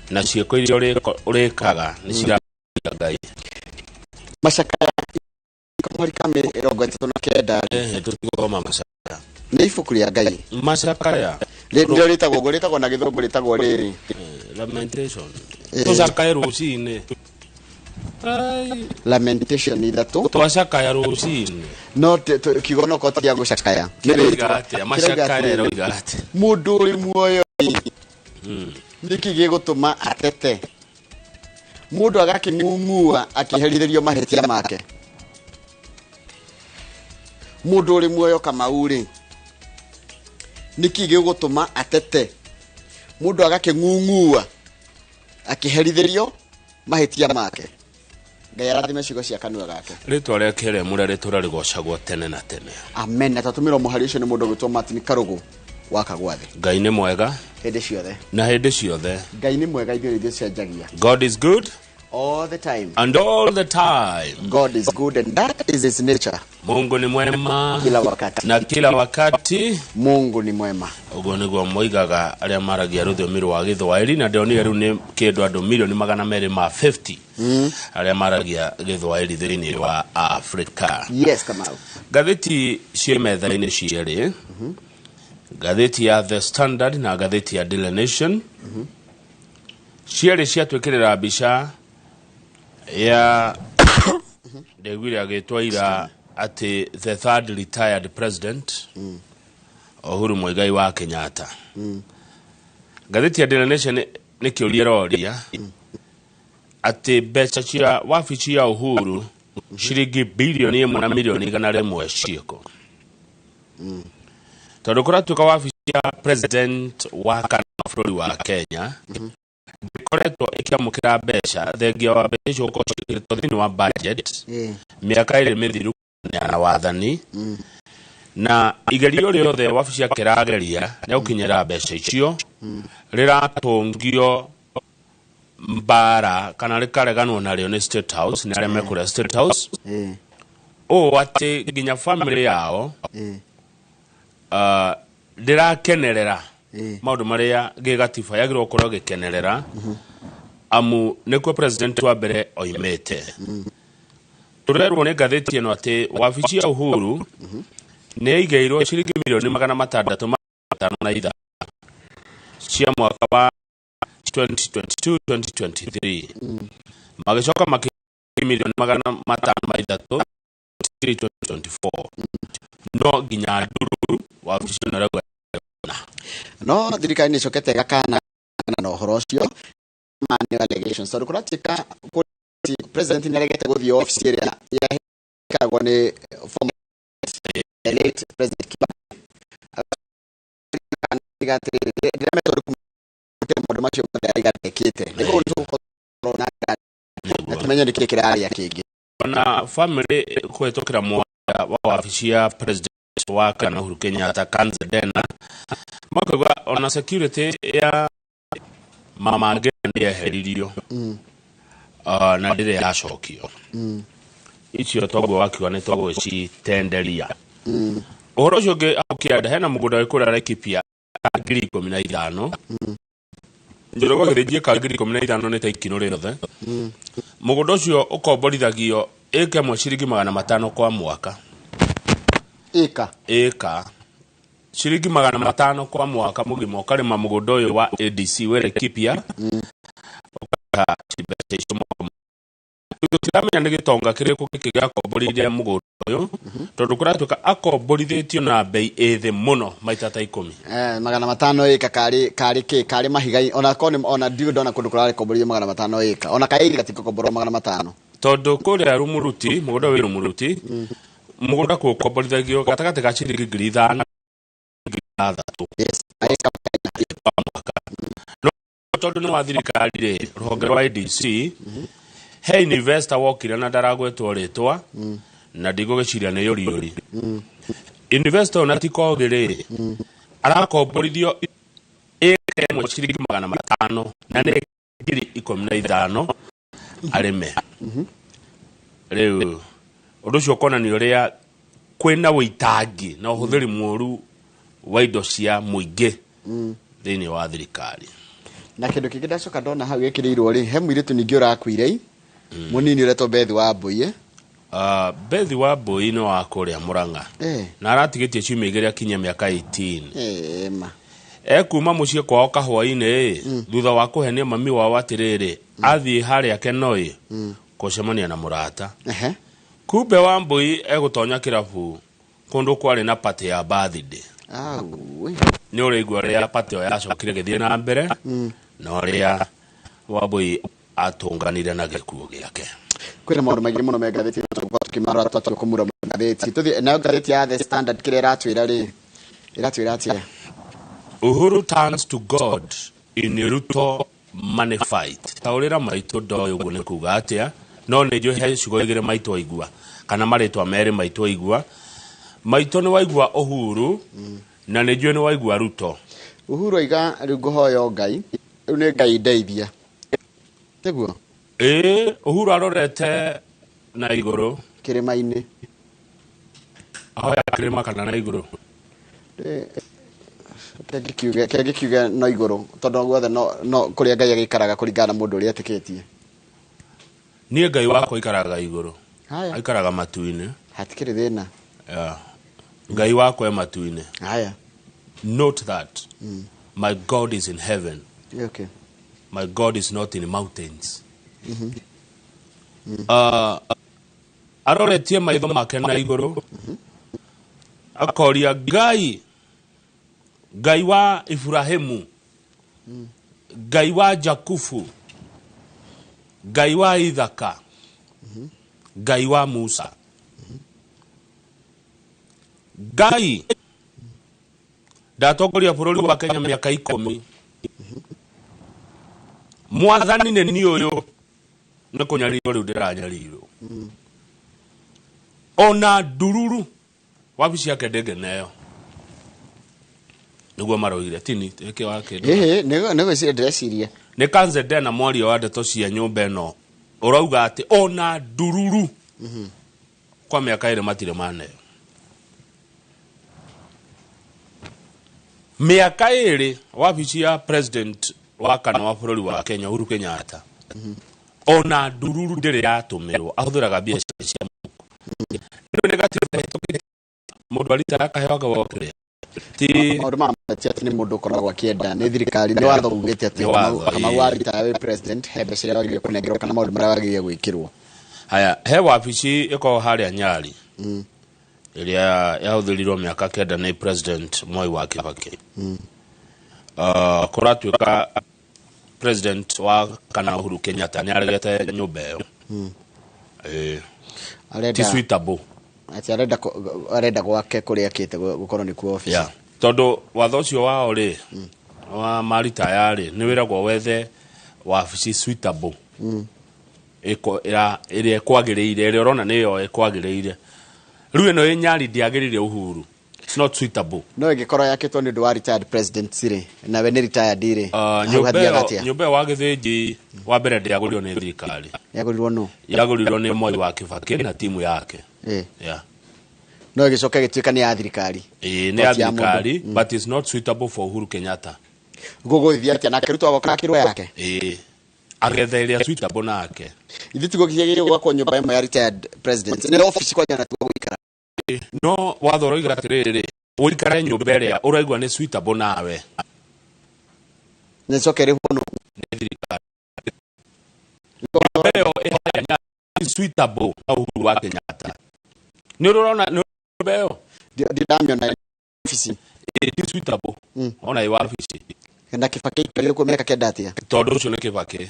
Na ciĩko iria ũrĩkaga nĩ ciraria Ngai. Macakaya kamũhari ka 39. Ehe, tũtigũthoma macakaya. Nĩ ibuku rĩa Ngai. Macakaya. Nĩrĩo rĩtagwo ũguo, rĩtagwo na gĩthũngũ rĩtagwo rĩrĩ. Lamentation. Tũcakae rũcinĩ. Ai, Lamentation 3. Twacakaya rũcinĩ. No kiugo no korwo ti gĩa gũcakaya. Nĩ Kĩroiga rĩtwa. atĩa? Kĩroiga Macakaya atĩrĩrĩ, ĩroiga atĩa? Mũndũ ũrĩ muoyo rĩ, nĩkĩ gĩgũtũma atete, mũndũ agakĩng'ung'ua akĩherithĩrio mahĩtia make? Mũndũ ũrĩ muoyo, Kamau rĩ, nĩkĩ gĩgũtũma atete, mũndũ agakĩng'ung'ua akĩherithĩrio mahĩtia make? Ngai arathime ciugo cia kanua gake. Rĩtwa rĩake rĩamũre rĩtũra rĩgocagwo tene na tene. Amen. Na twatũmĩrwo mũhari ũcio nĩ mũndũ ũgwĩtwo Martin Karũgũ wa Kagwathĩ. Ngai nĩ mwega. Hĩndĩ ciothe. Na hĩndĩ ciothe. Ngai nĩ mwega, ithuĩ ithuĩ cenjagia. God is good. All the time. And all the time. God is good and that is his nature. Mungu ni mwema. Kila wakati. Na kila wakati. Mungu ni mwema. Ũguo nĩguo moigaga arĩa maragia rũthiomi rwa Gĩthwaĩri, na ndĩronire rĩu nĩ kĩndũ andũ milioni 250 arĩa maragia Gĩthwaĩri thĩinĩ wa Afrika. Yes, Kamau. Ngathĩti ciĩ metha-inĩ cierĩ, ngathĩti ya The Standard na ngathĩti ya Daily Nation, cierĩ ciatwĩkĩrĩra mbica ya ndĩguire agĩtwo ira atĩ the third retired president, Uhuru Muigai wa Kenyatta. Ngathĩti ya Daily Nation nĩ kĩũria ĩroria atĩ mbeca cia wabici ya Uhuru ciringi bilioni 1 na milioni 100 ciĩko, tondũ kũratuĩka wabici ya president wa kana wa bũrũri wa Kenya ndĩkoretwo ĩkĩamũkĩra mbeca, thengia wa mbeca icio gũkorwo ciĩkĩrĩtwo thĩinĩ wa budget mĩaka 2 mĩthiru na wathani. Na igerio rĩothe wabici yake ĩrageria rĩa gũkinyĩra mbeca icio rĩratũngio mbara kana rĩkareganwo narĩo nĩ State House, nĩ arĩa mekũrĩa State House, ũũ atĩ nginya family yao ndĩrakenerera maũndũ marĩa gĩgatiba yagĩrĩirwo gũkorwo ĩgĩkenerera, amu nĩkuo president wa mbere oimĩte. Tũrerwo nĩ ngathĩti ĩno atĩ wabici ya Uhuru nĩ yaigĩirwo ciringi milioni 655 cia mwaka wa 2022 2023, magĩcoka makĩ milioni 503 2024, no nginya ndururu wabici ĩno ĩrauga. No thirikari nĩ ĩcokete ĩgakana na ũhoro ũcio ma nĩ allegations, tondũ kũratuĩka president nĩ aregete gũthiĩ ofici ĩrĩa yaheagwo nĩ former late President Kibaki. Atĩrĩrĩ, ndĩrametwo nĩ maũndũ macio mothe aiga ndekĩte nĩguo tũgũkorwo na na tũmenye nĩkĩ kĩrarĩa kĩngĩ. Ona family kũhetũkĩra mwaria wa wabici ya president wa kana Uhuru Kenyatta, Kanze Dena, makauga ona security ya mama Ngina nĩ yeheririo na ndĩrĩ yacokio. Icio toguo wakiuga nĩ twagũcitenderia. Ũhoro ũcio ũngĩ, hau kĩanda hena mũgũnda wĩ kũrĩa Laikipia 15,000. Njoroge gĩthĩnjie ka 15,000 nĩ ta ikinũ rĩothe. Mũgũnda ũcio ũkomborithagio ĩka ĩmwe ciringi 500 kwa mwaka. Ĩka? Ĩka ciringi 500 kwa mwaka mũgima, ũkarĩma mũgũnda ũyũ wa ADC wĩ Laikipia, ũkarĩha mbeca icio mwaka mũgima. Tũtiramenya nĩ gĩtonga kĩrĩkũ gĩkĩ gĩakomborithia mũgũnda ũyũ, tondũ kũratuĩka akomborithĩtio na mbei ĩ thĩ mũno maita ta 10. 500 ĩka karĩ kĩ karĩ mahiga, ona korwo nĩ ona ndiũ ndona kũndũ kũrarĩkomborithio 500 ĩka, ona kaĩri gatingĩkomborwo 500. Tondũ kũrĩa Rumuruti, mũgũnda wĩ Rumuruti, mũgũnda kũkomborithagio gatagatĩ ka ciringi 5,000 6,000 Yes, ĩka. Kwa mwaka. No tondũ nĩ wa thirikari rĩ, rũhonge rwa ADC, he investor wokire na ndaragwetwo rĩtwa na ndigũgĩciria nĩ yũriũri. Investor ũyũ na ti kogĩ rĩ, arakomborithio ĩka ĩmwe ciringi 500, na nĩ 15,000 arĩme. Rĩu ũndũ ũcio ũkonania ũrĩa kwĩna wĩitangi na ũhũthĩri mũru wa indo cia mũingĩ thĩinĩ wa thirikari. Na kindu kingi ndacoka ndona hau gikirirwo ri, he muiritu ningi urakuire munini uretwo Bethi wa Mbui. Bethi wa Mbui nĩ wa kũrĩa Murang'a. Na aratigitie ciumia igĩrĩ akinyie mĩaka 18. Ma. Ekuma mũciĩ kwao kahũa-inĩ thutha wa kũhenia mami wao atĩrĩrĩ athiĩ harĩa Kenoi kũcemania na mũrata. Kumbe wa Mbui egũtonya kĩrabu kũndũ kwarĩ na party ya birthday. Nĩ ũrĩigua ũrĩa party ĩyo yacokire ĩgĩthiĩ na mbere na ũrĩa Wambui atũnganire na gĩkuũ gĩake. Kwĩna maũndũ maingĩ mũno me ngathĩti tũgũkorwo tũkĩmarora twatua kũmura ngathĩti. Tũthiĩ nayo ngathĩti ya The Standard, kĩrĩa ĩratwĩra rĩ, ĩratwĩra atĩa? Uhuru turns to God in Ruto money fight. Taũrĩra maitũ ndoĩ ũguo nĩ kuga atĩa, no nĩ njũĩ he ciugo igĩrĩ maitũ aigua kana marĩtwa merĩ maitũ aigua. Maitũ nĩ waigua Uhuru na nĩ njũĩ nĩ waigua Ruto. Uhuru aiga rĩu ngũhoya Ngai, rĩu nĩ Ngai ndeithia. Tiguo? Ĩĩ, Uhuru arorete na igũrũ. Kĩrĩma-inĩ. Ahoya kĩrĩma kana na igũrũ? Kĩngĩkiuge no igũrũ tondũ guothe no kũrĩa Ngai agĩikaraga kũringana na mũndũ ũrĩa etĩkĩtie. Niĩ Ngai wakwa aikaraga igũrũ. Aikaraga matu-inĩ. Hatikĩrĩ thĩna. Yeah. Ngai wakwa e matu-inĩ. Haya. Note that my God is in heaven. Okay. My God is not in mountains. Aroretie maitho make na igũrũ akoria Ngai, Ngai wa Ibrahimu, Ngai wa Jakubu, Ngai wa Ithaka, Ngai wa Musa, Ngai ndatongoria bũrũri wa Kenya mĩaka 10, mwathani nĩ niĩ ũyũ nĩ kũnyarirwo rĩu ndĩranyarirwo. Ona ndururu wabici yake ndĩngeneyo nĩguo maroire tini ĩkĩ wa kĩndũ. Ĩhĩ, nĩ gwĩciria ndĩreciria. Nĩ Kanzedena na mwaria wa ndeto cia nyũmba ĩno ũrauga atĩ ona ndururu kwa mĩaka 2 matirĩ maneo. Mĩaka 2 wabici ya president wa kana wa bũrũri wa Kenya Uhuru Kenyatta ona ndururu ndĩrĩ yatũmĩrwo, ahũthĩraga mbia cia mũhuko. Rĩu nĩ gatiba ĩhĩtũkĩte mũndũ arita akaheo gakĩrĩa. Ti maũndũ ma ti atĩ nĩ mũndũ ũkoragwo akĩenda, nĩ thirikari, nĩ watho ugĩte atĩ Nĩ watho, Kamau ĩĩ. wa retire wĩ president he mbeca iria wagĩrĩire kũnengerwo kana maũndũ marĩa wagĩrĩire gwĩkĩrwo. Haya, he wabici ĩkoragwo harĩa Nyali ĩrĩa yahũthĩrirwo mĩaka 9 nĩ president Mwai wa Kibaki. Kũratuĩka president wa kana Uhuru Kenyatta nĩ aregete nyũmba ĩyo. Ti suitable. Atĩ arenda gwake kũrĩa akĩte gũkorwo nĩkuo office. Yeah. Tondũ watho ũcio wao rĩ, wa maritaya rĩ, nĩ wĩragwo wethe wabici suitable. Ĩrĩa ĩkwagĩrĩire, ĩrĩa ũrona nĩyo ĩkwagĩrĩire. Rĩu ĩno ĩ Nyali ndĩagĩrĩire Uhuru. It's not suitable. No ĩngĩkorwo yakĩtwo nĩ ũndũ wa retired president rĩ, nawe nĩ retired rĩ, hau hathiaga atĩa? Nyũmba ĩyo wa Gĩthĩnji wa mbere ndĩagũrirwo nĩ thirikari. Yagũrirwo nũ? Yagũrirwo nĩ Moi wa Kibaki na timu yake. Yeah. No ĩgĩcoka ĩgĩtuĩka nĩ ya thirikari. Ĩĩ, nĩ ya Koti ya mũndũ. thirikari, but it's not suitable for Uhuru Kenyatta. Gũgũthiĩ atĩa? Nake Ruto agoka akĩrwo yake? Ĩĩ. Agetha ĩrĩa suitable nake. Ithuĩ tiguo kĩagĩrĩirwo gwakwo nyũmba ĩmwe ya retired president. Nĩ office kwanja na tiguo gũikara. No watho ũroiga atĩrĩrĩ, ũikare nyũmba ĩrĩa ũraigua nĩ suitable nawe. Nĩ ĩcoke ĩrĩhwo nũ? Nĩ thirikari. Nyũmba ĩyo ĩharĩa Nyali suitable na Uhuru wa Kenyatta. Nĩ ũrona nĩ nyũmba ĩyo? Ndi ndamĩona office. Ĩĩ, ti suitable. Ona ĩ wabici. Na Kibaki aikarire kuo mĩaka 9 atĩa? Tondũ ũcio nĩ Kibaki.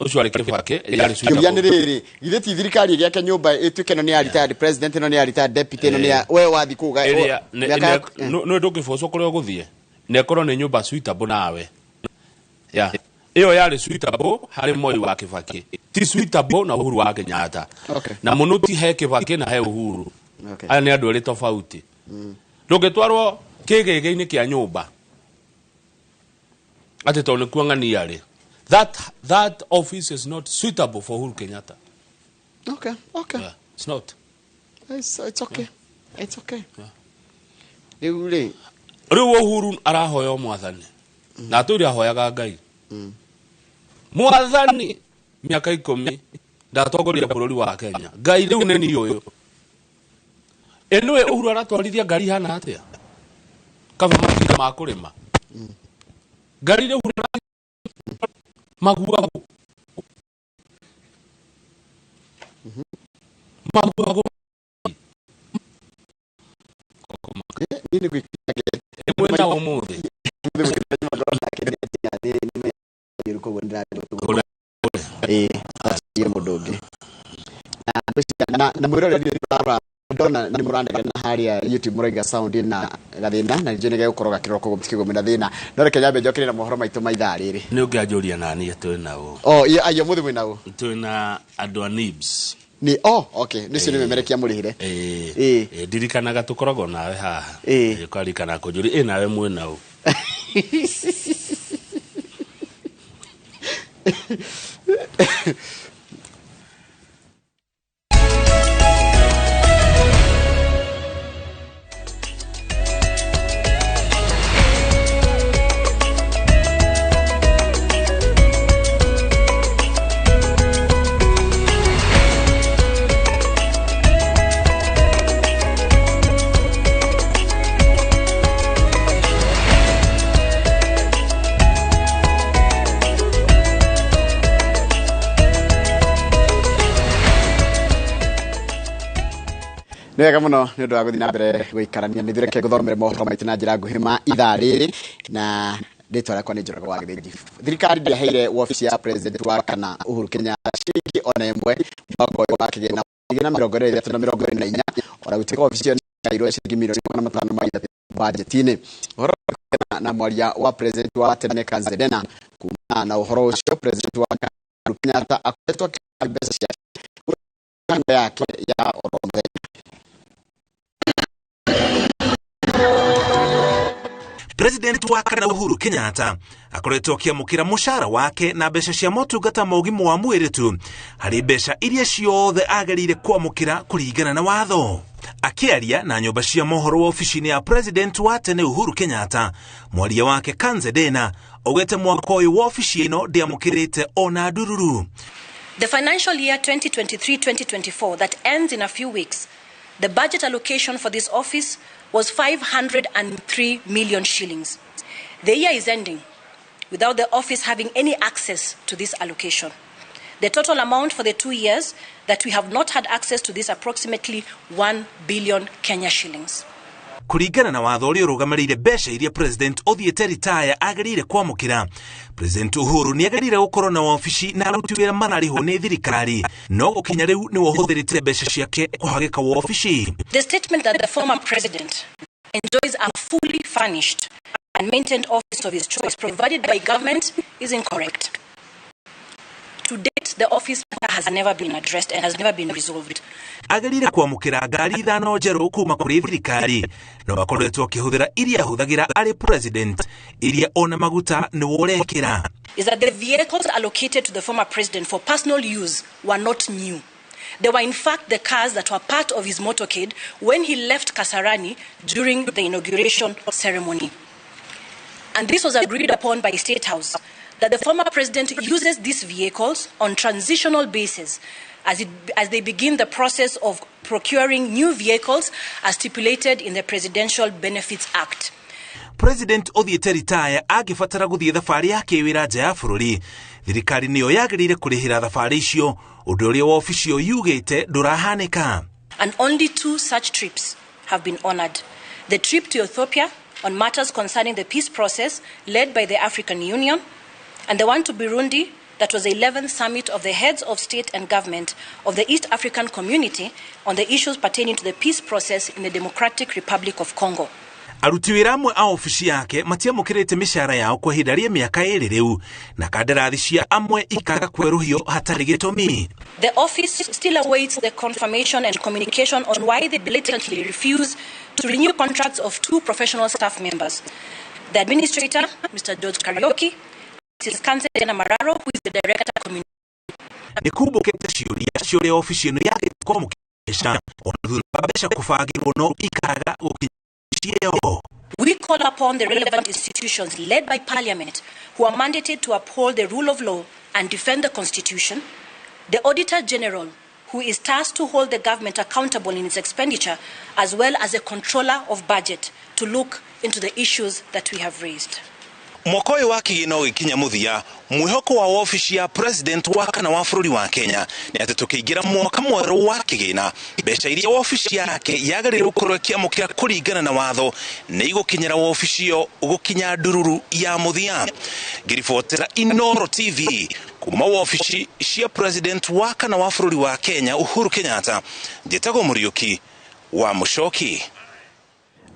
Ũcio arĩ Kibaki, yarĩ Kĩũria nĩ suitable. rĩrĩ, githĩ ti thirikari ĩgĩake nyũmba ĩtuĩke ĩno nĩ ya retired president, ĩno nĩ ya retired deputy, ĩno nĩ ya we wathiĩ kũu Ĩrĩa, mĩaka yaku- nĩ ndũngĩbocwo kũrĩa ũgũthiĩ. Na ĩkorwo nĩ nyũmba suitable nawe. Yeah. Ĩyo yarĩ suitable harĩ Moi wa Kibaki. Ti suitable na Uhuru wa Kenyatta. Na mũno ti he Kibaki na he Uhuru. Aya nĩ andũ erĩ tofauti. Ndũngĩtwarwo kĩgĩgĩ-inĩ kĩa nyũmba atĩ tondũ nĩkuo ng'ania rĩ. That office is not suitable for Uhuru Kenyatta. Okay, okay. Yeah, it's not. It's okay. It's okay. Yeah. Rĩu rĩ, Rĩu Uhuru arahoya mwathani. Na atũire ahoyaga Ngai. Mwathani mĩaka 10 ndatongoria bũrũri wa Kenya. Ngai rĩu nĩ niĩ ũyũ. Ĩnũĩ Uhuru aratwarithia ngari hana atĩa? Kaba matinga ma kũrĩma. Ngari rĩu maguagu. Maguagu. Niĩ nĩ gwĩkĩra Mwena ũmũthĩ. Koguo ndĩrathiĩ mũndũ ũngĩ na mwĩroreri ndona nĩ mũranegena harĩa YouTube mũraiga sound na gathĩna na ningĩ nĩ gegũkorwo gakĩrorwo koguo mũtikĩgũmĩra thĩna no reke nyambe njokerere na mohoro maitũ ma ithaa rĩrĩ. Nĩ ũngĩanjũria nani twĩ na ũ? Oh, iya ayo mũthĩ mwĩna ũ? Twĩ na andũ a NIBS. Ni oh okay nĩcio nĩ memerekia mũrĩhĩre. Ĩĩ ndirikanaga tũkoragwo nawe haha. Ĩĩ. Ũkaririkana kũnjũria ĩ nawe mwĩna ũ? Nĩ wega mũno nĩ ũndũ wa gũthiĩ na mbere gũikarania nĩ thureke gũthomere mohoro maitũ na njĩra nguhĩ ma ithaa rĩrĩ na rĩtwa rĩakwa nĩ Njoroge wa Gĩthĩnji. Thirikari ndĩaheire wabici ya president wa kana Uhuru Kenyatta ciringi ona ĩmwe mwaka ũyũ wa kĩgĩna 2023 na 24 ona gũtuĩka wabici ĩyo nĩyaheirwo ciringi mirioni 503 bajeti-inĩ. Ũhoro na mwaria wa president wa tene Kanze Dena kuma na ũhoro ũcio president wa kana Uhuru Kenyatta akoretwo akĩheana mbeca ciake yake ya oro mũthenya. President wa kana Uhuru Kenyatta akoretwo akĩamũkĩra mũcara wake na mbeca cia motungata ma ũgima wa mwĩrĩ tu harĩ mbeca iria ciothe agĩrĩire kwamũkĩra kũringana na watho. Akĩaria na nyũmba cia mohoro wabici-inĩ ya President wa tene Uhuru Kenyatta, mwaria wake Kanze Dena augĩte mwaka ũyũ wabici ĩno ndĩamũkĩrĩte ona ndururu. The financial year 2023-2024 that ends in a few weeks, the budget allocation for this office was 503 million shillings. The year is ending without the office having any access to this allocation. The total amount for the 2 years that we have not had access to this approximately 1 billion Kenya shillings. Kũringana na watho ũrĩa ũrũgamĩrĩire mbeca iria President ũthiĩte ritaya agĩrĩire kwamũkĩra, President Uhuru nĩ agĩrĩire gũkorwo na wabici na aruti wĩra mararĩhwo nĩ thirikari, no gũkinya rĩu nĩwe ũhũthĩrĩte mbeca ciake kũhagĩka wabici. The statement that the former president enjoys a fully furnished and maintained office of his choice provided by government is incorrect. To date, the office has never been addressed and has never been resolved. Agĩrĩire kwamũkĩra ngari 5 njerũ kuma kũrĩ thirikari, no akoretwo akĩhũthĩra iria ahũthagĩra arĩ president, iria ona maguta nĩwe ũrekĩra. Is that the vehicles allocated to the former president for personal use were not new. They were in fact the cars that were part of his motorcade when he left Kasarani during the inauguration ceremony. And this was agreed upon by State House, that the former president uses these vehicles on transitional basis as they begin the process of procuring new vehicles as stipulated in the Presidential Benefits Act. President ũthiĩte ritaya angĩbatara gũthiĩ thabarĩ ya kĩwĩra nja ya bũrũri, thirikari nĩyo yagĩrĩire kũrĩhĩra thabarĩ icio, ũndũ ũrĩa wabici ĩyo yugĩte ndũrahanĩka. And only 2 such trips have been honored. The trip to Ethiopia on matters concerning the peace process led by the African Union, and the one to Burundi that was the 11th summit of the heads of state and government of the East African Community on the issues pertaining to the peace process in the Democratic Republic of Congo. Aruti wĩra amwe a obici yake matiamũkĩrĩte mĩcara yao kwa ihinda rĩa mĩaka 2 rĩu, na kandarathi cia amwe ikaga kwerũhio hatarĩ gĩtũmi. The office still awaits the confirmation and communication on why they blatantly refuse to renew contracts of 2 professional staff members. The administrator, Mr. George Kariuki, Mrs. Kanze Dena Mararo, who is the director of communication. Nĩ kumbũkĩte ciũria cia ũrĩa obici ĩno yagĩte kwamũkĩra mbeca ona thutha wa mbeca kũbangĩrwo no ikaga gũkinya ĩyo. We call upon the relevant institutions led by Parliament, who are mandated to uphold the rule of law and defend the Constitution, the Auditor General, who is tasked to hold the government accountable in its expenditure, as well as the controller of budget, to look into the issues that we have raised. Mwaka ũyũ wa kĩgĩna ũgĩkinya mũthia, mwĩhoko wa wabici ya president wa kana wa bũrũri wa Kenya nĩ atĩ tũkĩingĩra mwaka mwerũ wa kĩgĩna, mbeca iria wabici yake yagĩrĩirwo gũkorwo ĩkĩamũkĩra kũringana na watho nĩ igũkinyĩra wabici ĩyo gũkinya ndururu ya mũthia. Ngĩribotera Inooro TV kuma wabici cia president wa kana wa bũrũri wa Kenya Uhuru Kenyatta, njĩtagwo Mũriũki wa Mũcoki.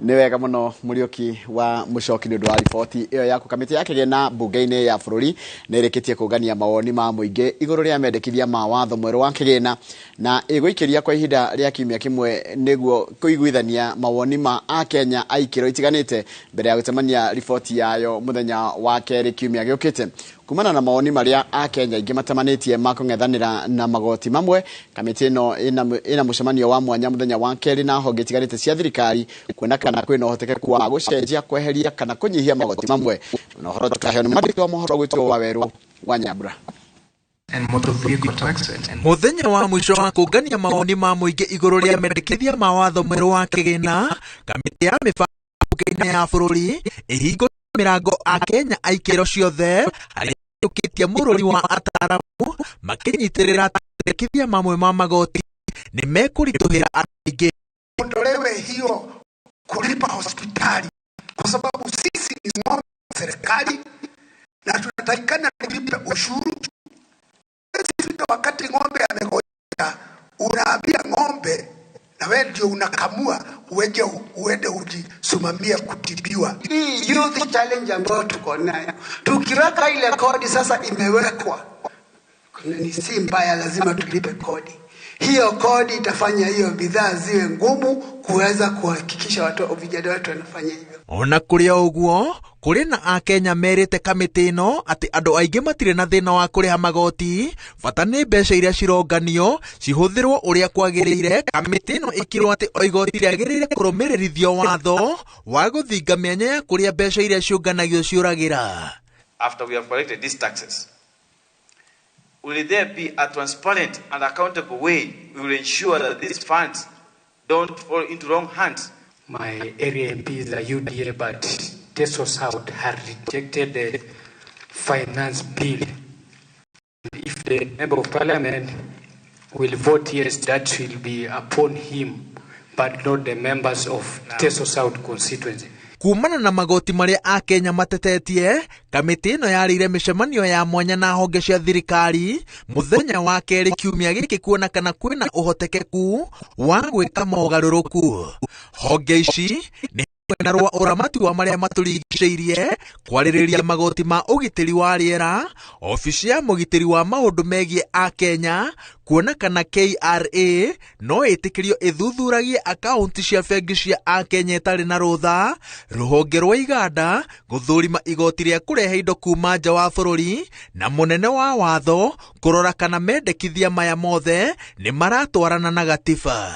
Nĩ wega mũno Mũriũki wa Mũcoki nĩ ũndũ wa riboti ĩyo yaku. Kamĩtĩ ya kĩgĩna mbunge-inĩ ya bũrũri nĩ ĩrĩkĩtie kũngania mawoni ma mũingĩ igũrũ rĩa mendekithia ma watho mwerũ wa kĩgĩna, na ĩgũikĩria kwa ihinda rĩa kiumia kĩmwe nĩguo kũiguithania mawoni ma akenya a ikĩro itiganĩte mbere ya gũcemania riboti yayo mũthenya wa kerĩ kiumia gĩũkĩte. Kumana na mawoni marĩa akenya aingĩ matemanĩtie ma kũng'ethanĩra na magoti mamwe, kamĩtĩ ĩno ĩna mũcemanio wa mwanya mũthenya wa kerĩ na honge itiganĩte cia thirikari kuona kana kwĩna ũhotekeku wa gũcenjia, kweheria kana kũnyihia magoti mamwe. Na ũhoro tũkaheo nĩ mwandĩki wa mohoro gwitũ wa Werũ wa Nyambura. Mũthenya wa mũico wa kũngania mawoni ma mũingĩ igũrũ rĩa mendekithia ma watho mwerũ wa kĩgĩna, kamĩtĩ ya mĩbango mbunge-inĩ ya bũrũri ĩhingũrĩte mĩrango akenya a ikĩro ciothe arĩa yũkĩtie mũrũri wa ataaramu makĩnyitĩrĩra mendekithia mamwe ma magoti nĩ mekũritũhĩra andũ aingĩ. Ondolewe hiyo kulipa hospitali kwa sababu sisi ni ng'ombe wa serikali na tunatakikana tulipe ushuru. Sisi wakati ng'ombe amegonjeka, unaambia ng'ombe na wewe ndio unakamua uende uende ujisimamie kutibiwa. Hii youth challenge ambayo tuko nayo, tukiweka ile kodi sasa imewekwa, ni si mbaya, lazima tulipe kodi. Hiyo kodi itafanya hiyo bidhaa ziwe ngumu kuweza kuhakikisha watu vijana wetu wanafanya hivyo. Ona kũrĩ o ũguo, kũrĩ na akenya merĩte kamĩtĩ ĩno atĩ andũ aingĩ matirĩ na thĩna wa kũrĩha magoti, bata nĩ mbeca iria cironganio cihũthĩrwo ũrĩa kwagĩrĩire. Kamĩtĩ ĩno ĩkĩrwo atĩ o igoti rĩagĩrĩire kũrũmĩrĩrithio watho wa gũthinga mĩanya ya kũrĩa mbeca iria ciũnganagio ciũragĩra. After we have collected these taxes, will there be a transparent and accountable way we will ensure that these funds don't fall into wrong hands? My area MPs are UDA, but Teso South had rejected the finance bill. If the member of parliament will vote yes, that will be upon him, but not the members of Teso South constituency. Kumana na magoti marĩa akenya matetetie, kamĩtĩ ĩno yarĩire mĩcemanio ya mwanya na honge cia thirikari mũthenya wa kerĩ kiumia gĩkĩ kuona kana kwĩna ũhotekeku wa gwĩka mogarũrũku. Honge ici nĩ hamwe na rwa ũramati wa marĩa matũrigicĩirie, kwarĩrĩria magoti ma ũgitĩri wa rĩera, obici ya mũgitĩri wa maũndũ megiĩ akenya, kuona kana KRA no ĩtĩkĩrio ĩthuthuragie akaunti cia bengi cia akenya ĩtarĩ na rũtha, rũhonge rwa iganda gũthũrima igoti rĩa kũrehe indo kuma nja wa bũrũri, na mũnene wa watho kũrora kana mendekithia maya mothe nĩ maratwarana na gatiba.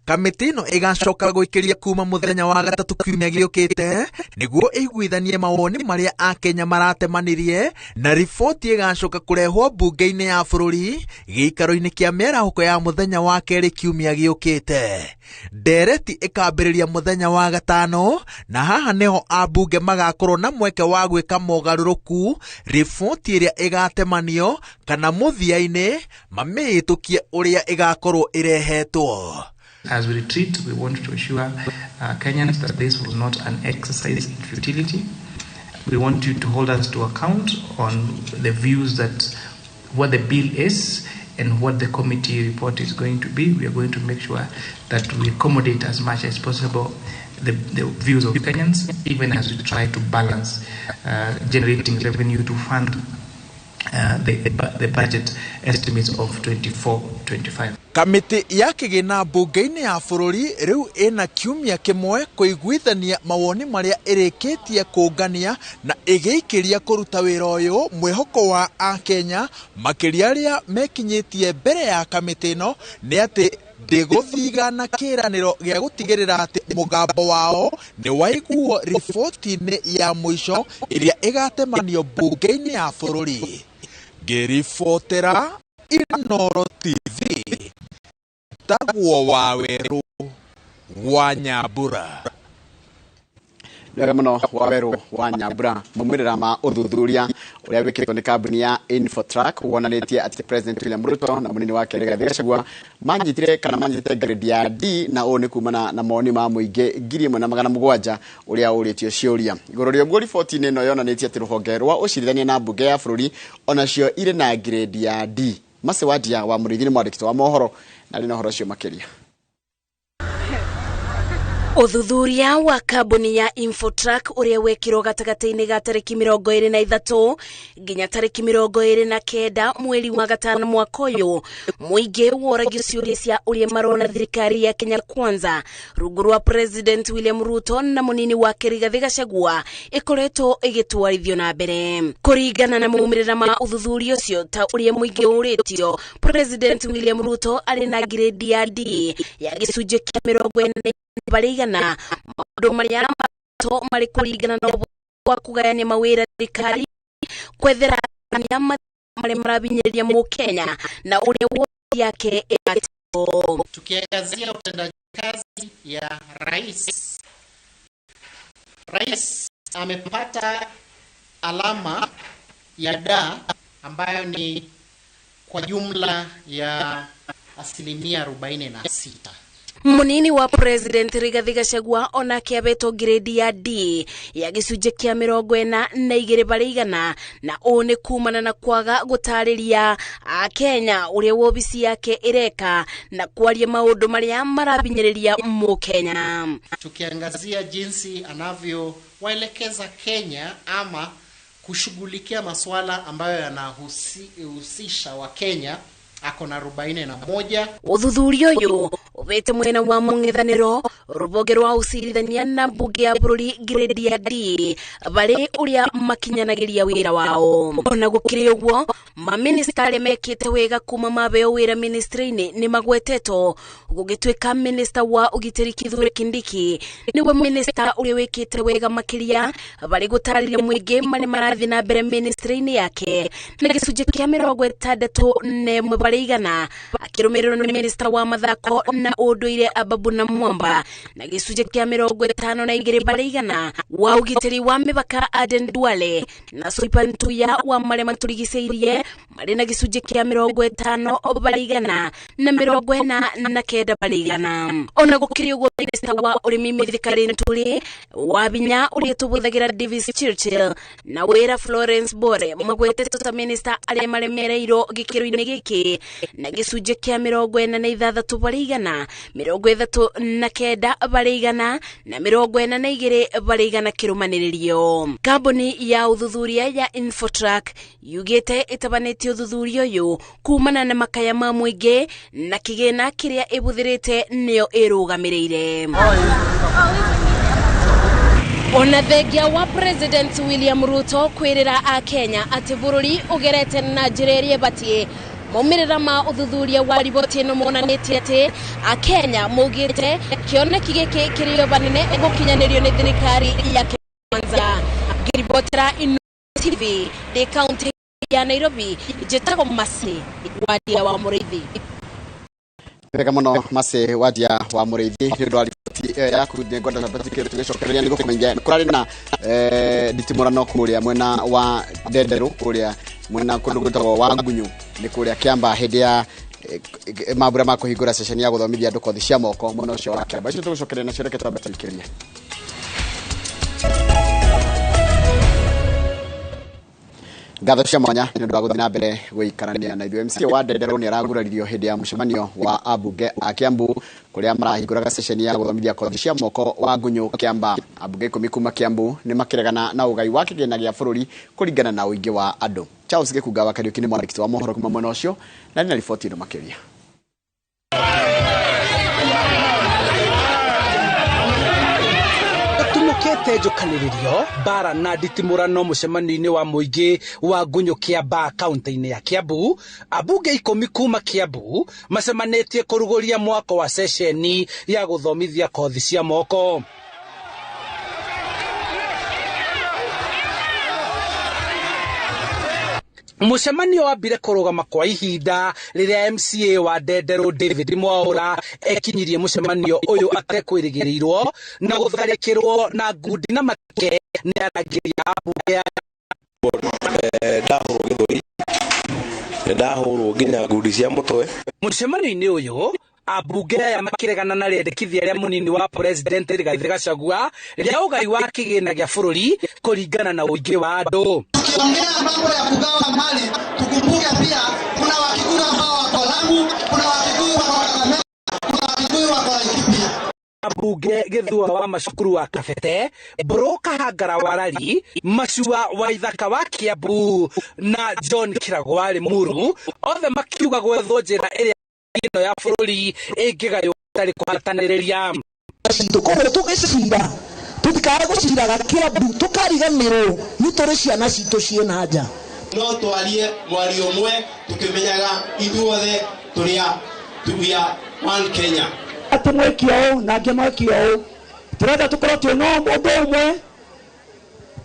Kamĩtĩ ĩno ĩgacoka gwĩkĩria kuma mũthenya wa gatatũ kiumia gĩũkĩte nĩguo ĩiguithanie mawoni marĩa akenya maratemanirie, na riboti ĩgacoka kũrehwo mbunge-inĩ ya bũrũri gĩikaro-inĩ kĩa mĩarahũko ya mũthenya wa kerĩ kiumia gĩũkĩte. Ndereti ĩkambĩrĩria mũthenya wa gatano, na haha nĩho ambunge magakorwo na mweke wa gwĩka mogarũrũku riboti ĩrĩa ĩgatemanio kana mũthia-inĩ mamĩhĩtũkie ũrĩa ĩgakorwo ĩrehetwo. As we retreat, we want to assure Kenyans that this was not an exercise in futility. We want you to hold us to account on the views that what the bill is and what the committee report is going to be. We are going to make sure that we accommodate as much as possible the views of Kenyans, even as we try to balance generating revenue to fund the budget estimates of 24-25. Kamĩtĩ ya kĩgĩna mbunge-inĩ ya bũrũri rĩu ĩna kiumia kĩmwe kũiguithania mawoni marĩa ĩrĩkĩtie kũngania na ĩgĩikĩria kũruta wĩra ũyũ mwĩhoko wa akenya makĩria arĩa mekinyĩtie mbere ya kamĩtĩ ĩno nĩ atĩ Ndĩgũthigana kĩĩranĩro gĩa gũtigĩrĩra atĩ mũgambo wao nĩ waiguo riboti-inĩ ya mũico ĩrĩa ĩgatemanio mbunge-inĩ ya bũrũri. Ngĩribotera Inoro TV, tagwo Wawerũ wa Nyambura. Wega muno Wawerũ wa Nyambura. Maumĩrĩra ma ũthuthuria ũrĩa wĩkĩtwo nĩ kambuni ya Infotrack wonanĩtie atĩ President William Ruto na mũnini wake Rigathi Gachagua manyitire kana manyitĩte grade ya D, na ũũ nĩ kumana na mawoni ma mũingĩ 1700 ũrĩa ũrĩtio ciũria. Igũrũ rĩa ũguo, riboti-inĩ ĩno yonanĩtie atĩ rũhonge rwa ũcirithania na mbunge ya bũrũri onacio irĩ na grade ya D. Mercy Wandia wa Mũrĩithi nĩ mwandĩki wa mohoro na arĩ na ũhoro ũcio makĩria. Ũthuthuria wa kambuni ya Infotrack ũrĩa wekirwo gatagatĩ-inĩ ga tarĩki 23 nginya tarĩki 29 mweri wa gatano mwaka ũyũ, mũingĩ woragio ciũria cia ũrĩa marona thirikari ya Kenya Kwanza rungu rwa President William Ruto na mũnini wake Rigathi Gachagua ĩkoretwo ĩgĩtwarithio na mbere. Kũringana na maumĩrĩra ma ũthuthuria ũcio, ta ũrĩa mũingĩ ũrĩtio, President William Ruto arĩ na grade ya D ya gĩcunjĩ kĩa 40%. Maũndũ marĩa mato marĩ kũringana na ũhũthũ wa kũgayania mawĩra thirikari, kwethera arĩa marĩa marabinyĩrĩria mũkenya na ũrĩa wodi yake ĩratwo. Tukiangazia utendaji kazi ya rais, rais amepata alama ya D ambayo ni kwa jumla ya 46%. Munini wa President Rigathi Gachagua onake abetwo grade ya D ya gĩcunjĩ kĩa 42%, na ũũ nĩ kumana na kwaga gũtarĩria Akenya ũrĩa wobici yake ĩreka na kwaria maũndũ marĩa marabinyĩrĩria mũkenya. Tukiangazia jinsi anavyowaelekeza Kenya ama kushughulikia masuala ambayo yanahusisha Wakenya, ako na 41. Ũthuthuria ũyũ ũbete mwena wa mũng'ethanĩro rũhonge rwa ũcirithania na mbunge ya bũrũri grade ya D barĩ ũrĩa makinyanagĩria wĩra wao. Ona gũkĩrĩ ũguo, maminista arĩa mekĩte wega kuma mabeo wĩra ministry-inĩ nĩ magwetetwo, gũgĩtuĩka minista wa ũgitĩri Kithure Kindiki nĩwe minista ũrĩa wĩkĩte wega makĩria barĩ gũtarĩria mũingĩ marĩa marathiĩ na mbere ministry-inĩ yake na gĩcunjĩ kĩa 61%, akĩrũmĩrĩrwo nĩ minista wa mathako na ũndũire Ababu na Mwamba na gĩcunjĩ kĩa 52%, wa ũgitĩri wa mĩbaka Aden Duale na Soipan Tuya wa marĩa matũrigicĩirie marĩ na gĩcunjĩ kĩa 50% na 49%. Ona gũkĩrĩ ũguo, minista wa ũrĩmi Mithika Linturi wa binya ũrĩa tũbũthagĩra Davis Churchill na wĩra Florence Bore magwetetwo ta minista arĩa maremereirwo gĩkĩro-inĩ gĩkĩ na gĩcunjĩ kĩa 46%, 39% na 42% kĩrũmanĩrĩrio. Kambuni ya ũthuthuria ya Infotrack yugĩte ĩtabanĩtie ũthuthuria ũyũ kumana na makaya ma mũingĩ na kĩgĩna kĩrĩa ĩbũthĩrĩte nĩyo ĩrũgamĩrĩire. Ona thengia wa President William Ruto kwĩrĩra Akenya atĩ bũrũri ũgerete na njĩra ĩrĩa ĩbatiĩ, maumĩrĩra ma ũthuthuria wa riboti ĩno monanĩtie atĩ Akenya maugĩte kĩoneki gĩkĩ kĩrĩ o banene gũkinyanĩrio nĩ thirikari ya Kenya Kwanza. Ngĩribotera Inooro TV ndĩ kaunti ya Nairobi, njĩtagwo Mercy Wandia wa Mũrĩithi. Wega muno Mercy Wandia wa Mũrĩithi nĩ ũndũ wa riboti ĩyo yaku. Nĩ ngwenda tũgĩcokereria nĩ gũkũmenyithia kũrarĩ na nditimũrano kũrĩa mwena wa Ndenderũ, kũrĩa mwena kũndũ gwĩtagwo Wangunyu nĩ kũrĩa Kĩamba, hĩndĩ ya mambura ma kũhingũra ceceni ya gũthomithia andũ kothi cia moko mwena ũcio wa Kĩamba. Icio tũgũcokereria nacio, reke twambe tũikĩrie. Ngatho cia mwanya nĩ ũndũ wa gũthiĩ na mbere gũikarania na ithuĩ. MCA wa Ndenderũ nĩ araguraririo hĩndĩ ya mũcemanio wa ambunge a Kiambu kũrĩa marahingũraga ceceni ya gũthomithia kothi cia moko wa Ngunyu Kĩamba. Ambunge 10 kuma Kiambu nĩ makĩregana na ũgai wa kĩgĩna gĩa bũrũri kũringana na ũingĩ wa andũ. Charles Gĩkunga wa Kariũki nĩ mwandĩki wa mohoro kuma mwena ũcio na nĩ na riboti ĩno makĩria. Gũtuĩkĩte njũkanĩrĩrio mbara na nditimũrano mũcemanio-inĩ wa mũingĩ wa Ngunyũ Kĩambaa kaunti-inĩ ya Kiambu. Ambunge 10 kuma Kiambu macemanĩtie kũrugũria mwako wa ceceni ya gũthomithia kothi cia moko. Mũcemanio wambire kũrũgama kwa ihinda rĩrĩa MCA wa Ndenderũ David Mwaura ekinyirie mũcemanio ũyũ atekwĩrĩgĩrĩirwo na gũtharĩkĩrwo na ngundi na mateke nĩ arangĩri a mbunge ya Ndahũrwo gĩthũri, ndahũrwo nginya ngundi cia mũtwe. Mũcemanio-inĩ ũyũ ambunge aya makĩregana na rĩendekithia rĩa mũnini wa president Rigathi Gachagua rĩa ũgai wa kĩgĩna gĩa bũrũri kũringana na ũingĩ wa andũ. Tukiongea mambo ya kugawa mali, tukumbuke pia kuna Wakikuyu ambao wako Lamu, kuna Wakikuyu wako Kakamega, kuna Wakikuyu wako Laikipia. Ambunge Gĩthua wa Macukuru wa Kabete, Mbũrũ Kahangara wa Rari, Macua wa Ithaka wa Kiambu na John Kĩrago wa Limuru othe makiuga gwethwo njĩra ĩrĩa ĩno ya bũrũri ĩngĩgaywo hatarĩ kũhatanĩrĩria. Koguo tũgĩcira tũtikae gũciraga Kiambu tũkariganĩrwo nĩ tũrĩ ciana citũ ciĩ nja. No twarie mwario ũmwe tũkĩmenyaga ithuothe tũrĩ a we are one Kenya. Atĩ mweke ũũ na angĩ mweke ũũ, tũrenda tũkorwo twĩna ũndũ ũmwe,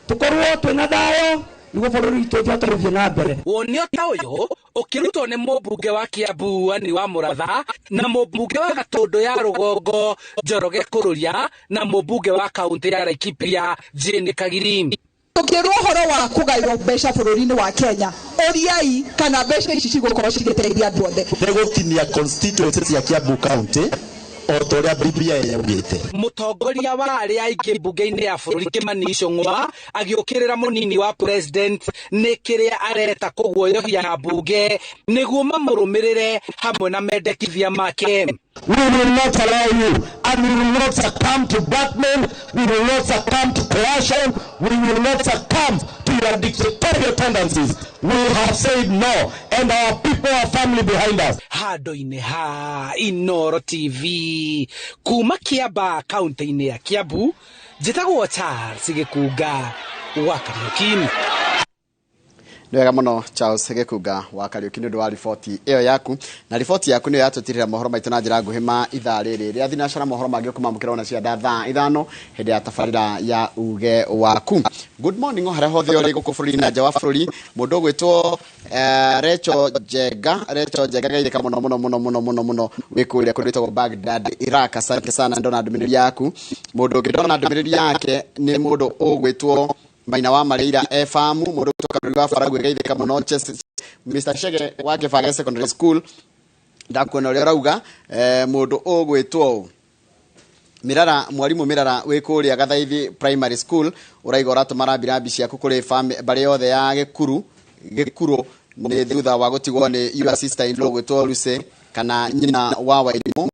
tũkorwo twĩna thayũ nĩguo bũrũri witũ ũhote gũthiĩ na mbere. Woni ta ũyũ ũkĩrutwo nĩ mũmbunge wa Kiambu Anne wa Mũratha na mũmbunge wa Gatũndũ ya Rũgongo Njoroge Kũrũria na mũmbunge wa kaunti ya Laikipia Jane Kagiri. Tũkĩrwo ũhoro wa kũgaĩrwo mbeca bũrũri-inĩ wa Kenya, ũriai kana mbeca ici cigũkorwo cigĩteithia andũ othe. Nĩ gũtinia constituency cia Kiambu County o ta ũrĩa Biblia yaugĩte. Mũtongoria wa arĩa aingĩ mbunge-inĩ ya bũrũri Kimani Ichung'wa agĩũkĩrĩra mũnini wa president nĩ kĩrĩa areta kũguoyohia mbunge nĩguo mamũrũmĩrĩre hamwe na mendekithia make. We will not allow you, and we will not succumb to blackmail, we will not succumb to coercion, we will not succumb to your dictatorial tendencies. We have said no, and our people are firmly behind us. Handũ-inĩ ha Inooro TV kuma Kiambaa kaunti-inĩ ya Kiambu, njĩtagwo Charles Gĩkunga wa Kariũki. Nĩ wega mũno Charles Gĩkunga wa Kariũki nĩ ũndũ wa riboti ĩyo yaku, na riboti yaku nĩyo yatũtirĩra mohoro maitũ na njĩra nguhĩ ma ithaa rĩrĩ rĩa thinacara. Mohoro mangĩ ũkũmamũkĩra ona cia thaa 5 hĩndĩ ya tabarĩra ya uge waku. Good morning o harĩa hothe ũrĩ gũkũ bũrũri na nja wa bũrũri. Mũndũ ũgwĩtwo Recho Njenga, Recho Njenga geithĩka mũno mũno mũno mũno mũno mũno wĩ kũrĩa kũndũ gwĩtagwo Baghdad, Iraq. Asante sana, ndona ndũmĩrĩri yaku. Mũndũ ũngĩ ndona ndũmĩrĩri yake nĩ mũndũ ũgwĩtwo Maina wa Mareira Efamu, mũndũ kutoka bũrũri wa Faragwe geithĩka mũno. Mr Shege wa Kĩbage Secondary School, ndakuona ũrĩa ũrauga. Mũndũ ũgwĩtwo Mirara, mwarimu Mirara wĩ kũrĩa Gathaithi Primary School, ũraiga ũratũma rambirambi ciaku kũrĩ mbarĩ yothe ya Gĩkuru Gĩkuru nĩ thutha wa gũtigwo nĩ your sister in law gwĩtwo Lucy kana nyina wa Wairimũ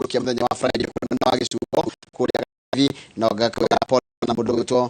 kia mũthenya wa Friday wa gĩcuko kũrĩa Gathaithi, na ngakwĩra pole na mũndũ ũgwĩtwo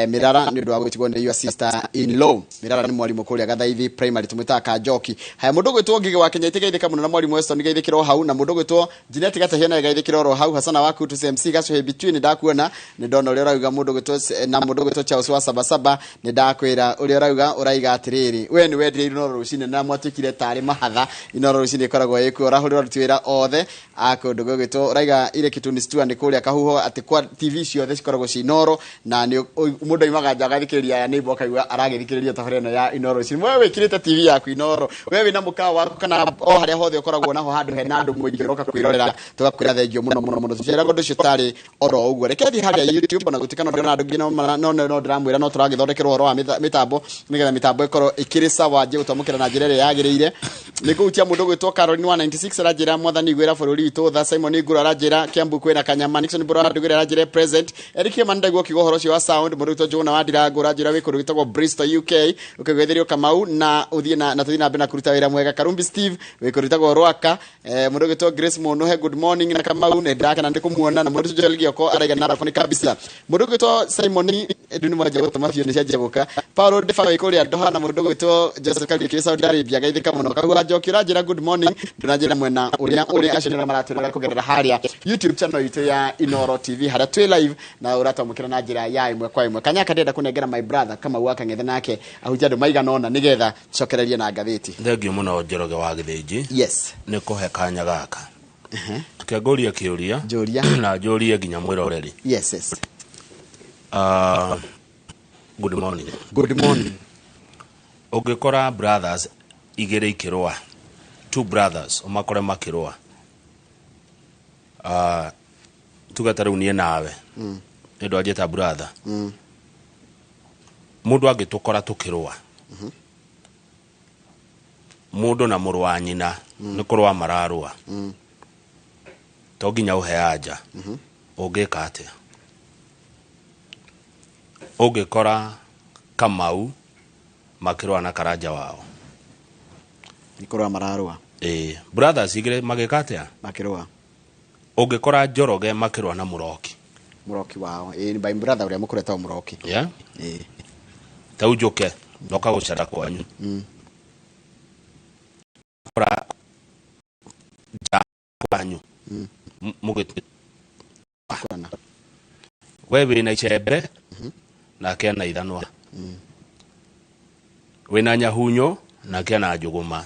Mirara nĩ ũndũ wa gũtigwo nĩ your sister in law. Mirara nĩ mwarimũ kũrĩa Gathaithi Primary, tũmwĩtaga Kanjoki. Haya, mũndũ ũgwĩtwo Ngigĩ wa Kenya itigeithĩka mũno na mwarimũ Weston geithĩkĩrwo hau, na mũndũ ũgwĩtwo Jeanette Gatahia naye geithĩkĩrwo oro hau. Hasana waku tu CMC Gacuhĩ between ndakuona nĩ ndona ũrĩa ũrauga. Mũndũ ũgwĩtwo na mũndũ ũgwĩtwo Charles wa Sabasaba nĩ ndakwĩra ũrĩa ũrauga, ũraiga atĩrĩrĩ we nĩ wendire Inooro rũcinĩ na mwatuĩkire tarĩ mahatha. Inooro rũcinĩ ĩkoragwo ĩkuo, ũrahũrĩra aruti wĩra othe a kũndũ gũgwĩtwo ũraiga ile kitu ni stua nĩ kũrĩa Kahuho atĩ kwa TV ciothe cikoragwo ci Inooro, na nĩ mũndũ aimaga nja agathikĩrĩria aya neighbor akaigua aragĩthikĩrĩria tabarĩra ĩno ya Inooro rũcinĩ. We wĩkĩrĩte TV yaku Inooro, we wĩna mũkawa waku kana o harĩa hothe ũkoragwo naho handũ hena andũ mũingĩ ũroka kwĩrorera, tũgakwĩra thengio mũno mũno mũno. Tũtiĩraga ũndũ ũcio ũtarĩ oro ũguo. Reke thiĩ harĩa YouTube ona gũtuĩka no ndĩrona andũ nginya no no ndĩramwĩra no tũragĩthondekerwo ũhoro wa mĩtambo nĩgetha mĩtambo ĩkorwo ĩkĩrĩ sawa njie gũtwamũkĩra na njĩra ĩrĩa yagĩrĩire. Nĩ kũhutia mũndũ ũgwĩtwo Caroline wa 96 aranjĩra mwathani gwĩra bũrũri witũ tha. Simon Nguru aranjĩra Kiambu kwĩna kanyama. Nixon Mburu arandugĩra aranjĩra present. Eric Kimani ndaigua ũkiuga ũhoro ũcio wa sound. Mũndũ ũgwĩtwo Njũgũna wa Ndirango aranjĩra wĩ kũndũ gwĩtagwo Bristol UK, ũkĩgwĩthĩrio Kamau na ũthiĩ na tũthiĩ na mbere na kũruta wĩra mwega. Karumbi Steve wĩ kũndũ gwĩtagwo Rwaka. Mũndũ ũgwĩtwo Grace Mũnũhe good morning na Kamau nĩ ndakena nĩ kũmuona. Na mũndũ Joel Gioko araiga Narok nĩ kabisa. Mũndũ ũgwĩtwo Simon Nduni mwanja gũtũma biũ nĩ cianjia gũka. Paulo Ndefa wĩ kũrĩa Doha na mũndũ ũgwĩtwo Joseph Kariuki wĩ Saudi Arabia geithĩka mũno. Kahuha Njoki ũranjĩra good morning, ndũranjĩra mwena ũrĩa ũrĩ acio nĩo maratwĩrora kũgerera harĩa YouTube channel itũ ya Inoro TV harĩa twĩ live na ũratwamũkĩra na njĩra ya ĩmwe kwa ĩmwe. Kanyaka ndĩrenda kũnengera my brother Kamau wa Kang'ethe nake ahunjia andũ maigana ũna nĩgetha tucokererie na ngathĩti. Thengiũ mũno Njoroge wa Gĩthĩnji. Yes. Nĩ kũhe kanya gaka. Reke ngũrie kĩũria. Njũria. Na njũrie nginya mwĩroreri. Yes. Good morning. Good morning. Ũngĩkora brothers igĩrĩ ikĩrũa, two brothers ũmakore makĩrũa, tuge ta rĩu niĩ nawe, nĩ ũndũ anjĩta brother, mũndũ angĩtũkora tũkĩrũa, mũndũ na mũrũ wa nyina nĩ kũrũa mararũa, to nginya ũhe anja, ũngĩka atĩa? Ũngĩkora Kamau makĩrũa na Karanja wao, nĩ kũrũa mararũa. Ĩĩ, brothers igĩrĩ magĩka atĩa? Makĩrũa. Ũngĩkora Njoroge makĩrũa na Mũroki, Mũroki wao. Ĩĩ, nĩ my brother ũrĩa mũkũrũ etagwo Mũroki. Yeah? Ĩĩ. Tau njũke ndoka gũcera kwanyu, kora nja kwanyu mũgĩ we wĩna icembe nake ena ithanwa, wĩna nyahunyo nake ena njũgũma,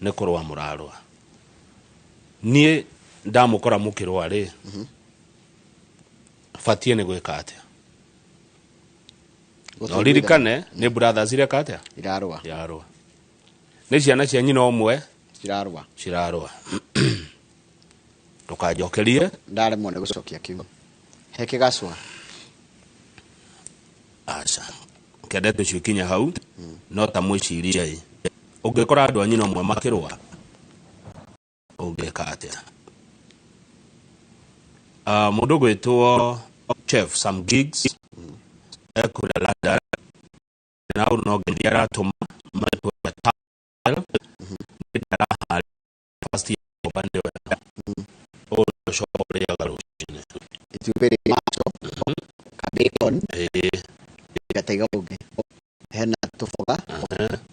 nĩ kũrũa mũrarũa. Niĩ ndamũkora mũkĩrũa rĩ, batiĩ nĩ gwĩka atĩa? Na ũririkane nĩ brothers ireka atĩa? Irarũa. Irarũa. Nĩ ciana cia nyina ũmwe cirarũa. Cirarũa. Ndũkanjokerie. Ndaremwo nĩ gũcokia kiu. He kĩgacwa. Aca. Kendete ũcio ikinye hau, no ta mwĩcirie ĩ. Ũngĩkora andũ a nyina ũmwe makĩrũa, ũngĩka atĩa? Mũndũ ũgwĩtwo Chef Sam Giggs ekũrĩa London, na hau no ngeithi aratũma marĩtwa Towel, nĩ ndaraharĩria first year nyũmba nĩwe. Ũyũ nĩ ũcoka ũrĩaga rũcinĩ. Itumbĩ rĩ macho, ka bacon, gataiga ũngĩ. Hena tũboga,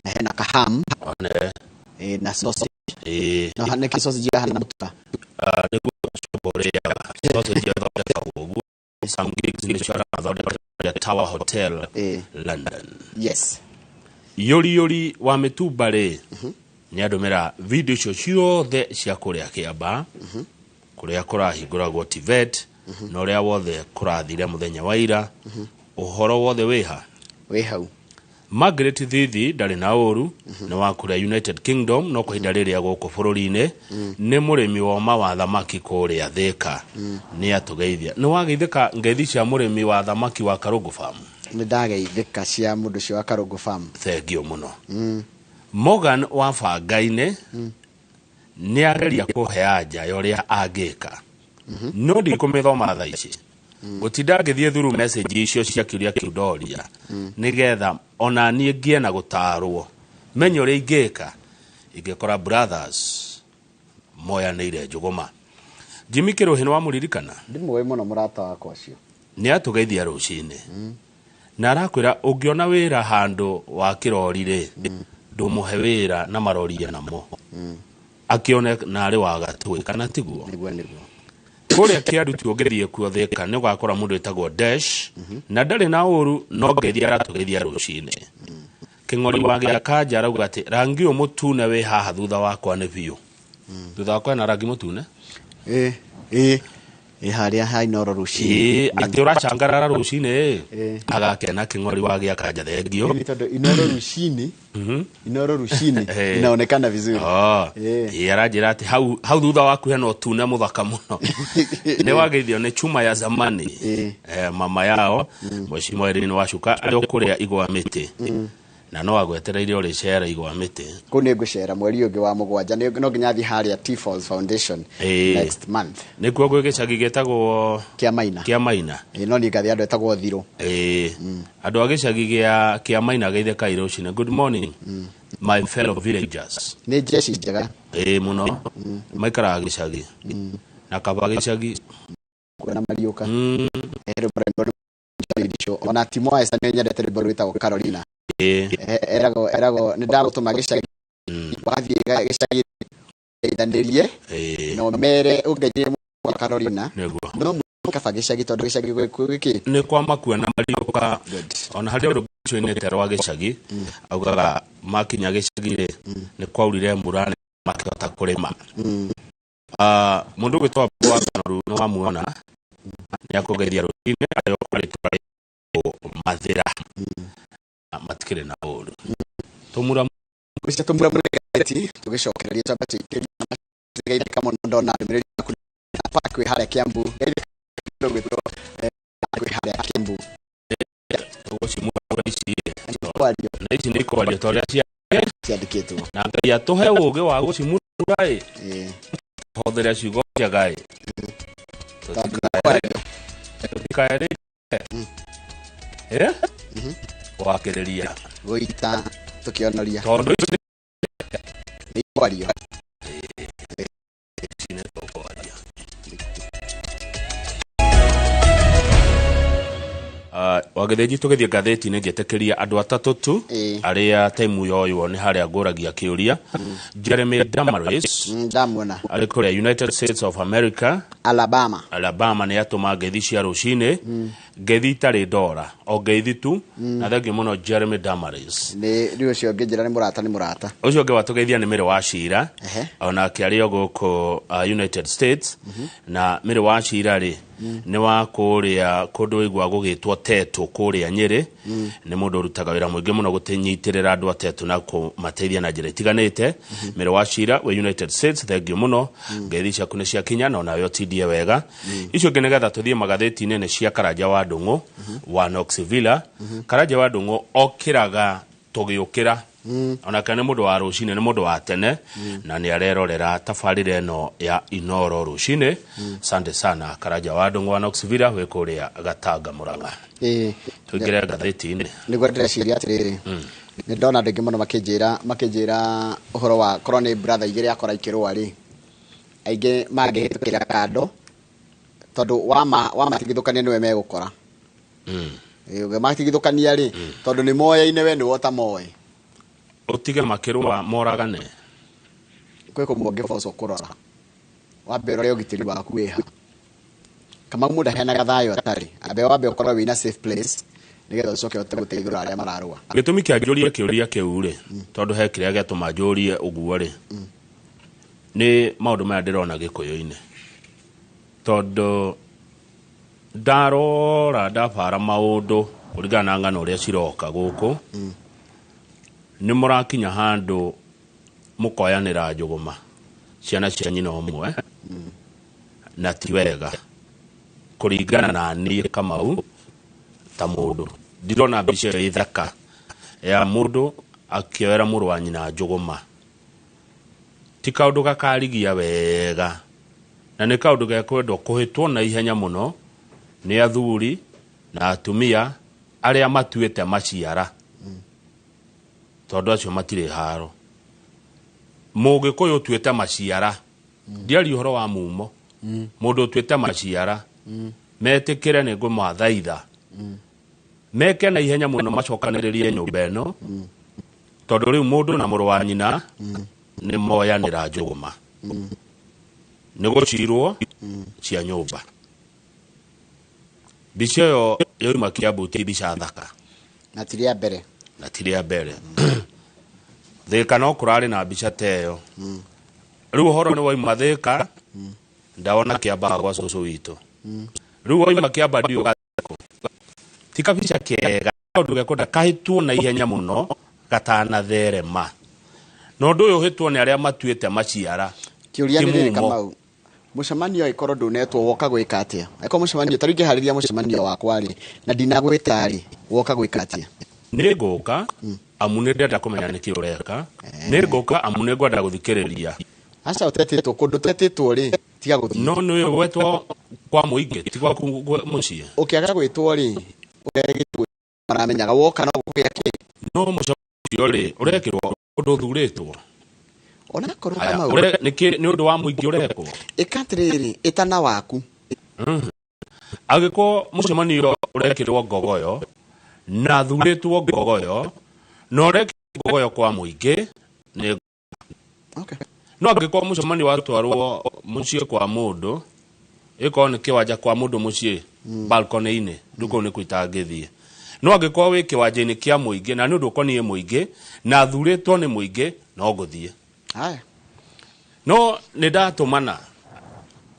na hena ka ham, One. Na sausage. No nĩkĩ sausage yahana mũtuka? Nĩguo ũcoka ũrĩaga. Sausage ĩthondekagwo ũguo. Sam Giggs nĩcio arathondeka Tower Hotel, London. Yes. Yũri yũri wa mĩtumba rĩ, nĩ andũmĩra video icio ciothe cia kũrĩa Kĩamba, kũrĩa kũrahingũragwo TVET, na ũrĩa wothe kũrathire mũthenya wa ira, ũhoro wothe wĩha? Wĩ hau. Margaret Thithi ndarĩ na ũru, nĩ wa kũrĩa United Kingdom, no kwa ihinda rĩrĩa gũkũ bũrũri-inĩ, nĩ mũrĩmi woma wa thamaki kũrĩa Thĩka. Nĩ atũgeithia. Nĩ wageithĩka ngeithi cia mũrĩmi wa thamaki wa Karũngũ Farm? Nĩ ndageithĩka cia mũndũ ũcio wa Karũngũ Farm. Thengiũ mũno. Morgan wa Bangainĩ nĩ ageria kũhe anja ya ũrĩa angĩka, no ndikũmĩthoma thaa ici, gũtinda ngĩthiĩ through message icio cia kĩũria kĩu ndoria, nĩgetha ona niĩ ngĩe na gũtarwo menye ũrĩa ingĩka ingĩkora brothers moyanĩire njũgũma. Jimmy Kĩrũhĩ nĩ wamũririkana? Ndimũĩ mũno mũrata wakwa ũcio. Nĩ atũgeithia rũcinĩ na arakwĩra ũngĩona wĩra handũ wa kĩrori rĩ, ndũmũhe wĩra na maroria namo akĩone narĩ wa gatũĩ kana tiguo? Nĩguo, nĩguo. Kũrĩa Kĩanduti ũngĩthiĩ kuo Thĩka nĩ ũgakora mũndũ wĩtagwo Dash, na ndarĩ na ũru, no ngeithi aratũgeithia rũcinĩ. Kĩng'ori wa Gĩakanja arauga atĩ rangi ũyũ mũtune wĩ haha thutha wakwa nĩ biũ. Thutha wakwa hena rangi mũtune? Ĩĩ, ĩĩ. Ĩ harĩa ha Inooro rũcinĩ. Ĩĩ, atĩ ũracangarara rũcinĩ ĩ, agakena Kĩng'ori wa Gĩakanja, thengio. Nĩ tondũ Inooro rũcinĩ, Inooro rũcinĩ inaonekana vizuri. Ĩĩ, aranjĩra atĩ hau thutha waku hena ũtune mũthaka mũno. Nĩ wageithio nĩ chuma ya zamani. Mama yao, Mheshimiwa Irene Wacuka arĩ o kũrĩa igwa mĩtĩ. Na no agwetereire ũrĩcera igwa mĩtĩ. Kũu nĩ ngũcera mweri ũngĩ wa mũgwanja, no nginya thiĩ harĩa T Falls Foundation next month. Nĩkuo gwĩ gĩcagi gĩtagwo Kĩa Maina. Kĩa Maina. Ĩĩ, no niĩ ngathiĩ andũ etagwo Thirũ. Ĩĩ. Andũ a gĩcagi gĩa Kĩa Maina geithĩkai rũcinĩ. Good morning, my fellow villagers. Nĩ jeshi njega. Ĩĩ mũno. Maikaraga gĩcagi. Na kaba gĩcagi. Kuona mariũka. Rwĩmbo rwĩtagwo Ona Timo Esther nĩ nyendete rwĩmbo rwĩtagwo Carolina. Eragwo nĩ ndagũtũma gĩcagi. Wathiĩ gĩcagi geithanĩrie na ũmere ũngeithie wa Carolina. Nĩguo. No kaba gĩcagi tondũ gĩcagi gwĩ kĩ Nĩ kwa makua na mariũka. Ona harĩ ũndũ ũinĩte rwa gĩcagi, augaga makinya gĩcagi rĩ, nĩ kwaurire mbura nĩ makĩhota kũrĩma. Ah, mũndũ ũgwĩtwo wa Kanoru nĩ wamuona, nĩ akũgeithia rũcinĩ arĩ o kũrĩ tũrarĩ Mathĩra. Matikĩrĩ na ũru tũmura. Ũcio tũmura mũrĩgati tũgĩcokereria twamba tũikĩrie geithĩka mũno. Ndona ndũmĩrĩri yaku park wĩ harĩa Kiambu. Geithĩka mũndũ ũgwĩtwo wĩ harĩa Kiambu. Tũgũcimura ici. Kwario. Na ici nĩ ikwario ta ũrĩa ciandĩkĩtwo. Na Ngai atũhe ũũgĩ wa gũcimura ĩ, hũthĩre ciugo njega ĩ, tũtikaere wakĩrĩria gũita tũkĩonoria. Tondũ ici nĩ kwario. Ici nĩ tũkwaria. Wagĩthĩnji tũgĩthiĩ ngathĩti-inĩ, ngĩtĩkĩria andũ atatũ tu arĩa taimu yoywo nĩ harĩa ngũragia kĩũria. Jeremy Damaris Ndamuona. Arĩ kũrĩa United States of America. Alabama. Alabama. Nĩ atũma ngeithi cia rũcinĩ, ngeithi itarĩ ndora, o ngeithi tu. Na thengiũ mũno, Jeremy Damaris. Nĩ rĩu ũcio ngĩnjĩra nĩ mũrata, nĩ mũrata. Ũcio ũngĩ watũgeithia nĩ Mĩrĩ wa Cira, onake arĩ o gũkũ United States. Na Mĩrĩ wa Cira rĩ, nĩ wa kũrĩa kũndũ wĩigua gũgĩtwo Tetũ kũrĩa Nyĩrĩ. Nĩ mũndũ ũrutaga wĩra mũingĩ mũno gũtinyitĩrĩra andũ a Tetũ na kũmateithia na njĩra itiganĩte. Mĩrĩ wa Cira wĩ United States, thengiũ mũno, ngeithi ciaku nĩ ciakinya na onawe ũtindie wega. Icio ingĩ nĩgetha tũthiĩ magathĩti-inĩ nĩ cia Karanja wa Ndũng'ũ wa Knoxville. Karanja wa Ndũng'ũ okĩraga tũgĩũkĩra, onake nĩ mũndũ wa rũcinĩ, nĩ mũndũ wa tene, na nĩ arerorera tabarĩra ĩno ya Inoro rũcinĩ. Sante sana, Karanja wa Ndũng'ũ wa Knoxville wĩ kũrĩa Gatanga, Mũrang'a. Tũingĩre ngathĩti-inĩ. Nĩguo ndĩreciria atĩrĩrĩ, nĩ ndona andũ aingĩ mũno makĩnjĩra ũhoro wa korwo nĩ brother igĩrĩ akora ikĩrũa rĩ, aingĩ mangĩhĩtũkĩra kando tondũ wama wamatigithũkania nĩwe megũkora. Ũngĩmatigithũkania rĩ, tondũ nĩ moyaine, we nĩwe ũtamoĩ. Ũtige makĩrũa moragane. Kwĩ kũmwe ũngĩbocwo kũrora, wambe ũrore ũgitĩri waku wĩha. Kamau, mũndũ aheanaga thayũ atarĩ ambe wambe ũkorwo wĩna safe place nĩgetha ũcoke ũhote gũteithũra arĩa mararũa. Gĩtũmi kĩa njũrie kĩũria kĩu rĩ, tondũ he kĩrĩa gĩatũma njũrie ũguo rĩ, nĩ maũndũ maya ndĩrona gĩkũyũ-inĩ, tondũ ndarora ndabara maũndũ kũringana na ng'ano ũrĩa ciroka gũkũ, nĩ mũrakinya handũ mũkoyanĩra njũgũma ciana cia nyina ũmwe, na ti wega. Kũringana na niĩ Kamau ta mũndũ, ndirona mbica ĩyo ĩ thaka ya mũndũ akĩoera mũrũ wa nyina njũgũma. Ti kaũndũ gakarigia wega, na nĩ kaũndũ gekwendwo kũhĩtwo na ihenya mũno nĩ athuri na atumia arĩa matuĩte maciara, tondũ acio matirĩ haro. Mũgĩkũyũ ũtuĩte maciara, ndiaria ũhoro wa mumo, mũndũ ũtuĩte maciara, metĩkĩre nĩ ngũmathaitha meke na ihenya mũno macokanĩrĩrie nyũmba ĩno, tondũ rĩu mũndũ na mũrũ wa nyina nĩ moyanĩra njũgũma, nĩ gũcirwo cia nyũmba. Mbica ĩyo yauma Kiambu ti mbica thaka. Na ti rĩa mbere. Na ti rĩa mbere. Thĩka no kũrarĩ na mbica ta ĩyo. Rĩu ũhoro nĩ wauma Thĩka, ndawona Kĩambaga gwa cũcũ witũ. Rĩu wauma Kĩamba ndiũ ti kabica kega, kaũndũ gekwenda kahĩtwo na ihenya mũno gatanatherema, na ũndũ ũyũ ũhĩtwo nĩ arĩa matuĩte maciara. Kĩũria Ti nĩ rĩrĩ, mumo. Kamau, mũcemanio ĩkorwo ndũnetwo, woka gwĩka atĩa? Angĩkorwo mũcemanio, ta rĩu ingĩharĩria mũcemanio wakwa rĩ, na ndinagwĩta rĩ, woka gwĩka atĩa? Nĩ ngũka amu nĩ ndĩrenda kũmenya nĩkĩ ũreka. Nĩ ngũka amu nĩ ngwenda gũthikĩrĩria. Aca, ũtetĩtwo kũndũ ũtetĩtwo rĩ, tiga gũthiĩ. No nĩ gwetwo kwa mũingĩ, ti gwaku mũciĩ. Ũkĩaga gwĩtwo rĩ, ũregĩtwo maramenyaga woka no gũkũgĩa kĩ. No mũcemanio ũcio rĩ, ũrekĩrwo ũndũ ũthurĩtwo? Onakorwo Aya, Kamau nĩkĩ nĩ ũndũ wa mũingĩ ũrekwo? Ĩka atĩrĩrĩ, ĩtana waku. Angĩkorwo mũcemanio ũrekĩrwo Ngogoyo na thurĩtwo Ngogoyo na ũrekĩrwo Ngogoyo kwa mũingĩ nĩ No angĩkorwo mũcemanio watwarwo mũciĩ kwa mũndũ, ĩkorwo nĩ kĩwanja kwa mũndũ mũciĩ balcony-inĩ, rĩu kũu nĩkuo itangĩthiĩ. No angĩkorwo wĩ kĩwanja-inĩ kĩa mũingĩ na nĩ ũndũ ũkoniĩ mũingĩ na thurĩtwo nĩ mũingĩ, no ngũthiĩ. Haya. No nĩ ndatũmana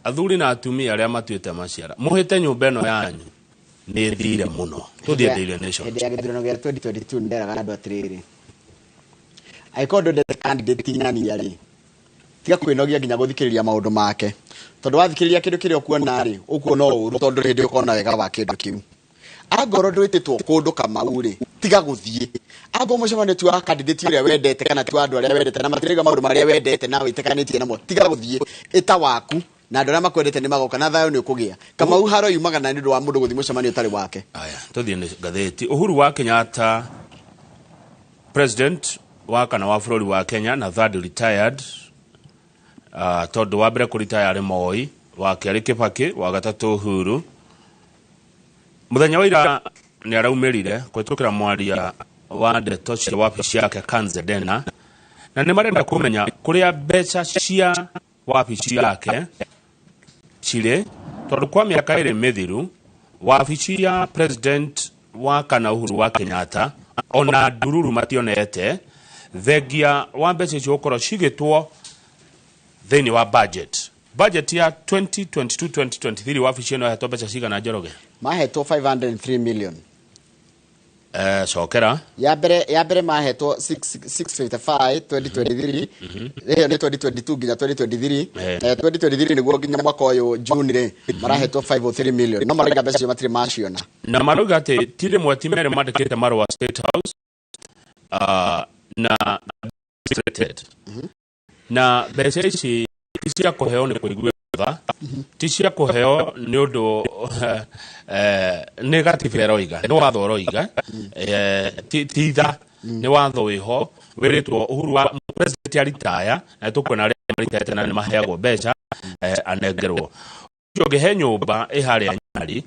athuri na atumia arĩa matuĩte maciara, mũhĩte nyũmba ĩno yanyu nĩ thire mũno. Tũthiĩ Daily Nation. Hĩndĩ ya gĩthurano gĩa 2022 nderaga andũ atĩrĩrĩ, angĩkorwo ndwendete candidate ng'ania rĩ, tiga kwĩnogia nginya gũthikĩrĩria maũndũ make, tondũ wathikĩrĩria kĩndũ kĩrĩa ũkuona rĩ, ũkuona ũru, tondũ ndũrĩ hĩndĩ ũkona wega wa kĩndũ kĩu. Angorwo ndwĩtĩtwo kũndũ Kamau rĩ, tiga gũthiĩ. Angorwo mũcemanio ti wa candidate ũrĩa wendete kana ti wa andũ arĩa wendete na matirauga maũndũ marĩa wendete na wĩtĩkanĩtie namo, tiga gũthiĩ. Ĩta waku na andũ arĩa makwendete nĩ magoka na thayũ nĩ ũkũgĩa. Kamau haro yumaga na nĩ ũndũ wa mũndũ gũthiĩ mũcemanio ũtarĩ wake. Aya, tũthiĩ nĩ ngathĩti. Uhuru wa Kenyatta, president wa kana wa bũrũri wa Kenya na third retired, tondũ wa mbere kũritaya arĩ Moi, wa kerĩ Kibaki, wa gatatũ Uhuru. Mũthenya wa ira nĩ araumĩrire kũhĩtũkĩra mwaria wa ndeto cia wabici yake Kanze Dena, na nĩ marenda kũmenya kũrĩa mbeca cia wabici yake cirĩ, tondũ kwa mĩaka ĩrĩ mĩthiru wabici ya president wa kana Uhuru wa Kenyatta ona ndururu mationete thengia wa mbeca icio gũkorwo cigĩtwo thĩinĩ wa budget. Budget ya 2022-2023 wabici ĩno yahetwo mbeca cigana, Njoroge? Mahetwo 503 million. Cokera. Ya mbere mahetwo 655 2023. Ĩyo nĩ 2022 nginya 2023. 2023 nĩguo nginya mwaka ũyũ June rĩ, marahetwo 503 million, no marauga mbeca icio matirĩ maciona. Na marauga atĩ ti rĩmwe ti merĩ mandĩkĩte marũa State House na administrated na mbeca ici ti cia kũheo nĩ kũigua tha, ti cia kũheo nĩ ũndũ nĩ gatiba ĩroiga, nĩ watho ũroiga, ti tha, nĩ watho wĩho wĩrĩtwo Uhuru wa president aritaya, na tũkuona arĩa maritaĩte na nĩ maheagwo mbeca, anengerwo. Ũcio ũngĩ, he nyũmba ĩ harĩa Nyali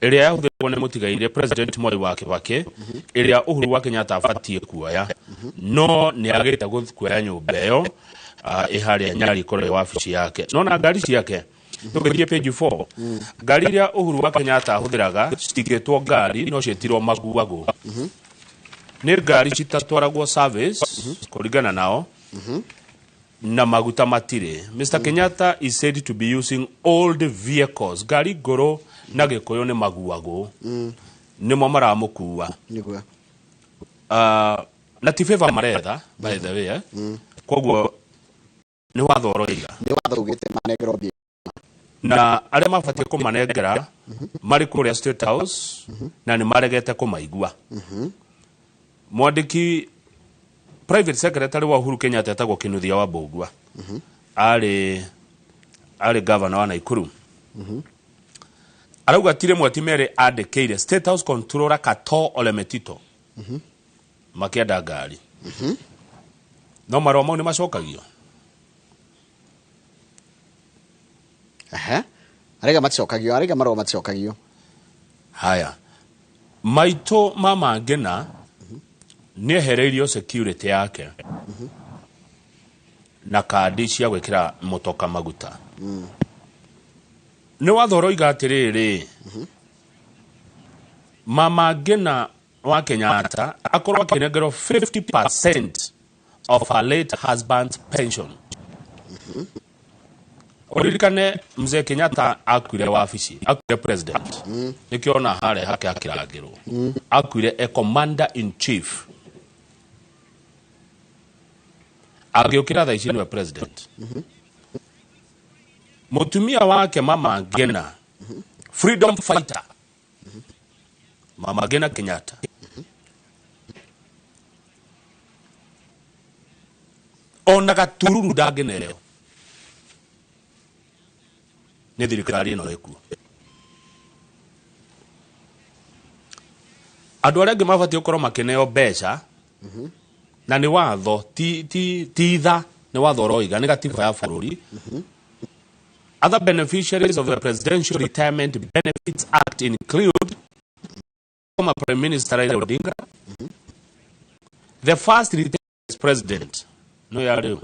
ĩrĩa yahũthĩrwo nĩ mũtigairĩ president Moi wa Kibaki, ĩrĩa Uhuru wa Kenyatta abatiĩ kuoya, no nĩ agĩte kuoya nyũmba ĩyo ĩ harĩa Nyali ĩkorwo ĩ wabici yake. No na ngari ciake, tũgĩthiĩ page 4, ngari iria Uhuru wa Kenyatta ahũthĩraga citigĩtwo ngari no ciĩtirwo maguagũ, nĩ ngari citatwaragwo service kũringana nao na maguta matirĩ. Mr Kenyatta is said to be using old vehicles, ngari ngũrũ, na gĩkũyũ nĩ maguagũ, nĩmo maramũkua. Nĩguo. Na ti favor maretha, by the way, eh? Koguo nĩ watho ũroiga. Nĩ watho ugĩte manengerwo mbia. Na arĩa mabatiĩ kũmanengera marĩ kũrĩa State House na nĩ maregete kũmaigua. Mwandĩki private secretary wa Uhuru Kenyatta etagwo Kinuthia wa Mbũgua, arĩ governor wa Nakuru, arauga ti rĩmwe ti merĩ andĩkĩire State House controller Kato Ole Metito makĩenda ngari, no marũa mau nĩ macokagio. Ehe, araiga maticokagio, araiga marũa maticokagio. Haya, maitũ mama Ngina nĩ ehereirio security yake na kandi cia gwĩkĩra mũtoka maguta. Nĩ watho ũroiga atĩrĩrĩ, mama Ngina wa Kenyatta akorwo akĩnengerwo 50% of her late husband's pension. Ũririkane mzee Kenyatta akuire wabici, akuire president, nĩkĩo ona harĩa hake akĩrangĩrwo, akuire a commander in chief. Agĩũkĩra thaa ici nĩwe president. Mũtumia wake mama Ngina, freedom fighter mama Ngina Kenyatta, ona gatururu ndangĩneo nĩ thirikari ĩno ĩkuo. Andũ arĩa angĩ mabatiĩ gũkorwo makĩneo mbeca na nĩ watho, ti tha, nĩ watho ũroiga, nĩ gatiba ya bũrũri. Other beneficiaries of the Presidential Retirement Benefits Act include former Prime Minister Raila Odinga, the first retired president, no ya rĩu.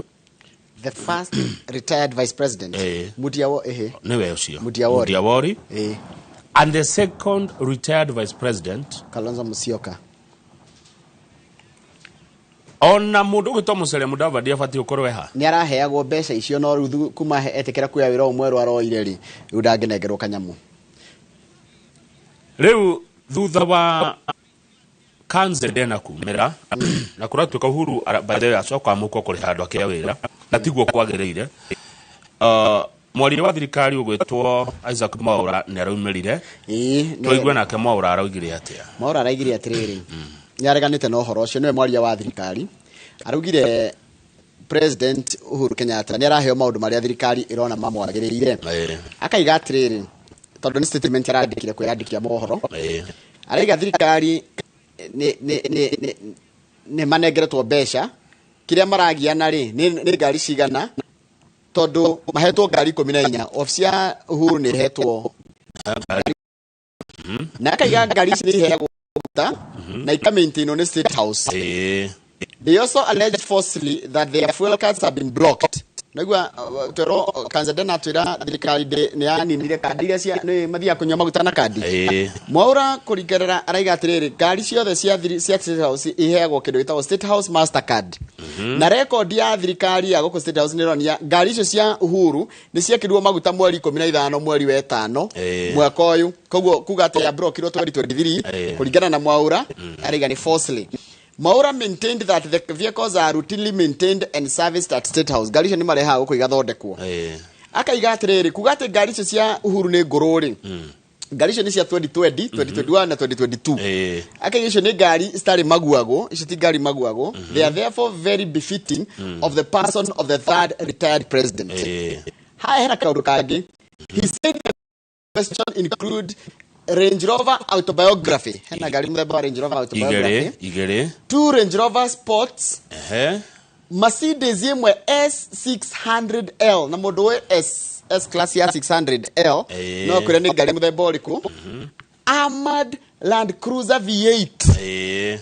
The first retired vice president. Mutia wo ehe. Nĩwe ũcio. Mutia Wori. Mutia Wori. And the second retired vice president, Kalonzo Musyoka. Ona mũndũ ũgwĩtwo Musalia Mudavadi abatiĩ gũkorwo eha. Nĩ araheagwo mbeca icio, no rĩu kuma etĩkĩra kuoya wĩra ũyũ mwerũ aroire rĩ, rĩu ndangĩnengerwo kanyamũ. Rĩu thutha wa Kanze Dena kumĩra na kũratuĩka Uhuru by the way acoka amũkwo kũrĩha andũ ake a wĩra na tiguo kwagĩrĩire, mwaria wa thirikari ũgwĩtwo Isaac Mwaura nĩ araumĩrire. Tũigue nake Mwaura araugire atĩa. Mwaura araigire atĩrĩrĩ, nĩ areganĩte na ũhoro ũcio. Nĩwe mwaria wa thirikari, araugire President Uhuru Kenyatta nĩ araheo maũndũ marĩa thirikari ĩrona mamwagĩrĩire. Akaiga atĩrĩrĩ, tondũ nĩ statement arandĩkire kwĩyandĩkia mohoro, araiga thirikari nĩ manengeretwo mbeca, kĩrĩa maragiana rĩ nĩ ngari cigana, tondũ mahetwo ngari 14. Obici ya Uhuru nĩ ĩhetwo, na akaiga ngari ici nĩ iheagwo maguta na ikamaintainwo nĩ State House. They also alleged falsely that their fuel cards have been blocked. Naigua twero Kanzadena twira thirikari nĩ yaninire kandi iria cia nĩ mathiaga kũnyua maguta na kandi. Mwaura kũringana araiga atĩrĩrĩ, ngari ciothe cia State House iheagwo kĩndũ gĩtagwo State House Mastercard. Na rekondi ya thirikari ya gũkũ State House nĩ ĩronania ngari icio cia Uhuru nĩ ciekĩrirwo maguta mweri 15 mweri wa ĩtano mwaka ũyũ. Koguo kuga atĩ ya brokirwo 2023 kũringana na Mwaura araiga nĩ falsely. Mwaura maintained that the vehicles are routinely maintained and serviced at State House. Ngari icio nĩ marehaga gũkũ igathondekwo. Akaiga atĩrĩrĩ, kuga atĩ ngari icio cia Uhuru nĩ ngũrũ rĩ, ngari icio nĩ cia 2020, 2021 na 2022. Akaiga icio nĩ ngari citarĩ maguagwo, icio ti ngari maguagwo. They are therefore very befitting of the person of the third retired president. Haya, hena kaũndũ kangĩ. He said the question include Range Rover Autobiography. Hena ngari mũthemba wa Range Rover Autobiography. Igĩrĩ igĩrĩ. Two Range Rover Sports. Mercedes ĩmwe S600L, na mũndũ wĩ S class ya 600L no kwĩra nĩ ngari mũthemba ũrĩkũ. Armored Land Cruiser V8.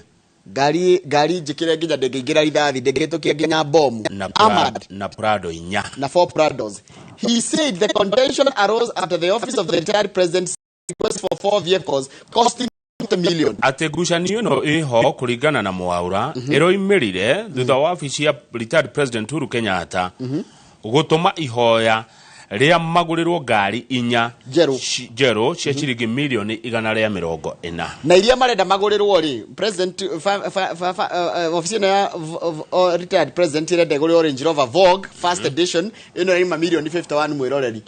Ngari njĩkĩre nginya ndĩngĩingĩra rithathi, ndĩngĩhĩtũkia nginya bomu. Na Armored. Na Prado inya. Na four Prados. He said the contention arose after the office of the retired president request for four vehicles costing 50 million. Atĩ ngucanio ĩno ĩho kũringana na Mwaura ĩroimĩrire thutha wa wabici ya retired president Uhuru Kenyatta gũtũma ihoya rĩa magũrĩrwo ngari inya njerũ cia ciringi milioni 140. Na iria marenda magũrĩrwo rĩ, president fa, fa, fa, fa, ofici ĩno ya retired president ĩrenda ĩgũrĩrwo Range Rover Vogue first edition, ĩno ĩma milioni 51, mwĩroreri.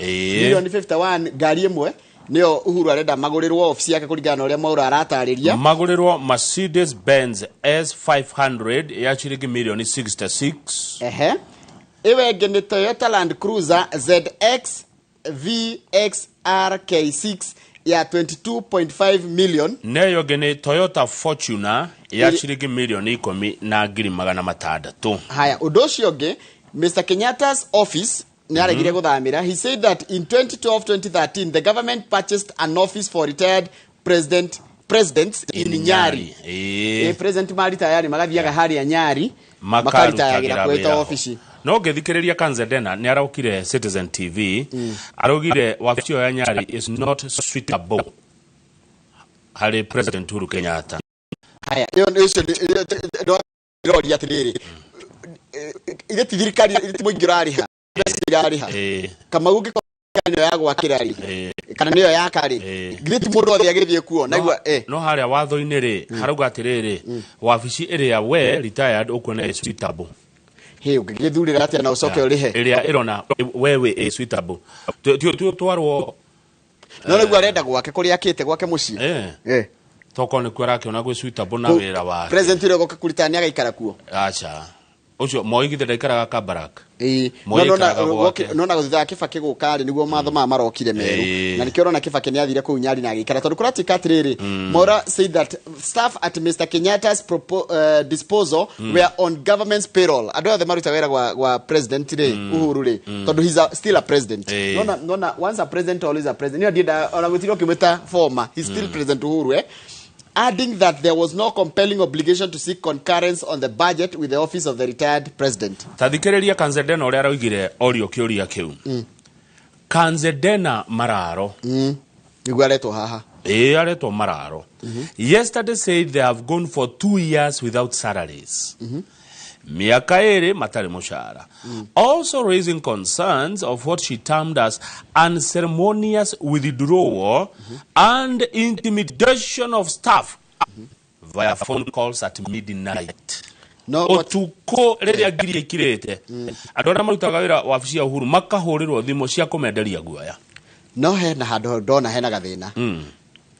Milioni 51 ngari ĩmwe nĩyo Uhuru arenda magũrĩrwo ofici yake, kũringana na ũrĩa Mwaura aratarĩria. Magũrĩrwo Mercedes Benz S500 ya ciringi milioni 66. Ehe, ĩyo ĩngĩ nĩ Toyota Land Cruiser ZX VXRK6 ya 22.5 million. Neyo ĩngĩ nĩ Toyota Fortuner ya ciringi milioni 10 na ngiri 600. Haya, ũndũ ũcio ũngĩ, Mr Kenyatta's office nĩ aregire gũthamĩra. He said that in 2012-2013 the government purchased an office for retired presidents in Nyari. President maritayari magathiaga harĩa Nyari makaritayagĩra makarutagĩra kwĩta wĩra ho. Ofici. No ngĩthikĩrĩria Kanzedena nĩ araukire Citizen TV, araugire wabici ĩyo ya Nyari is not suitable harĩ President Uhuru Kenyatta. Haya, ĩyo nĩ ũcio ndĩroria atĩrĩrĩ, ithe ti thirikari, ithe ti mũingĩ ũrarĩha, mbeca irarĩha? Kamau, ũngĩkorwo nĩyo ya gwakĩra rĩ, kana nĩyo yaka rĩ, githĩ ti mũndũ othe agĩthiĩ kuo naigua? No harĩa watho-inĩ rĩ, harauga atĩrĩrĩ, wabici ĩrĩa we retired ũkuona ĩ suitable. Hĩ, ũngĩgĩthurĩra atĩa na ũcoke ũrĩhe? Ĩrĩa ĩrona we wĩ ĩ suitable. Ti ũtwarwo. No nĩguo arenda gwake kũrĩa akĩte gwake mũciĩ. Tokorwo nĩkuo arakĩona gwĩ suitable na wĩra wake. President ũrĩa ũgoka kũritaya nĩ agaikara kuo? Aca, ũcio Moi githĩ ndaikaraga Kabarak? Moi No nona aikaraga gwake. Nona thutha wa Kibaki gũka rĩ, nĩguo matho maya marokire merũ. Na nĩkĩo ũrona Kibaki nĩ athire kũu Nyari na agĩikara, tondũ kũratuĩka atĩrĩrĩ, Mwaura said that staff at Mr Kenyatta's disposal were on government's payroll. Andũ othe maruta wĩra gwa president rĩ, Uhuru rĩ, tondũ he's still a president. Nona once a president, always a president. Niyo ndienda ona gũtirĩ ũkĩmwĩta former, he's still President Uhuru. Adding that there was no compelling obligation to seek concurrence on the budget with the office of the retired president. Ta thikĩrĩria Kanzedena ũrĩa araugire orio kĩũria kĩu. Kanzedena Mararo. Nĩguo aretwo haha. Ĩĩ, aretwo Mararo. Yesterday said they have gone for 2 years without salaries. Miaka 2 matarĩ mũcara. Also raising concerns of what she termed as unceremonious withdrawal and intimidation of staff via phone calls at midnight. No, ũtukũ rĩrĩa ngiria ikirĩte, andũ arĩa marutaga wĩra wabici ya Uhuru makahũrĩrwo thimũ cia kũmenderia guoya. No hena handũ ndona hena gathĩna.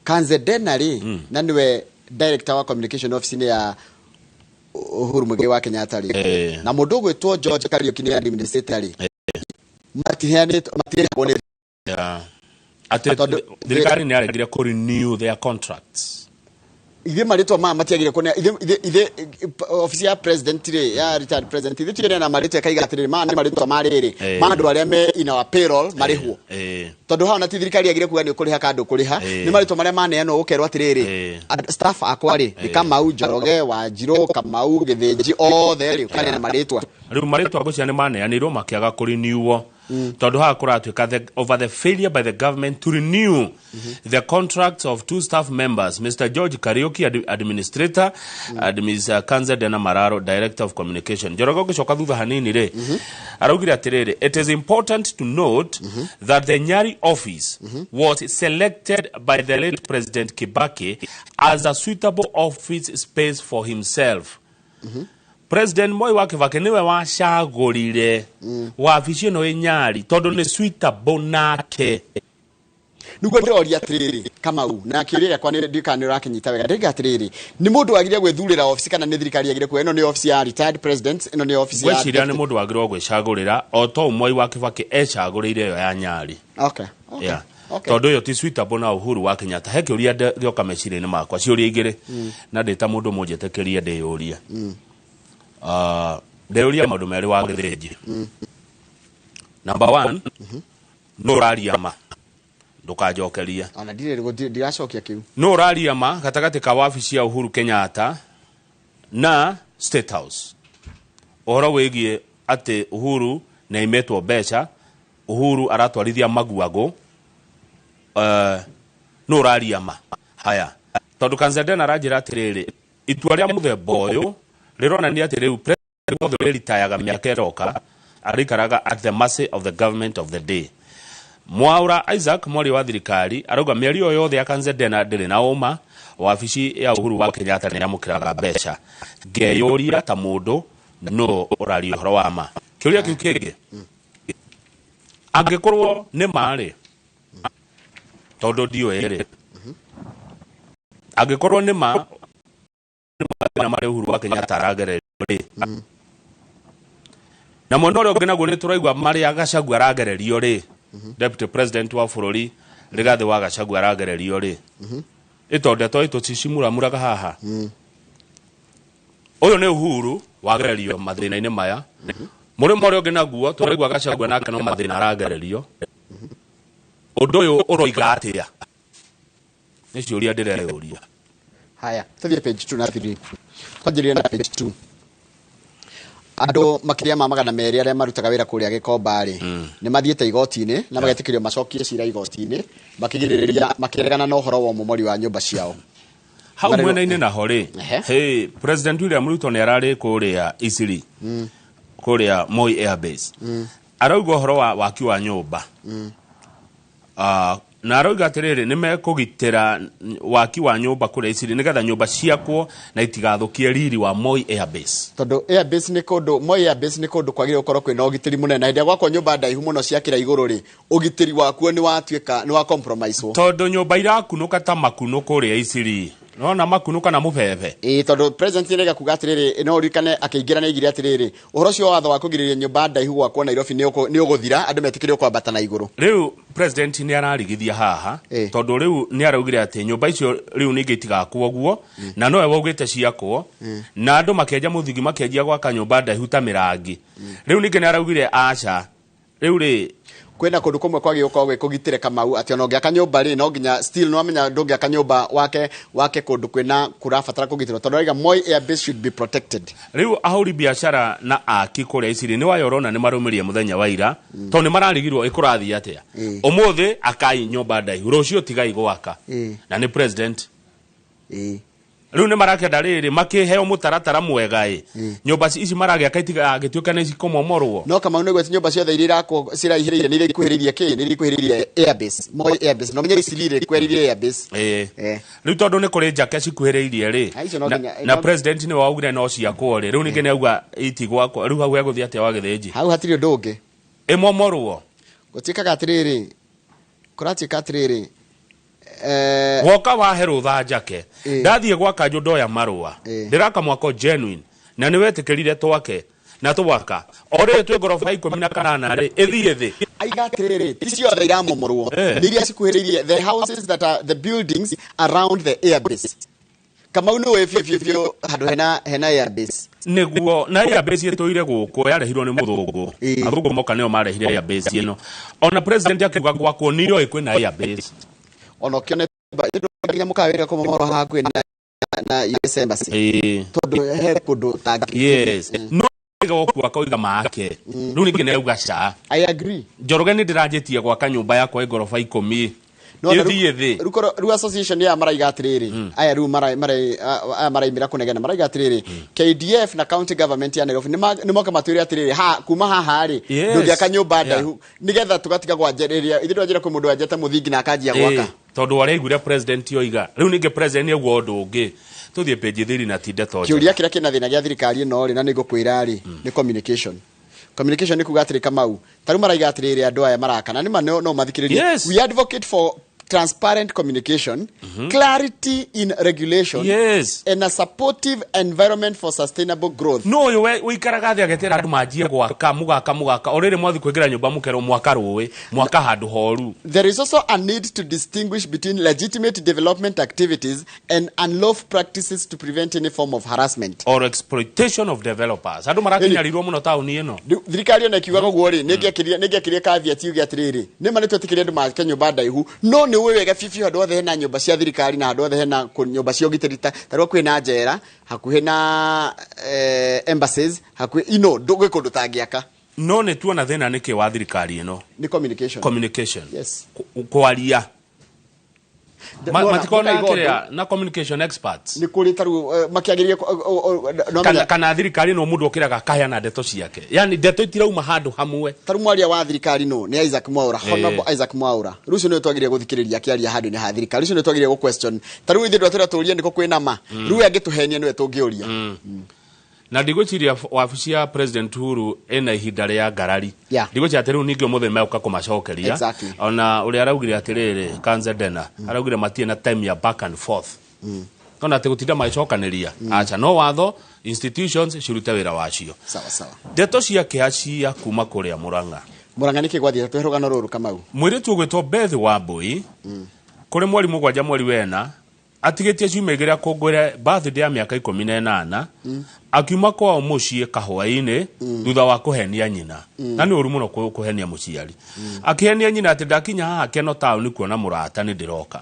Kanzedena rĩ, na nĩwe director wa communication office-inĩ ya Uhuru Muigai wa Kenyatta rĩ, na mũndũ ũgwĩtwo George Kariuki nĩ administrator rĩ, matiheanĩtwo, matirĩhagwo nĩ Atĩ thirikari nĩ yaregire kũ renew their contracts. Ithuĩ marĩtwa maya matiagire kũne ithuĩ office ya president rĩ, ya retired president, ithuĩ tigĩrĩra na marĩtwa ĩkaiga atĩrĩrĩ, maya nĩ marĩtwa ma rĩrĩ, ma andũ arĩa me in our payroll marĩhwo, tondũ hau na ti thirikari yagire kuga nĩ ũkũrĩha kana ndũkũrĩha. Nĩ marĩtwa marĩa maneanwo ũkerwo atĩrĩrĩ, staff akwa rĩ, nĩ Kamau, Njoroge, Wanjirũ, Kamau, Gĩthĩnji, othe rĩ, ũkaneana marĩtwa. Rĩu marĩtwa ngũcia nĩ maneanirwo makĩaga kũrenewo, tondũ haha kũratuĩka over the failure by the government to renew the contracts of two staff members, Mr George Kariuki, administrator, and Ms Kanzedena Mararo, director of communication. Njoroge, ũngĩcoka thutha hanini rĩ, araugire atĩrĩrĩ, "It is important to note that the Nyari office was selected by the late President Kibaki as a suitable office space for himself." President Moi wa Kibaki niwe wacagũrire wabici ĩno ĩ Nyari tondũ nĩ suitable nake. Niguo ndĩroria atĩrĩrĩ, Kamau, na kĩũria gĩakwa nĩ ndikana nĩ ũrakĩnyita wega. Ndĩrĩga atĩrĩrĩ, nĩ mũndũ wagire gwĩthurĩra obici kana nĩ thirikari yagire kuoya ĩno nĩ obici ya retired president, ĩno nĩ obici ya Ngwĩciria nĩ mũndũ wagĩrĩirwo gwĩcagũrĩra o to Moi wa Kibaki ecagũrĩire ĩyo ya Nyari. Okay. Yeah. Tondũ ĩyo ti suitable na Uhuru wa Kenyatta. He kĩũria gĩoka meciria-inĩ makwa, ciũria igĩrĩ, na ndĩ ta mũndũ mũnjĩtĩkĩrie ndĩyũrie. Ndĩyũria maũndũ merĩ wa Gĩthĩnji. Number one, nũ ũraria ma? Ndũkanjokerie. Ona ndirĩ ndiracokia kĩu. Nũ ũraria ma gatagatĩ ka wabici ya Uhuru Kenyatta na State House ũhoro wĩgiĩ atĩ Uhuru nĩ aimĩtwo mbeca, Uhuru aratwarithia maguagũ? Nũ ũraria ma haya? Tondũ Kanzedena aranjĩra atĩrĩrĩ, itua rĩa mũthemba ũyũ rĩronania atĩ rĩu president wothe ũrĩritayaga mĩaka ĩroka arĩikaraga at the mercy of the government of the day. Mwaura Isaac, mwaria wa thirikari, arauga mĩario yothe ya Kanzedena ndĩrĩ na ũma, wabici ya Uhuru wa Kenyatta nĩ yamũkĩraga mbeca. Ngeyũria ta mũndũ, nũ ũraria ũhoro wa ma? Kĩũria kĩu kĩngĩ, angĩkorwo nĩ ma rĩ, tondũ ndiũĩ rĩ, angĩkorwo nĩ ma mathĩna marĩa Uhuru wa Kenyatta aragererio rĩ, na mwena ũrĩa ũngĩ naguo nĩ tũraigua marĩa Gachagua aragererio rĩ, deputy president wa bũrũri Rigathĩ wa Gachagua aragererio rĩ, ĩtondeto ĩtũcicimuramuraga haha. Ũyũ nĩ Uhuru wagererio mathĩna-inĩ maya, mũrĩmo ũrĩa ũngĩ naguo tũraigua Gachagua nake no mathĩna aragererio. Ũndũ ũyũ ũroiga atĩa? Nĩ ciũria ndĩreyũria. Haya, tũthiĩ page 2 na 3. Twanjĩrĩrie na page 2. Andũ makĩria ma 200 arĩa marutaga wĩra kũrĩa Gĩkomba rĩ, nĩ mathiĩte igoti-inĩ na magetĩkĩrio macokie cira igoti-inĩ, makĩgirĩrĩria, makĩregana na ũhoro wa ũmomori wa nyũmba ciao. Hau mwena-inĩ naho rĩ, Ehe. hey, President William Ruto nĩ ararĩ kũrĩa Isiri, kũrĩa Moi Airbase, arauga ũhoro wa waki wa nyũmba. Na arauga atĩrĩrĩ, nĩ mekũgitĩra waki wa nyũmba kũrĩa Isiri nĩgetha nyũmba ciakwo na itigathũkie riri wa Moi Airbase. Tondũ airbase nĩ kũndũ, Moi Airbase nĩ kũndũ kwagĩrĩire gũkorwo kwĩna ũgitĩri mũnene, na hĩndĩ ĩrĩa gwakwo nyũmba ndaihu mũno ciakĩra igũrũ rĩ, ũgitĩri wakuo nĩ watuĩka nĩ wa compromise. Tondũ nyũmba irakunũka ta makunũ kũrĩa Isiri, nona makunũ kana mũbebe. Ĩĩ, tondũ president nĩrega kuga atĩrĩrĩ, no ũririkane akĩingĩra nĩ aigire atĩrĩrĩ, ũhoro ũcio wa watho wa kũgirĩrĩria nyũmba ndaihu gwakwo Nairobi nĩ ũgũthira, andũ metĩkĩrio kwambata na igũrũ. Rĩu president nĩ ararigithia haha, tondũ rĩu nĩ araugire atĩ nyũmba icio rĩu ningĩ itigakwo ũguo, na nowe waugĩte ciakwo, na andũ makĩenja mũthingi, makĩanjia gwaka nyũmba ndaihu ta mĩrangi. Rĩu ningĩ nĩ araugire aca, rĩu rĩ Kwĩna kũndũ kũmwe kwagĩrĩirwo gũkorwo gwĩ kũgitĩre, Kamau, atĩ ona ũngĩaka nyũmba rĩ, no nginya still no amenya ndũngĩaka nyũmba wake kũndũ kwĩna kũrabatara kũgitĩrwo, tondũ arauga Moi Airbase should be protected. Rĩu ahũri biacara na aki kũrĩa Isiri nĩ wayo ũrona nĩ marũmĩrie mũthenya wa ira, tondũ nĩ mararigirwo ĩkũrathiĩ atĩa. Ũmũthĩ akai nyũmba ndaihu, rũciũ tigai gwaka, na nĩ president. Rĩu nĩ marakenda rĩrĩ makĩheo mũtaratara mwega ĩ nyũmba ici maragĩaka itigagĩtuĩka nĩ cikũmomorwo. No Kamau, nĩ gwĩti nyũmba ciothe iria irakwo ciraihĩrĩirie nĩ iria ikuhĩrĩirie kĩ, nĩ iria ikuhĩrĩirie airbase, Moi Airbase, no menye Isiri rĩ kweririe airbase. Ĩĩ, rĩu tondũ nĩ kũrĩ njake cikuhĩrĩirie rĩ, Ah, icio no na president nĩ waugire no ciakwo rĩ, rĩu ningĩ nĩ auga itigwakwo. Rĩu hau hegũthiĩ atĩa wa Gĩthĩnji? Hau hatirĩ ũndũ ũngĩ. Ĩmomorwo. Gũtuĩkaga atĩrĩrĩ, kũratuĩka atĩrĩrĩ, woka wahe rũtha njake, ndathiĩ gwaka njũ ndoya marũa, ndĩraka mwako genuine na nĩ wetĩkĩrire twake na twaka o rĩrĩ twĩ ngoroba 18 rĩ, ĩthiĩ thĩ. Aiga atĩrĩrĩ, ti ciothe iramomorwo, nĩ iria cikuhĩrĩirie, the houses that are the buildings around the airbase. Kamau, nĩ ũĩ biũ biũ biũ handũ hena airbase. Nĩguo na airbase ĩtũire gũkũ, yarehirwo nĩ mũthũngũ. Athũngũ moka nĩo marehire airbase ĩno. Ona president akiuga gwakwo nĩoĩ kwĩna airbase. Ona ũkĩone nginya mũkawa kũmomorwo hakuhĩ na US Embassy, tondũ he kũndũ ũtangĩ. Yes, no gũkua akauga make rĩu ningĩ nĩ auga ca. I agree. Njoroge, nĩ ndĩranjĩtie gwaka nyũmba yakwa ĩ ngoroba 10, No, na ĩthiĩ thĩ. Rĩu association ya maraiga atĩrĩrĩ, aya rĩu aya maraimĩra kũnegena, maraiga atĩrĩrĩ, KDF na county government ya Nairobi nĩ moka matwĩre atĩrĩrĩ, ha kuma haha rĩ, ndũngĩaka nyũmba ndaihu, nĩgetha tũgatiga gwanjĩrĩria ithuĩ ndwanjĩra kwĩ mũndũ wanjete mũthingi na akanjia gwaka. Tondũ araiguire president oiga, rĩu ningĩ president nĩ ũndũ ũngĩ. Tũthiĩ page 3 na ti ndeto njega. Kĩũria kĩrĩa kĩna thĩna gĩa thirikari ĩno rĩ, na nĩ ngũkwĩra rĩ, nĩ communication. Communication nĩ kuga atĩrĩ, Kamau, ta rĩu maraiga atĩrĩrĩ, andũ aya marakana nĩ ma no mathikĩrĩrie. We advocate for transparent communication, clarity in regulation and a supportive environment for sustainable growth. No ũyũ we ũikaraga thĩ agetera andũ manjie gwaka, mũgaka mũgaka, o rĩrĩ mwathi kũingĩra nyũmba mũkerwo mwaka rũĩ, mwaka handũ horu. There is also a need to distinguish between legitimate development activities and unlawful practices to prevent any form of harassment or exploitation of developers. Andũ marakinyarirwo mũno taũni ĩno. Rĩu thirikari ona ĩkiugaga ũguo rĩ, nĩ ĩngĩakĩrie caveat yuge atĩrĩrĩ, nĩ ma nĩ twetĩkĩrie andũ make nyũmba ndaihu, no nĩ ũĩ wega biũ handũ hothe hena nyũmba cia thirikari na handũ hothe hena nyũmba cia ũgitĩri, ta rĩu kwĩna njera hakuhĩ na embassies hakuhĩ ino ndũgĩ kũndũ tangĩaka. No nĩ tuona thĩna nĩkĩ wa thirikari ĩno. Nĩ communication. Communication. Yes. Kwaria. Nona, Matikona mũkaiga kĩrĩa na communication experts. Nĩ kũrĩ tarĩu makĩagĩrĩire no Kana thirikari no mũndũ ũkĩraga akaheana ndeto ciake, yani ndeto itirauma handũ hamwe. Tarĩu mwaria wa thirikari no nĩ Isaac Mwaura, Honorable Isaac Mwaura. Rĩu ũcio nĩwe twagĩrĩire gũthikĩrĩria akĩaria handũ-inĩ ha thirikari. Ũcio nĩwe twagĩrĩire gũ question. Tarĩu ithuĩ ndwatwĩra tũrie nĩkũ kwĩna ma, rĩu we angĩtũhenia nĩwe tũngĩũria. Na ndigwĩciria wabici ya president Uhuru ĩna ihinda rĩa ngarari. Ndigwĩciria atĩ rĩu ningĩ ũmũthĩ megũka kũmacokeria. Ona ũrĩa araugire atĩrĩrĩ, Kanze Dena araugire matirĩ na time ya back and forth, nona atĩ gũtinda magĩcokanĩria, aca, no watho institutions cirute wĩra wacio. Sawa sawa. Ndeto cia kĩha cia kuma kũrĩa Mũrang'a. Mũrang'a nĩkĩ gwathiĩ? Tũhe rũgano rũrũ, Kamau. Mũirĩtu ũgwĩtwo Beth Wambui, kũrĩ mweri 7 mweri wena, atigĩtie ciumia 2 akũngũĩre birthday ya mĩaka 18, akiuma kwao mũciĩ kahũa-inĩ thutha wa kũhenia nyina. Na nĩ ũru mũno kũhenia mũciari. Akĩhenia nyina atĩ ndakinya haha Keno taũni kuona mũrata, nĩ ndĩroka.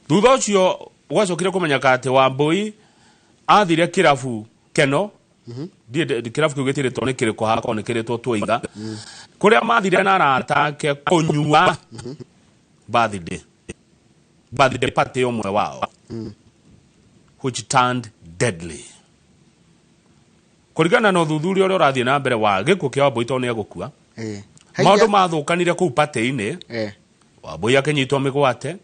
Thutha ũcio gwacokire kũmenyeka atĩ Wambui athire kĩrabu Keno. Ndiĩ kĩrabu kĩu gĩtirĩtwo nĩ kĩrĩkũ, hakorwo nĩ kĩrĩtwo Twiga, kũrĩa mathire na arata ake kũnyua birthday party ũmwe wao, which turned deadly kũringana na ũthuthuria ũrĩa ũrathiĩ na mbere wa gĩkuũ kĩa Wambui, tondũ nĩ egũkua. Maũndũ mathũkanire kũu party-inĩ. Wambui akĩnyitwo mĩgwate,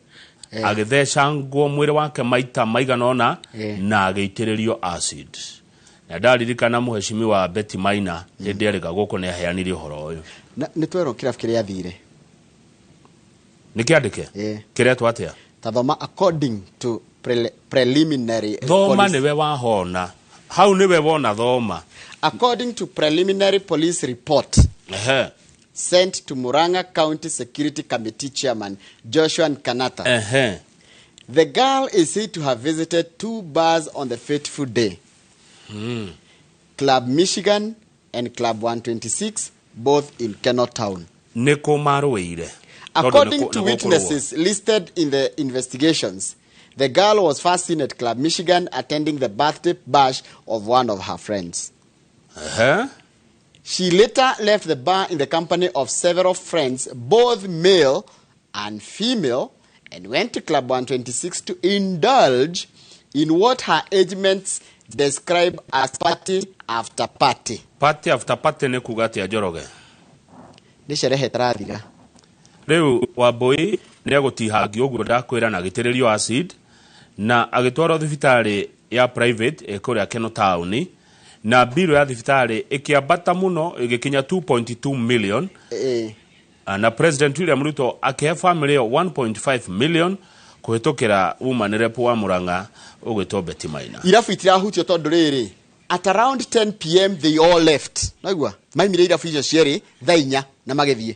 agĩthecangwo mwĩrĩ wake maita maigana ũna na agĩitĩrĩrio acid. Na ndaririkana mũhecimiwa Betty Maina hĩndĩ erĩga gũkũ nĩ aheanire ũhoro ũyũ. Na nĩ twerwo kĩrabu kĩrĩa athire. Nĩ kĩandĩke kĩretwo atĩa? Tathoma, according to preliminary Thoma. police- Nĩwe wahona hau, nĩwe wona, thoma. According to preliminary police report sent to Murang'a County Security Committee Chairman Joshua Nkanata, the girl is said to have visited two bars on the fateful day, Club Michigan and Club 126, both in Keno Town. Nĩ kũ marũĩire? Tondũ According to nĩ gũkũrũo. witnesses listed in the investigations, the girl was first seen at Club Michigan attending the birthday bash of one of her friends. Ehe. She later left the bar in the company of several friends, both male and female, and went to Club 126 to indulge in what her age mates describe as party after party. Party after party nĩ kuga atĩa, Njoroge? Nĩ sherehe tarathira. Rĩu Wambui nĩ egũtihangio ũguo ndakwĩra, na agĩtĩrĩrio acid na agĩtwarwo thibitarĩ ya private ĩ kũrĩa Keno taũni, na mbirũ ya thibitarĩ ĩkĩambata mũno ĩgĩkinya 2.2 million. Na President William Ruto akĩhe family ĩyo 1.5 million kũhĩtũkĩra woman rep wa Murang'a ũgwĩtwo Betty Maina. Irabu itirahutio tondũ rĩrĩ, at around 10 p.m. they all left. Naigua maimire irabu icio cierĩ thaa 4 na magĩthiĩ.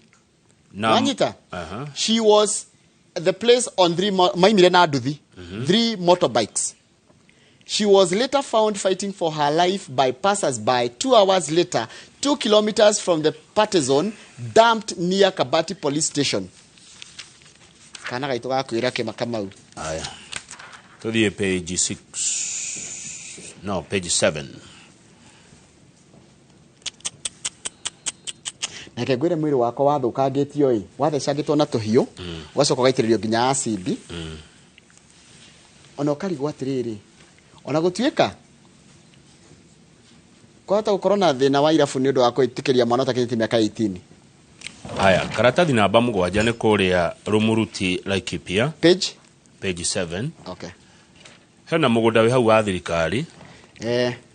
Na- Wanyita? Aha. She was the place on three maimire na nduthi, three motorbikes. She was later found fighting for her life by passers-by 2 hours later, 2 kilometers from the party zone, dumped near Kabati police station. Kana gaitũ gakwĩra kĩma Kamau. Aya, tũthiĩ page 6, no, page 7. Nake ngwĩre mwĩrĩ wakwa wathũkangĩtio ĩ, wathecangĩtwo na tũhiũ, ũgacoka ũgaitĩrĩrio nginya acidi, ona ũkarigwo atĩrĩrĩ, ona gũtuĩka kwahota gũkorwo na thĩna wa irabu nĩ ũndũ wa gwĩtĩkĩria mwana ũtakinyĩtie mĩaka 18. Aya, karatathi namba 7 nĩ kũrĩa Rumuruti, Laikipia. Page? Page 7. Okay. Hena mũgũnda wĩ hau wa thirikari,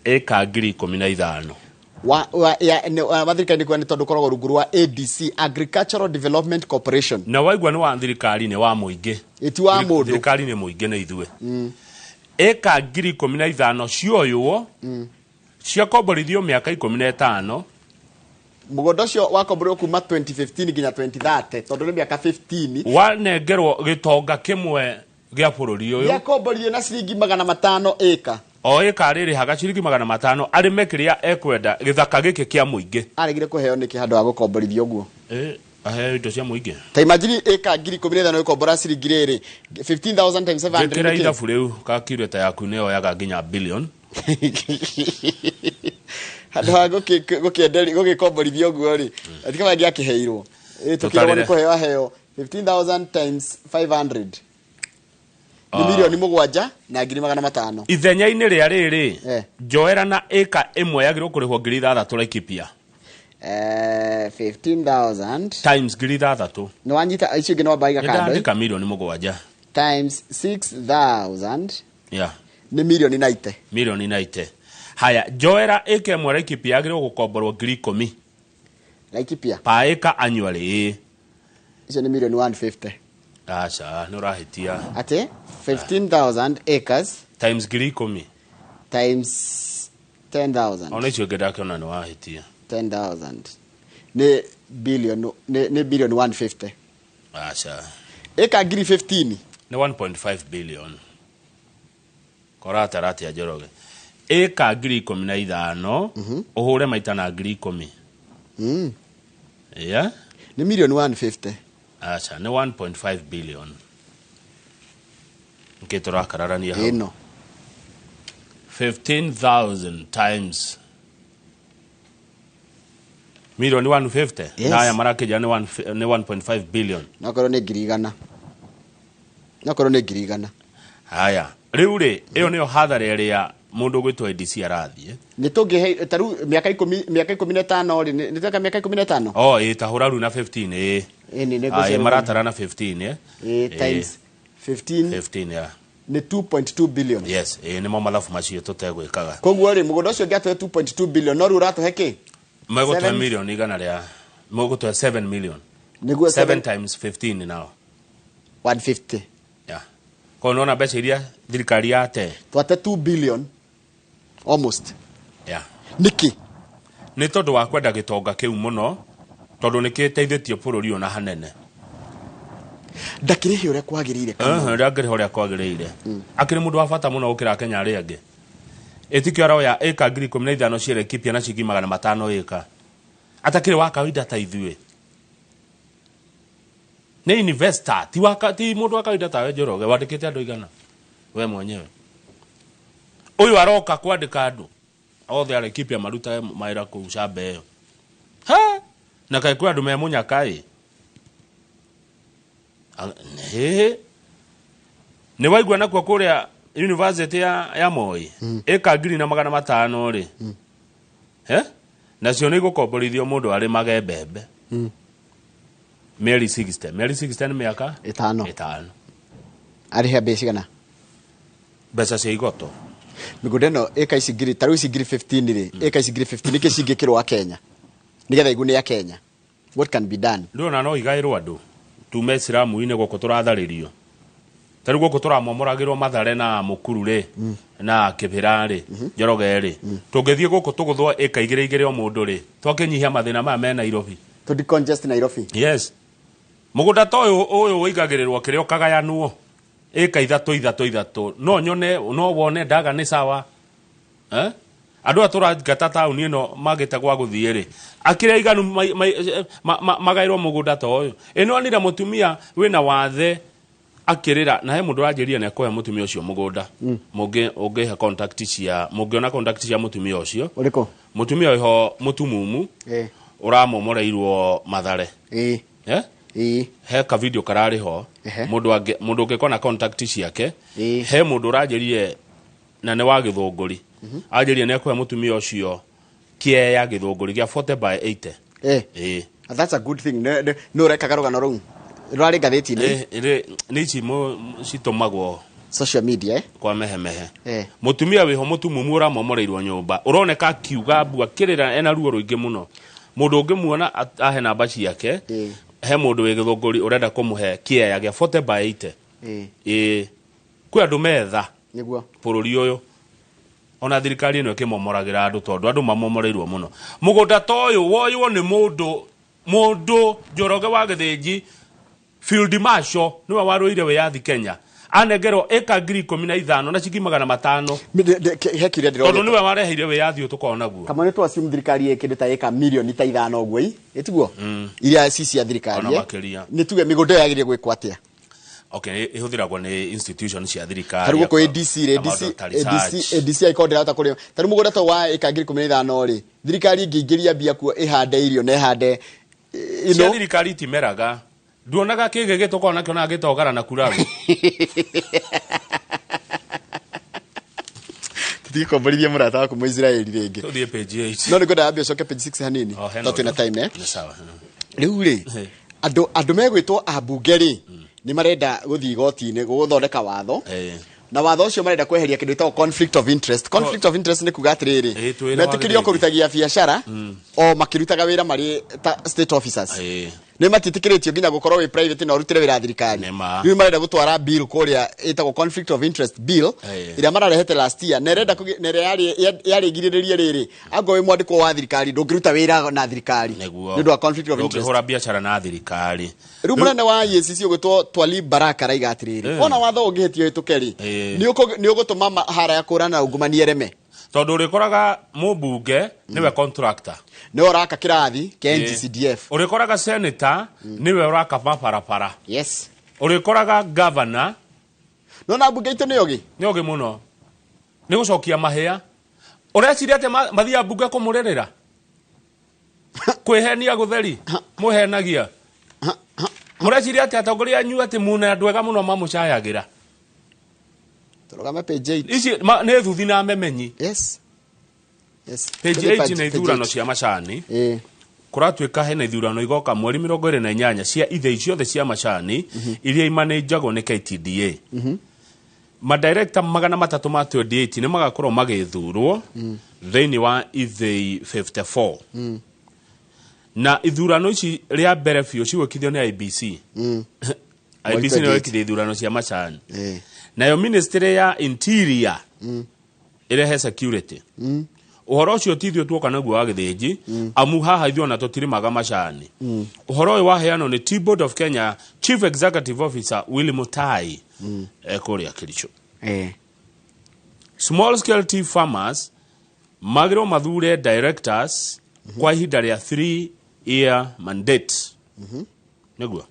ĩka 15,000. Wa, ya, nĩ, wa thirikari nĩ tondũ ũkoragwo rungu rwa ADC, Agricultural Development Corporation. Na waigua nĩ wa thirikari, nĩ wa mũingĩ. Ĩ ti wa mũndũ. Thirikari nĩ mũingĩ, nĩ ithuĩ. Ĩka 15,000 cioywo, ciakomborithio mĩaka 15. Mũgũnda ũcio wakomborirwo kuma 2015 nginya 2030, tondũ nĩ mĩaka 15. Wanengerwo gĩtonga kĩmwe gĩa bũrũri ũyũ. Gĩakomboririo na ciringi 500 ĩka. O ĩka arĩrĩhaga ciringi 500 arĩme kĩrĩa ekwenda gĩthaka gĩkĩ kĩa mũingĩ. Aregire kũheo nĩkĩ handũ ha gũkomborithio ũguo? Aheo indo cia mũingĩ. Ta imagine ĩka 15,000 ĩkombora ciringi rĩrĩ, 15,000 times 700 Njĩkĩra nĩ kĩ? ithabu rĩu calculator yaku nĩ yoyaga nginya billion. Handũ ha gũgĩkomborithio ũguo rĩ, atikaba angĩakĩheirwo. Tũkĩragwo nĩ Tũtarĩre. kũheo aheo. 15,000 times 500 nĩ 7,500,000. Ithenya-inĩ rĩa rĩrĩ, njoera na ĩka ĩmwe yagĩrĩirwo kũrĩhwo 6,000 Laikipia. 15,000 times 6,000. Nĩ wanyita, icio ingĩ no wamba iga Nĩ kando. ndandĩka 7 million. Times 6,000 nĩ mirioni 90. Mirioni 90. Haya, njoera ĩka ĩmwe Laikipia yagĩrĩirwo gũkomborwo 10,000. Laikipia. Pa ĩka annually, ĩĩ. Icio nĩ mirioni 150. Aca, nĩ ũrahĩtia. Atĩ 15,000 acres times 10,000. Times 10,000. Ona icio ingĩ ndakĩona nĩ wahĩtia. 10,000 nĩ billion, nĩ billion 150. Aca. Ĩka ngiri 15. Nĩ 1.5 billion. Koratara atĩa, Njoroge? Ĩka 15,000 ũhũre maita na 10,000. Yeah? Nĩ mirioni 150. Aca, nĩ 1.5 billion. Nkĩ tũrakararania hau? Ĩno. 15,000 times milioni 150. Yes. Na aya marakĩnjĩra nĩ 1.5 billion. Nokorwo nĩ 100,000, nokorwo nĩ 100,000. Haya, rĩu rĩ, ĩyo nĩyo hathara ĩrĩa mũndũ ũgwĩtwo ADC arathiĩ. Nĩ tũngĩhe ta rĩu mĩaka 10, mĩaka 15 rĩ, nĩ tweka mĩaka 15. O ĩ, tahũra rĩu na 15, ĩ. Ĩ, nĩ Ah, ĩ, ngũciarwo. maratara na 15, eh. Ĩ, times 15. 15, yeah. Nĩ 2.2 billion. Yes, ĩ, nĩmo mathabu macio tũtegwĩkaga. Koguo rĩ, mũgũnda ũcio ũngĩatũhe 2.2 billion, no rĩu ũratũhe kĩ? Megũtũhe milioni igana rĩa, megũtũhe 7 million. Nĩguo. 7 7 times 15 now. 150. Yeah, koguo nĩwona mbeca iria thirikari yate. Twate 2 billion almost. Yeah. Nĩkĩ? Nĩ tondũ wa kwenda gĩtonga kĩu mũno, tondũ nĩ kĩteithĩtie bũrũri ũyũ na hanene. Ndakĩrĩhe ũrĩa kwagĩrĩire, Kamau. Ndangĩrĩha ũrĩa kwagĩrĩire. Akĩrĩ mũndũ wa bata mũno gũkĩra Akenya arĩa angĩ. Ĩtikio aroya ĩka 15,000 cia Laikipia na ciringi 500 ĩka, atakĩrĩ wa kawaida ta ithuĩ. Nĩ investor ti waka ti mũndũ wa kawaida tawe Njoroge wandĩkĩte andũ igana we mwenyewe. Ũyũ aroka kwandĩka andũ othe a Laikipia marutage mawĩra kũu camba ĩyo. Ha! Na kaĩ kwĩ andũ me mũnyaka ĩ. Hĩ. Nĩ waigua nakuo kũrĩa university ya Moi ĩka 1,500 rĩ. Eh? Nacio nĩ igũkomborithio mũndũ arĩmage mbembe. Mĩeri 60. Mĩeri 60 nĩ mĩaka 5. 5. Arĩhe mbeca cigana? Mbeca cia igoto. Mĩgũnda ĩno ĩka ici ngiri ta rĩu ici ngiri 15 rĩ, ĩka ici ngiri 15 nĩkĩ cingĩkĩrwo a Kenya nĩgetha igune a Kenya? What can be done? Ndĩrona no igaĩrwo andũ tume ciramu-inĩ gũkũ tũratharĩrio. Ta rĩu gũkũ tũramomoragĩrwo Mathare na Mũkuru rĩ, na Kĩbĩra rĩ, Njoroge rĩ. Tũngĩthiĩ gũkũ tũgũthwo ĩka igĩrĩ igĩrĩ o mũndũ rĩ, twakĩnyihia mathĩna maya me Nairobi. To decongest Nairobi. Yes. Mũgũnda ta ũyũ ũyũ ũigagĩrĩrwo kĩrĩa ũkagayanwo ĩka ithatũ ithatũ ithatũ, no nyone no wone ndaga nĩ sawa. Eh? Andũ aya tũrangata taũni ĩno magĩte gwa gũthiĩ rĩ, akĩrĩa iganu magaĩrwo mũgũnda ta ũyũ. Ĩno onire mũtumia wĩna wathe akĩrĩra, na he mũndũ ũranjĩrire nĩ ekũhe mũtumia ũcio mũgũnda. Mũngĩ ũngĩhe contact cia, mũngĩona contact cia mũtumia ũcio. Ũrĩkũ? Mũtumia wĩho mũtumumu ũramomoreirwo Mathare. Eh? He ka video kararĩ ho. Mũndũ angĩ, mũndũ ũngĩkona contact ciake, he mũndũ ũranjĩrire na nĩ wa Gĩthũngũri. Anjĩrire nĩ ekũhe mũtumia ũcio kĩeya Gĩthũngũri gĩa 40 by 80. That's a good thing. Nĩ ũrekaga rũgano rũu. Rwarĩ ngathĩti-inĩ. Nĩ ici citũmagwo social media, kwa mehemehe. Mũtumia wĩho mũtumumu ũramomoreirwo nyũmba, ũroneka akiuga mbu akĩrĩra ena ruo rũingĩ mũno. Mũndũ ũngĩmuona ahe namba ciake, he mũndũ wĩ Gĩthũngũri ũrenda kũmũhe kĩeya gĩa 40 by 80. Kwĩ andũ metha nĩguo bũrũri ũyũ. Ona thirikari ĩno ĩkĩmomoragĩra andũ tondũ andũ mamomoreirwo mũno. Mũgũnda ta ũyũ woywo nĩ mũndũ Njoroge wa Gĩthĩnji, Field Marshal nĩwe warũire wĩyathi Kenya. Anengerwo ĩka 15,000 na ciringi 500. He kĩrĩa ndĩrona. Tondũ nĩwe wareheire wĩyathi ũyũ tũkoragwo naguo. Kamau nĩ tũ assume thirikari ĩ kĩndũ ta ĩka mirioni ta 5 ũguo ĩ, ĩtiguo? Iria ci cia thirikari, Ona makĩria. Nĩ tuge mĩgũnda ĩyo yagĩrĩire gwĩkwo atĩa? Okay, ĩhũthĩragwo nĩ institution cia thirikari. Ta rĩu gũkũ ADC rĩ, Na maũndũ ta research. ADC angĩkorwo ndĩrahota kũrĩma. Ta rĩu mũgũnda ta wa ĩka 15,000 rĩ, thirikari ĩngĩingĩria mbia kuo ĩhande irio na ĩhande ĩno. Cia thirikari itimeraga. Nduonaga kĩgĩ gĩtũkoragwo nakĩo na gĩtogara na kuraru. Tũtigĩkomborithia mũrata waku Mũisiraeli rĩngĩ. Tũthiĩ page 8. No nĩngwenda wambe ũcoke page 6 hanini. Oh, hena Tondũ twĩna ũndũ. time, Nĩ sawa. Rĩu rĩ, andũ megwĩtwo ambunge rĩ, nĩ marenda gũthiĩ igoti-inĩ gũthondeka watho. Na watho ũcio marenda kweheria kĩndũ gĩtagwo conflict of interest. Conflict of interest nĩ kuga atĩrĩrĩ, Twĩre metĩkĩrio wagĩrĩire. kũrutagia biacara o makĩrutaga wĩra marĩ ta state officers. Nĩ matiĩtĩkĩrĩtio nginya gũkorwo wĩ private na ũrutĩre wĩra thirikari. Rĩu marenda gũtwara bill kũrĩa ĩtagwo conflict of interest bill ĩrĩa mararehete last year, na ĩrenda na ĩrĩa yarĩgirĩrĩria rĩrĩ, angorwo wĩ mwandĩkwo wa thirikari ndũngĩruta wĩra na thirikari Nĩguo. nĩ ũndũ wa conflict of interest. Ndũngĩhũra biacara na thirikari. Rĩu mũnene wa EACC ũgwĩtwo Twalib Baraka araiga atĩrĩrĩ, ona watho ũngĩhĩtio ũhĩtũke rĩ, nĩ ũgũtũma hara ya kũũrana na ungumania ĩreme. Tondũ ũrĩkoraga mũmbunge nĩwe contractor. Nĩwe ũraka kĩrathi kĩa NGCDF. Ũrĩkoraga senator nĩwe ũraka mabarabara. Yes. Ũrĩkoraga governor. No na mbunge itũ nĩ ũgĩ? Nĩ ũgĩ mũno. Nĩ gũcokia mahĩa. Ũreciria atĩ mathiaga mbunge kũmũrĩrĩra? Kwĩhenia gũtheri? Mũhenagia. Mũreciria atĩ atongoria anyu atĩ muna andũ ega mũno mamũcayagĩra? Tũrũgame page 8. Ici nĩ thuthi na memenyi. Yes. Yes. Page Tũthiĩ 8 nĩ page ithurano eight. cia macani. Kũratuĩka hena ithurano igoka mweri mĩrongo ĩrĩ na inyanya cia ithei ciothe cia macani iria imanĩnjagwo nĩ KTDA. Madirector magana matatũ ma 28 nĩ magakorwo magĩthurwo thĩinĩ wa ithei 54. Na ithurano ici rĩa mbere biũ cigwĩkithio nĩ IBC. IBC nĩyo ĩkithia ithurano cia macani. Nayo ministry ya interior ĩrehe security. Ũhoro ũcio ti ithuĩ tuoka naguo wa Gĩthĩnji, amu haha ithuĩ ona tũtirĩmaga macani. Ũhoro ũyũ waheanwo nĩ Tea Board of Kenya Chief Executive Officer Willy Mutai kũrĩa Kericho. Small scale tea farmers magĩrĩirwo mathure directors kwa ihinda rĩa 3 year mandate. Nĩguo?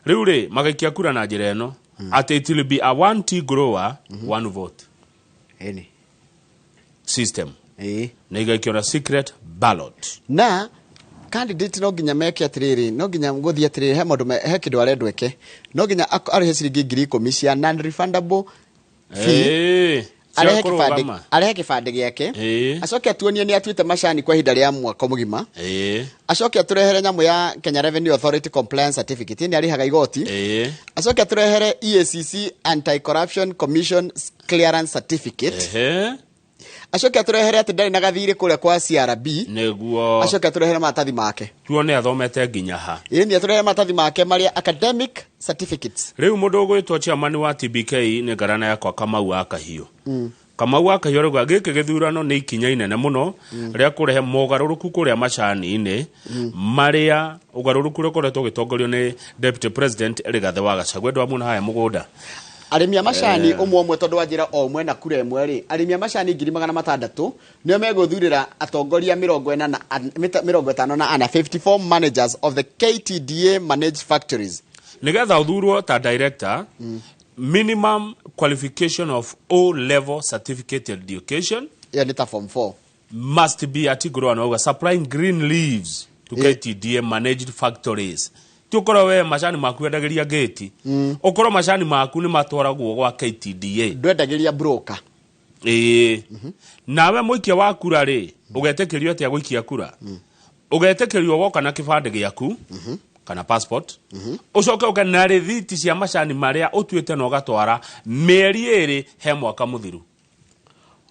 Rĩu rĩ magaikia kura na njĩra ĩno atĩ it will be a one tea grower, one vote Ĩni. system. Ĩĩ. Na igaikio na secret ballot. Na candidate no nginya meke atiriri, no nginya gũthiĩ atiriri, he maũndũ he kĩndũ arendwo eke, no nginya arĩhe ciringi 10,000 cia non refundable fee. Ĩĩ, cia Arehe kĩbandĩ, kũrũgama. arehe kĩbandĩ gĩake, acoke atuonie nĩ atuĩte macani kwa ihinda rĩa mwaka mũgima, acoke atũrehere nyamũ ya Kenya Revenue Authority compliance certificate, nĩ arĩhaga igoti, acoke atũrehere EACC Anti-Corruption Commission clearance certificate, acoke atũrehere atĩ ndarĩ na gathirĩ kũrĩa kwa CRB, Nĩguo. acoke atũrehere maratathi make. Tuone athomete nginya ha. Ĩĩ, nĩ atũrehere maratathi make marĩa academic certificates. Rĩu mũndũ ũgwĩtwo chairman wa TBK nĩ ngarana yakwa Kamau wa Kahiũ. Kamau wa Kahiũ arauga gĩkĩ gĩthurano nĩ ikinya inene mũno rĩa kũrehe mogarũrũku kũrĩa macani-inĩ, marĩa ũgarũrũku ũrĩa ũkoretwo ũgĩtongorio nĩ Deputy President Rigathĩ wa Gachagua. Andũ amuona haya mũgũnda. Arĩmi a macani ũmwe ũmwe, tondũ wanjĩra o ũmwe na kura ĩmwe rĩ, arĩmi a macani 600,000 nĩo megũthurĩra atongoria 54, 54 managers of the KTDA managed factories. Nĩgetha ũthurwo ta director, minimum qualification of O level certificate education. Ĩyo nĩ ta form 4. Must be a tea grower, nauga supplying green leaves to KTDA managed factories. Ti ũkorwo we macani maku endagĩria gĩti, ũkorwo macani maku nĩ matwaragwo gwa KTDA. Ndwendagĩria broker. Ĩĩ, nawe mũikia wa kura rĩ, ũgetĩkĩrio atĩa gũikia kura? Ũgetĩkĩrio woka na kĩbandĩ gĩaku kana passport, ũcoke ũke na rĩthiti cia macani marĩa ũtuĩte na ũgatwara mĩeri 2 he mwaka mũthiru.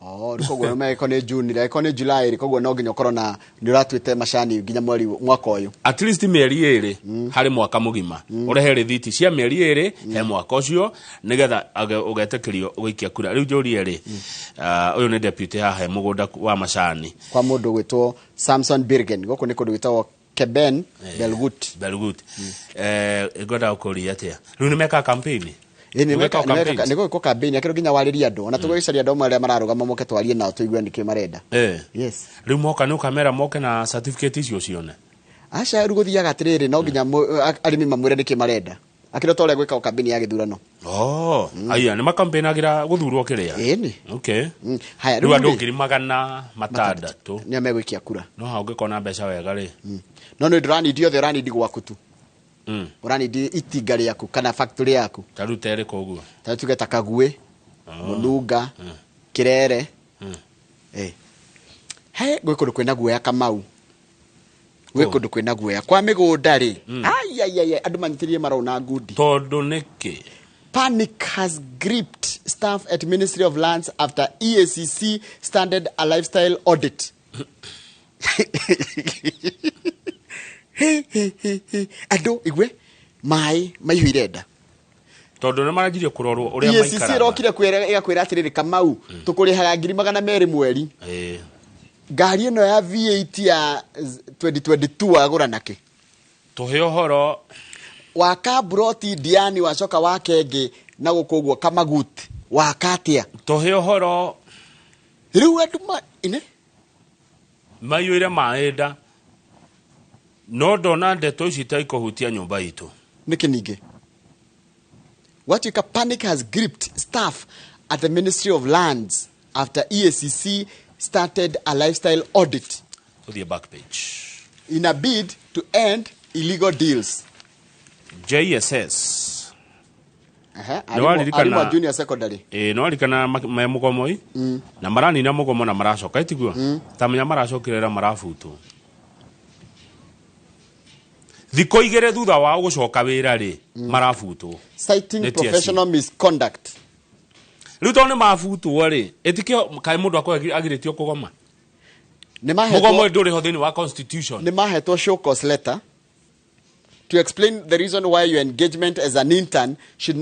Oh, rĩu koguo ĩko nĩ June, ĩko nĩ July rĩ, koguo no nginya ũkorwo na nĩ ũratuĩte macani nginya mweri mwaka ũyũ. At least mĩeri 2 harĩ mwaka mũgima, ũrehe rĩthiti cia mĩeri 2 he mwaka ũcio nĩgetha ũgetĩkĩrio gũikia kura. Rĩu njũrie rĩ, ũyũ nĩ deputy haha he mũgũnda wa macani. Kwa mũndũ gwĩtwo Samson Birgen, gũkũ nĩ kũndũ gwĩtagwo Keben, Belgut. Belgut. Ngwenda gũkũria atĩa, rĩu nĩ mekaga campaign? Ĩĩ, nĩ Nĩ gwĩkwo campaigns? Nĩ gwĩkwo campaign, akĩrwo nginya warĩrie andũ, ona tũgũgĩcaria andũ amwe arĩa mararũgama moke twarie nao tũigue nĩkĩ marenda. Yes. Rĩu moka nĩ ũkamera moke na certificate icio cione? Aca, rĩu gũthiaga atĩrĩrĩ, no nginya arĩmi mamwĩre nĩkĩ marenda, akĩrwo ta ũrĩa gwĩkagwo campaign ya gĩthurano. Oh, aya nĩ makampĩnagĩra gũthurwo kĩrĩa. Ĩni. Okay. Haya, rĩu rĩu andũ rĩ- 600,000 nĩo megũikia kura. No ha ũngĩkona mbeca wega rĩ. No nĩ ndũranindi othe, ũranindi gwaku tu. Ũranindi itinga rĩaku kana factory yaku. Ta rĩu ta ĩrĩkũ ũguo? Ta rĩu tuge ta Kaguĩ, Mũnunga, Kĩrere. He gwĩ kũndũ kwĩna guoya, Kamau, gwĩ kũndũ kwĩna guoya kwa mĩgũnda rĩ. Ai, ai, ai, andũ manyitĩrĩire marauna ngundi. Tondũ nĩkĩ? Panic has gripped staff at Ministry of Lands after EACC started a lifestyle audit. He, he, he, he. Andũ igwe maĩ maihũire nda. Tondũ nĩ maranjirie kũrorwo ũrĩa EACC maikaraga. ĩrokire kwĩra, ĩgakwĩra atĩrĩrĩ, Kamau, tũkũrĩhaga 200,000 mweri. Ngari ĩno ya V8 ya 2022 wagũra nakĩ? Tũhe ũhoro. Waka broti Diani, wacoka wake ĩngĩ na gũkũ ũguo Kamagut, waka atĩa? Tũhe ũhoro. Rĩu andũ ma ine maiyũire maĩ nda, no ndona ndeto ici ta ikũhutia nyũmba itũ. Nĩkĩ ningĩ gwatuĩka panic has gripped staff at the Ministry of Lands after EACC started a lifestyle audit Tũthiĩ back page. in a bid to end illegal deals. JSS. Aha, Nĩ waririkana- arimũ a junior secondary. Ĩĩ, nĩ warikana me mũgomo-ĩ, na maranina mũgomo na maracoka ĩtiguo ta menya maracokire marabutwo thikũ 2 thutha wao gũcoka wĩra rĩ, marabutwo. Citing Nĩ TSC. professional misconduct. Rĩu tondũ nĩ mabutwo rĩ, ĩtikĩo kaĩ mũndũ akorwo agirĩtio kũgoma? Nĩ mahetwo- Mũgomo ndũrĩ ho thĩinĩ wa constitution. Nĩ mahetwo show cause letter to explain the reason why your engagement as an intern should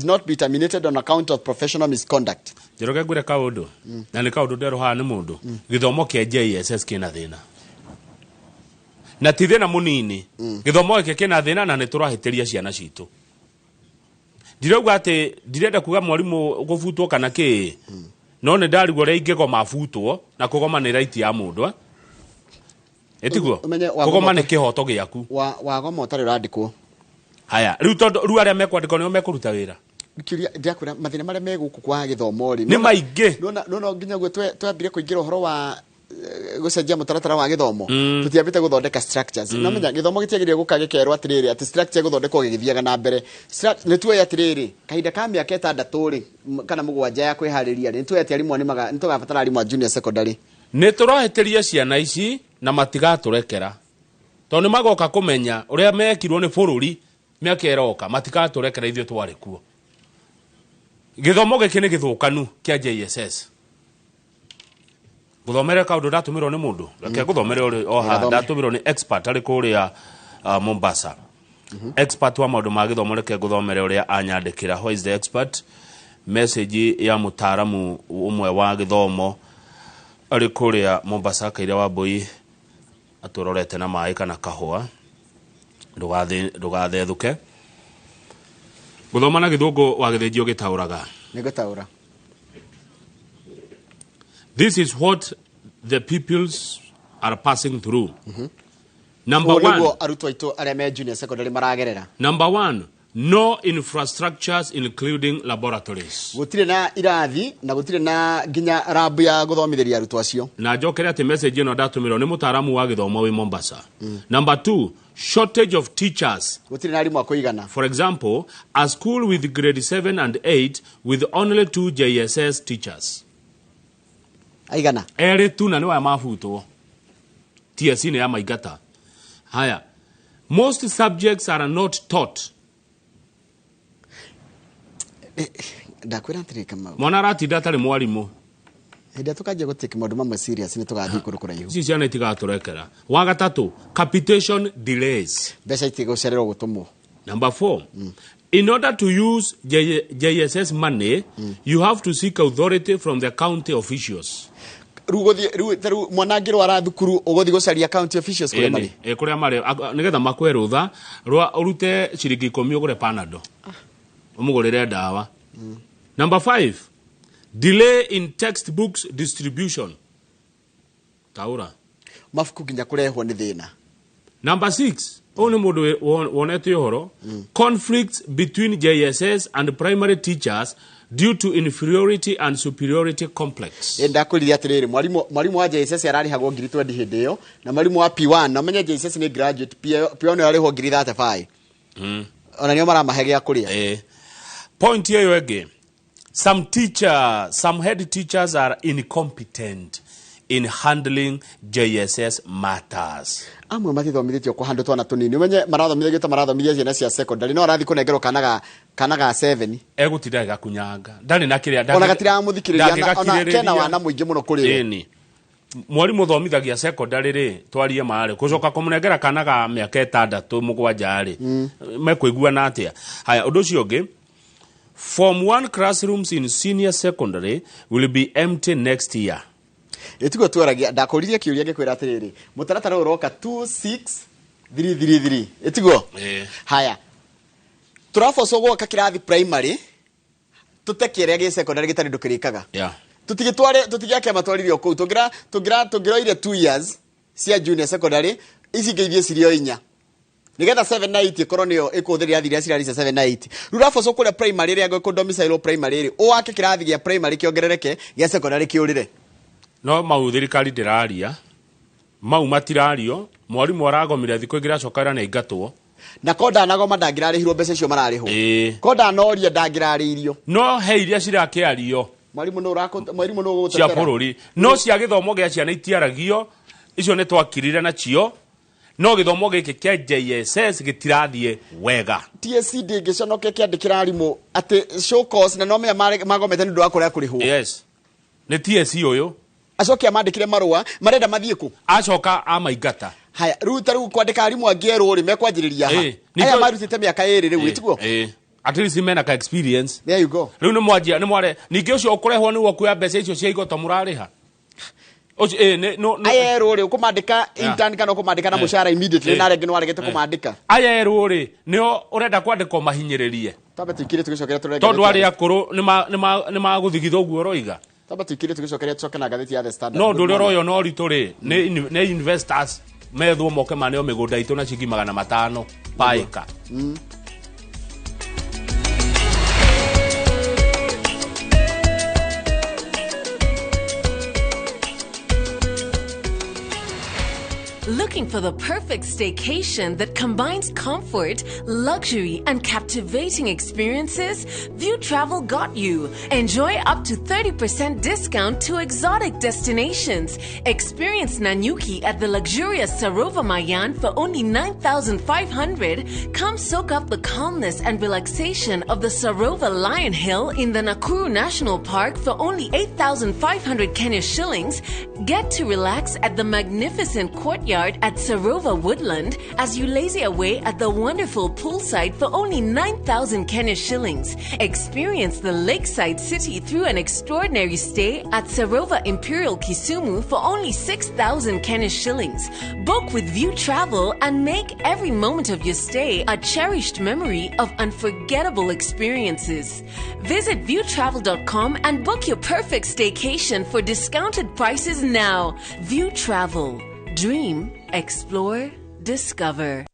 not be terminated on account of professional misconduct. Njoroge, ngwĩre kaũndũ, na nĩ kaũndũ nderwo haha nĩ mũndũ. Gĩthomo kĩa JSS kĩna thĩna, na ti thĩna mũnini. Gĩthomo gĩkĩ kĩna thĩna na nĩ tũrahĩtĩria ciana citũ. Ndirauga atĩ ndirenda kuga mwarimũ gũbutwo kana kĩ, no nĩ ndarigwo ũrĩa ingĩgoma abutwo, na kũgoma nĩ right ya mũndũ, eh? Ĩtiguo Ũmenye wagoma kũgoma nĩ kĩhoto gĩaku. Wagoma ũtarĩ ũrandĩkwo. Haya, rĩu tondũ rĩu arĩa mekwandĩkwo nĩo mekũruta wĩra. Kĩũria ndĩrakwĩra, mathĩna marĩa me gũkũ kwa gĩthomo rĩ Nĩ maingĩ. Nona nginya guo twambire kũingĩra ũhoro wa gũcenjia mũtaratara wa gĩthomo, tũtiambĩte gũthondeka structures. No menya gĩthomo gĩtiagĩrĩire gũka gĩkerwo atĩrĩrĩ atĩ structure gũthondekwo gĩgĩthiaga na mbere. Nĩ tuoĩ atĩrĩrĩ, kahinda ka mĩaka 6 rĩ, kana 7 ya kwĩharĩria rĩ, nĩ tuoĩ atĩ arimũ nĩ tũgabatara arimũ a junior secondary. Nĩ tũrahĩtĩria ciana ici na matigatũrekera, tondũ nĩ magoka kũmenya ũrĩa mekirwo nĩ bũrũri mĩaka ĩroka, matigatũrekera ithuĩ twarĩ kuo. Gĩthomo gĩkĩ nĩ gĩthũkanu kĩa JSS. Gũthomere kaũndũ ndatũmĩrwo nĩ mũndũ, reke ngũthomere ũrĩ o haha. Gathome. Ndatũmĩrwo nĩ expert arĩ kũrĩa Mombasa, expert wa maũndũ ma gĩthomo. Reke ngũthomere ũrĩa anyandĩkĩra. Who is the expert? Message ya mũtaaramu ũmwe wa gĩthomo arĩ kũrĩa Mombasa, Kaira wa Mbui atũrorete na maĩ kana kahũa, ndũgathethũke. Gũthoma na gĩthũngũ wa gĩthĩnjio gĩtaũraga. Nĩ ngũtaũra. This is what the pupils are passing through. Number Ũguo one, nĩguo arutwo aitũ arĩa me junior secondary maragerera. Number one, no infrastructures including laboratories. Gũtirĩ na irathi na gũtirĩ na nginya lab ya gũthomithĩria arutwo acio. Na njokere atĩ message ĩno ndatũmĩrwo nĩ mũtaaramu wa gĩthomo wĩ Mombasa. Number two, shortage of teachers. Gũtirĩ na arimũ a kũigana. For example, a school with grade 7 and 8 with only two JSS teachers. Aigana? Erĩ tu, na nĩ waya mabutwo. TSC nĩ ya maingata. Haya. Most subjects are not taught. Ndakwĩra atĩrĩ, Kamau. Mwana aratinda atarĩ mwarimũ. Hĩndĩ ĩrĩa tũkanjia gũtake maũndũ mamwe serious, nĩ tũgathiĩ kũndũ kũraihu. Ici ciana itigatũrekera. Wa gatatũ, capitation delays. Mbeca itigũcererwo gũtũmwo. Number four, in order to use JSS money, you have to seek authority from the county officials. Rĩu gũthiĩ rĩu ta rĩu mwana angĩrwara thukuru, ũgũthiĩ gũcaria county officials kũrĩa marĩ. Ĩni, kũrĩa marĩ, nĩgetha makwe rũtha rwa ũrute ciringi 10 ũgũre Panado, ũmũgũrĩre ndawa. Number five, delay in textbooks distribution. Taũra. Mabuku nginya kũrehwo nĩ thĩna. Number six, ũyũ nĩ mũndũ wonete ũhoro, conflicts between JSS and primary teachers due to inferiority and superiority complex. Ĩ, ndakwĩrire atĩrĩrĩ, mwarimũ wa JSS ararĩhagwo ngiri 20 hĩndĩ ĩyo, na mwarimũ wa P1, na ũmenye JSS nĩ graduate, P1 ararĩhwo ngiri 35. Ona nĩo maramahe gĩa kũrĩa. Point ĩyo ĩngĩ, some head teachers are incompetent in handling JSS matters. Amwe matithomithĩtio kwa handũ twana tũnini, ũmenye marathomithagio ta marathomithia ciana cia secondary, no arathiĩ kũnengerwo kana ga 7. Egũtinda gĩgakunyanga, ndarĩ na kĩrĩa. Ona gatiramũthikĩrĩria, ona kena wana mũingĩ mũno kũrĩ we. Ĩni, mwarimũ ũthomithagia secondary rĩ, twarie marĩ gũcoka kũmũnengera kana ga mĩaka 6, 7 rĩ, mekũiguana atĩa? Haya, ũndũ ũcio ũngĩ, form 1 classrooms in senior secondary will be empty next year. Ĩtiguo twaragia, ndakũririe kĩũria ngĩkwĩra atĩrĩrĩ, mũtaratara ũyũ ũroka 26333, ĩtiguo? Ĩĩ. Haya, tũrabocwo gwaka kĩrathi primary, tũte kĩrĩa gĩ secondary gĩtarĩ ndũkĩrĩkaga. Tũtigĩtware, tũtigĩake matwarire o kũu, tũngĩroire 2 years cia junior secondary, ici ingĩ ithiĩ cirĩ o 4, nigetha 7 na 8 ĩkorwo nĩyo ĩkũhũthĩra irathi iria cirarĩ cia 7 na 8. Rĩu ũrabocwo kũrĩa primary ĩrĩa kũ domicile primary rĩ, ũwake kĩrathi gĩa primary kĩongerereke, gĩa secondary kĩũrĩre. No mau thirikari ndĩraria, mau matirario. Mwarimũ aragomire, thikũ ingĩ iracoka ĩra nĩ aingatwo. Na ko ndanagoma, ndangĩrarĩhirwo mbeca icio mararĩhwo. Ko ndanoria, ndangĩrarĩirio. No he iria cirakĩario. Mwarimũ nũ mwarimũ nũ cia ũgũgũtetera? Bũrũri, no cia gĩthomo gĩa ciana itiaragio, icio nĩ twakirire nacio, no gĩthomo gĩkĩ kĩa JSS gĩtirathiĩ wega. TSC ndĩngĩconoke kĩandĩkĩra arimũ atĩ show cause, na no menya magomete nĩ ũndũ wa kũrĩa kũrĩhwo. Yes, nĩ TSC ũyũ. Acoke amandĩkĩre marũa marenda mathiĩ kũ? Acoka amaingata. Haya, rĩu ta rĩu kwandĩka arimũ angĩ erũ rĩ, mekwanjĩrĩria ha? Aya marutĩte mĩaka 2 rĩu, ĩtiguo? At least mena ka experience. There you go. Rĩu nĩ mwanjia nĩ mware ningĩ ũcio ũkũrehwo nĩ wokuoya mbeca icio cia igoto mũrarĩha ũcio, nĩ no. Aya erũ rĩ, ũkũmandĩka intern kana ũkũmandĩka na mũcara immediately? Na arĩa angĩ nĩ waregete kũmandĩka. Aya erũ rĩ, nĩo ũrenda kwandĩkwo mahinyĩrĩrie? Twambe tũikire, tũgĩcokera tũrore tondũ ngathĩti ya arĩa akũrũ nĩ magũthigitha ũguo ũroiga. Twambe tũikire, tũgĩcokera tũcoke na ngathĩti ya The Standard. No ũndũ ũrĩa ũroywo na ũritũ rĩ, nĩ investors methwo moke maneo mĩgũnda itũ na ciringi 500 paĩka. Looking for the perfect staycation that combines comfort, luxury, and captivating experiences? View Travel got you. Enjoy up to 30% discount to exotic destinations. Experience Nanyuki at the luxurious Sarova Mayan for only 9,500. Come soak up the calmness and relaxation of the Sarova Lion Hill in the Nakuru National Park for only 8,500 Kenya shillings. Get to relax at the magnificent courtyard at Sarova Woodland as you lazy away at the wonderful poolside for only 9,000 Kenya shillings. Experience the lakeside city through an extraordinary stay at Sarova Imperial Kisumu for only 6,000 Kenya shillings. Book with View Travel and make every moment of your stay a cherished memory of unforgettable experiences. Visit viewtravel.com and book your perfect staycation for discounted prices now. View Travel. Dream, explore, discover.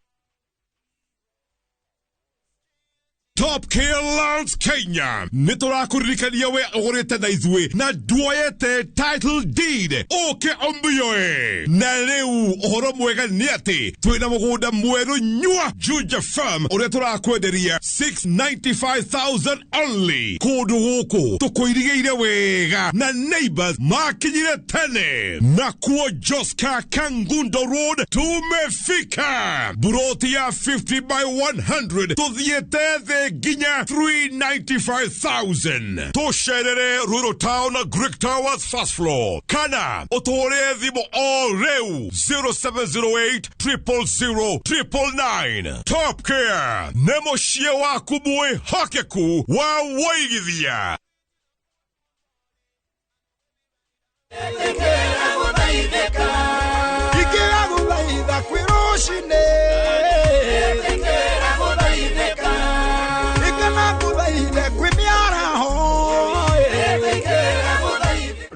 Top Care Lands Kenya nä tå rakåririkania we å gå rä te na ithuä na nduoyete title deed åke ombioe na rä u å horo mwega nä atä twä na må gå nda mwerå nyua Juja Farm å rä a tå rakwenderia 695,000 only kå ndå gå kå tå kå irigä ire wega na neighbors makinyire tene na kuo Joska Kangundo Road tumefika buroti ya 50 by 100 tuthiete thĩ nginya 395,000 tũcerere Ruiru Town Greek Towers first floor kana ũtũhũrĩre thimũ o rĩu 0708 000 999. Top Care nĩ mũciĩ waku mwĩhokeku wa wũigithia.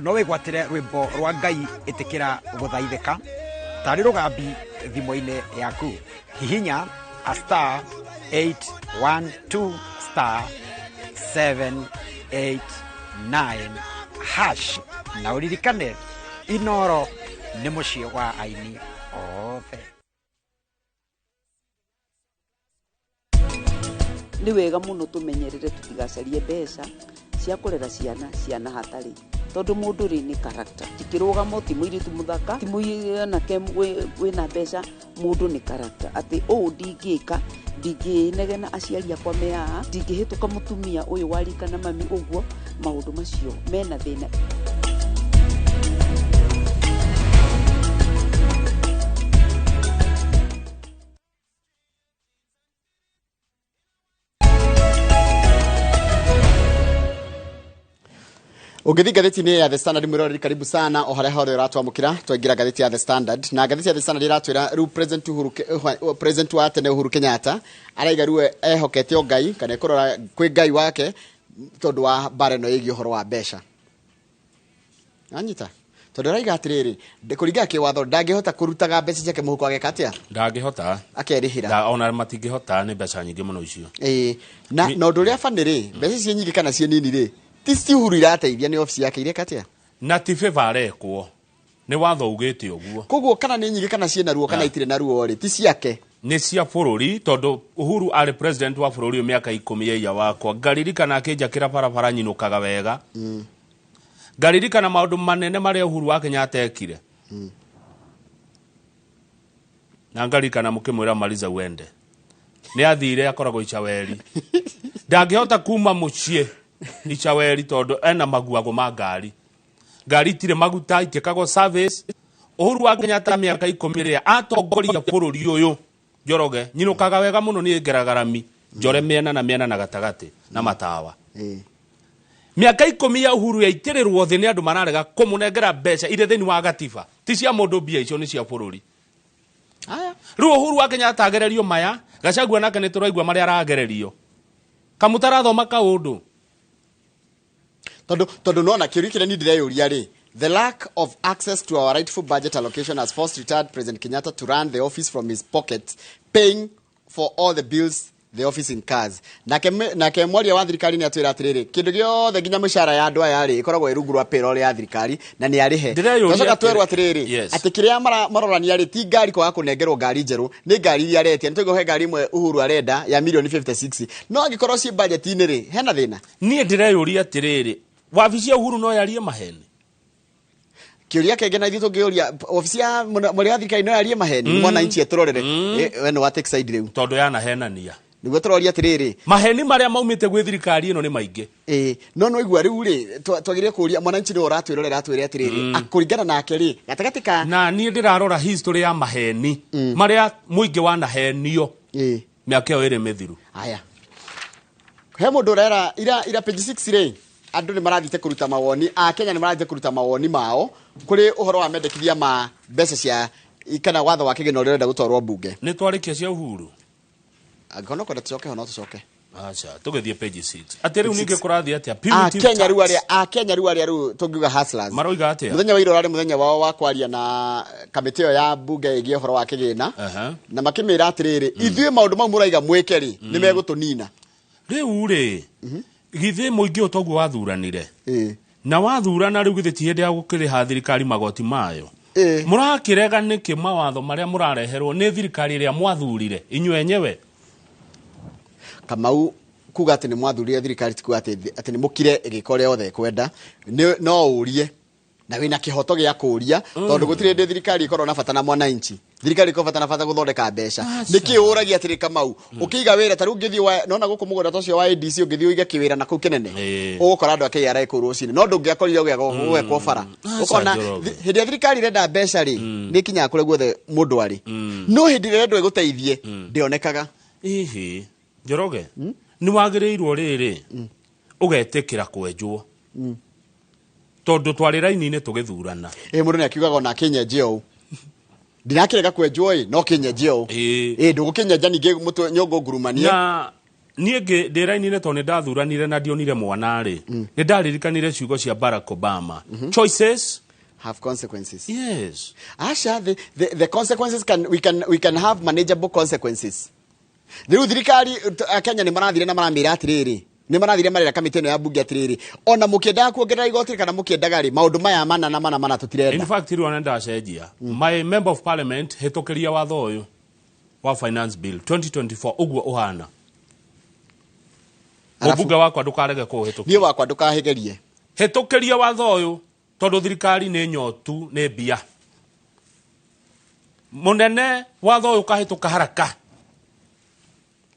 No wĩgwatĩre rwĩmbo rwa Ngai ĩtĩkĩra gũthaithĩka tarĩ rũgambi thimũ-inĩ yaku. Hihinya a star 812 star 789 hash na ũririkane Inoro nĩ mũciĩ wa aini othe. Nĩ wega mũno tũmenyerere tũtigacarie mbeca cia kũrera ciana ciana hatarĩ tondu mundu ri ni character ti kirugamo ti muiritu muthaka ti mwanake wina mbeca mundu ni character ati uu ndingika ndinginegena aciari akwa me haha ndingihituka mutumia uyu warika na mami uguo maundu macio mena thina. Ũngĩthiĩ ngathĩti-inĩ ya The Standard mwĩroreri karibu sana o harĩa hothe ũratwamũkĩra twaingĩra ngathĩti ya The Standard na ngathĩti ya The Standard ĩratwĩra rĩu President Uhuru President wa tene Uhuru Kenyatta araiga rĩu ehokete o Ngai kana ekũrora kwĩ Ngai wake tondũ wa mbara ĩno ĩgiĩ ũhoro wa mbeca. Anyita tondũ araiga atĩrĩrĩ kũringana kĩwatho ndangĩhota kũrutaga mbeca ciake mũhuko ageka atĩa ndangĩhota akerĩhĩra ona matingĩhota nĩ mbeca nyingĩ mũno icio. Ĩĩ na ũndũ ũrĩa bani rĩ mbeca icio nyingĩ kana ciĩ nini rĩ ti Uhuru irateithia nĩ obici yake ireka atia na ti favor arekwo nĩ watho ugĩte ũguo koguo kana nĩ nyingĩ kana ciĩ na ruo kana itirĩ na ruo rĩ ti ciake nĩ cia bũrũri tondũ Uhuru arĩ president wa bũrũri ũyũ mĩaka 10 yaiya wakwa ngaririkana akĩnjakĩra barabara nyinũkaga wega ngaririkana maũndũ manene marĩa Uhuru wa Kenyatta ekire na ngaririkana mũkĩmwĩra maliza uende nĩ athire akoragwo Ichaweri ndangĩhota kuma mũciĩ Ichaweri tondu ena maguago ma ngari ngari itirĩ maguta itiĩkagwo service. Uhuru wa Kenyatta mĩaka 10 ĩrĩa atongoria bũrũri ũyũ Njoroge nyinũkaga wega mũno niĩ ngeraga rami njore mĩena na mĩena na gatagatĩ na matawa. Mĩaka 10 ya Uhuru yaitĩrĩrwo thĩ nĩ andũ mararega kũmũnengera mbeca irĩ thĩinĩ wa gatiba ti cia mũndũ mbia icio nĩ cia bũrũri. Rĩu Uhuru wa Kenyatta agererio maya Gachagua nake nĩ tũraigua marĩa aragererio kamũtarathoma kaũndũ tondu nona kĩũria kĩrĩa niĩ ndĩreyũria rĩ the lack of access to our rightful budget allocation has forced retired President Kenyatta to run the office from his pocket paying for all the bills the office in cars. Nake mwaria wa thirikari nĩ atwĩra atĩrĩrĩ, kĩndũ gĩothe nginya mĩcara ya andũ aya rĩ ĩkoragwo ĩ rungu rwa payroll ya thirikari na nĩ arĩhe. Ndĩreyũria Twacoka atĩrĩ- twerwo atĩrĩrĩ, atĩ kĩrĩa marorania rĩ ti ngari kwaga kũnengerwo ngari njerũ, nĩ ngari iria aretia. Nĩ tũigua he ngari ĩmwe Uhuru arenda ya milioni 56, no angĩkorwo ciĩ budget-inĩ rĩ, hena thĩna. Niĩ ndĩreyũria atĩrĩrĩ, wabici ya Uhuru no yarie maheni? Kĩũria kĩngĩ na ithuĩ tũngĩũria obici ya mwaria wa thirikari no yarie maheni? Mwananchi etũrorere. We nĩ wa take side rĩu. Tondũ yanahenania. Nĩguo tũroria atĩrĩrĩ, maheni marĩa maumĩte gwĩ thirikari ĩno nĩ maingĩ. Ĩĩ, no no igua rĩu rĩ, twagĩrĩire kũũria mwananchi nĩwe ũratwĩrorera atwĩre atĩrĩrĩ, kũringana nake rĩ, gatagatĩ ka na niĩ ndĩrarora history ya maheni marĩa mũingĩ wanahenio mĩaka ĩyo ĩrĩ mĩthiru. Aya, he mũndũ ũrera ira page 6 rĩ, andũ nĩ marathiĩte kũruta mawoni, a Kenya nĩ marathiĩte kũruta mawoni mao kũrĩ ũhoro wa mendekithia ma mbeca cia kana watho wa kĩgĩna ũrĩa ũrenda gũtwarwo mbunge. Nĩ twarĩkia cia Uhuru? Angĩkorwo no kwenda tũcoke ho, no tũcoke. Aca, tũgĩthiĩ page 6. Atĩ rĩu ningĩ kũrathiĩ atĩa? A Punitive Kenya rĩu tax. arĩa a Kenya rĩu arĩa rĩu tũngiuga hustlers Maroiga atĩa? Mũthenya wa ira ũrarĩ mũthenya wao wa kwaria na kamĩtĩ ĩyo ya mbunge ĩgiĩ ũhoro wa kĩgĩna, na makĩmĩra atĩrĩrĩ, ithuĩ maũndũ mau mũraiga mwĩke rĩ, nĩ megũtũnina. Rĩu rĩ, githĩ mũingĩ ũyũ toguo wathuranire na wathurana rĩu, githĩ ti hĩndĩ ya gũkĩrĩha thirikari magoti mayo? Mũrakĩrega nĩkĩ mawatho marĩa mũrareherwo nĩ thirikari ĩrĩa mwathurire inyuĩ enyewe? Kamau, kuga atĩ nĩ mwathurire thirikari ti kuga atĩ nĩ mũkire ĩgĩka ũrĩa yothe ĩkwenda. No ũrie na wĩna kĩhoto gĩa kũũria, tondũ gũtirĩ hĩndĩ thirikari ĩkorwo na bata na mwananchi. Thirikari ĩkorwo bata na bata gũthondeka mbeca. Nĩkĩ ũragia atĩrĩ, Kamau, ũkĩiga wĩra ta rĩu ũngĩthiĩ nona gũkũ mũgũnda ta ũcio wa ADC, ũngĩthiĩ ũige kĩwĩra na kũu kĩnene, ũgũkora andũ a KRA kũu rũcinĩ, no ndũngĩakorire ũgĩakwo bara. Ũkona Njoroge. hĩndĩ ĩrĩa thirikari ĩrenda mbeca rĩ, nĩ ĩkinyaga kũrĩa guothe mũndũ arĩ, no hĩndĩ ĩrĩa ĩrendwo ĩgũteithie ndĩonekaga. Ihi Njoroge, nĩ wagĩrĩirwo rĩrĩ ũgetĩkĩra kwenjwo, tondũ twarĩ raini-inĩ tũgĩthurana. Ĩ, mũndũ nĩ akiugaga ona kĩnyenje ũũ, ndinakĩrega kwenjwo ĩ, no kĩnyenje ũũ. Ĩ, ndũgũkĩnyenja ningĩ mũtwe nyũngũ ngurumanie. Na niĩ ndĩ raini-inĩ tondũ nĩ ndathuranire na ndionire mwana rĩ, nĩ ndaririkanire ciugo cia Barack Obama, "Choices have consequences." Yes. Asha, the consequences can we can we can have manageable consequences. Rĩu thirikari Kenya nĩ marathire na maramĩra atĩrĩrĩ, nĩ marathire marera kamĩtĩ ĩno ya mbunge atĩrĩrĩ, ona mũkĩendaga kuongerera igoti kana mũkĩendaga rĩ, maũndũ maya mana na mana mana tũtirenda. In fact, rĩu ona ndacenjia, my member of parliament, hĩtũkĩria watho ũyũ wa finance bill 2024 ũguo ũhana. Mũmbunge wakwa, ndũkarege kũũhĩtũkia. Niĩ wakwa ndũkahĩgerie. Hĩtũkĩria watho ũyũ, tondũ thirikari nĩ nyotu nĩ mbia mũnene. Watho ũyũ ũkahĩtũka haraka,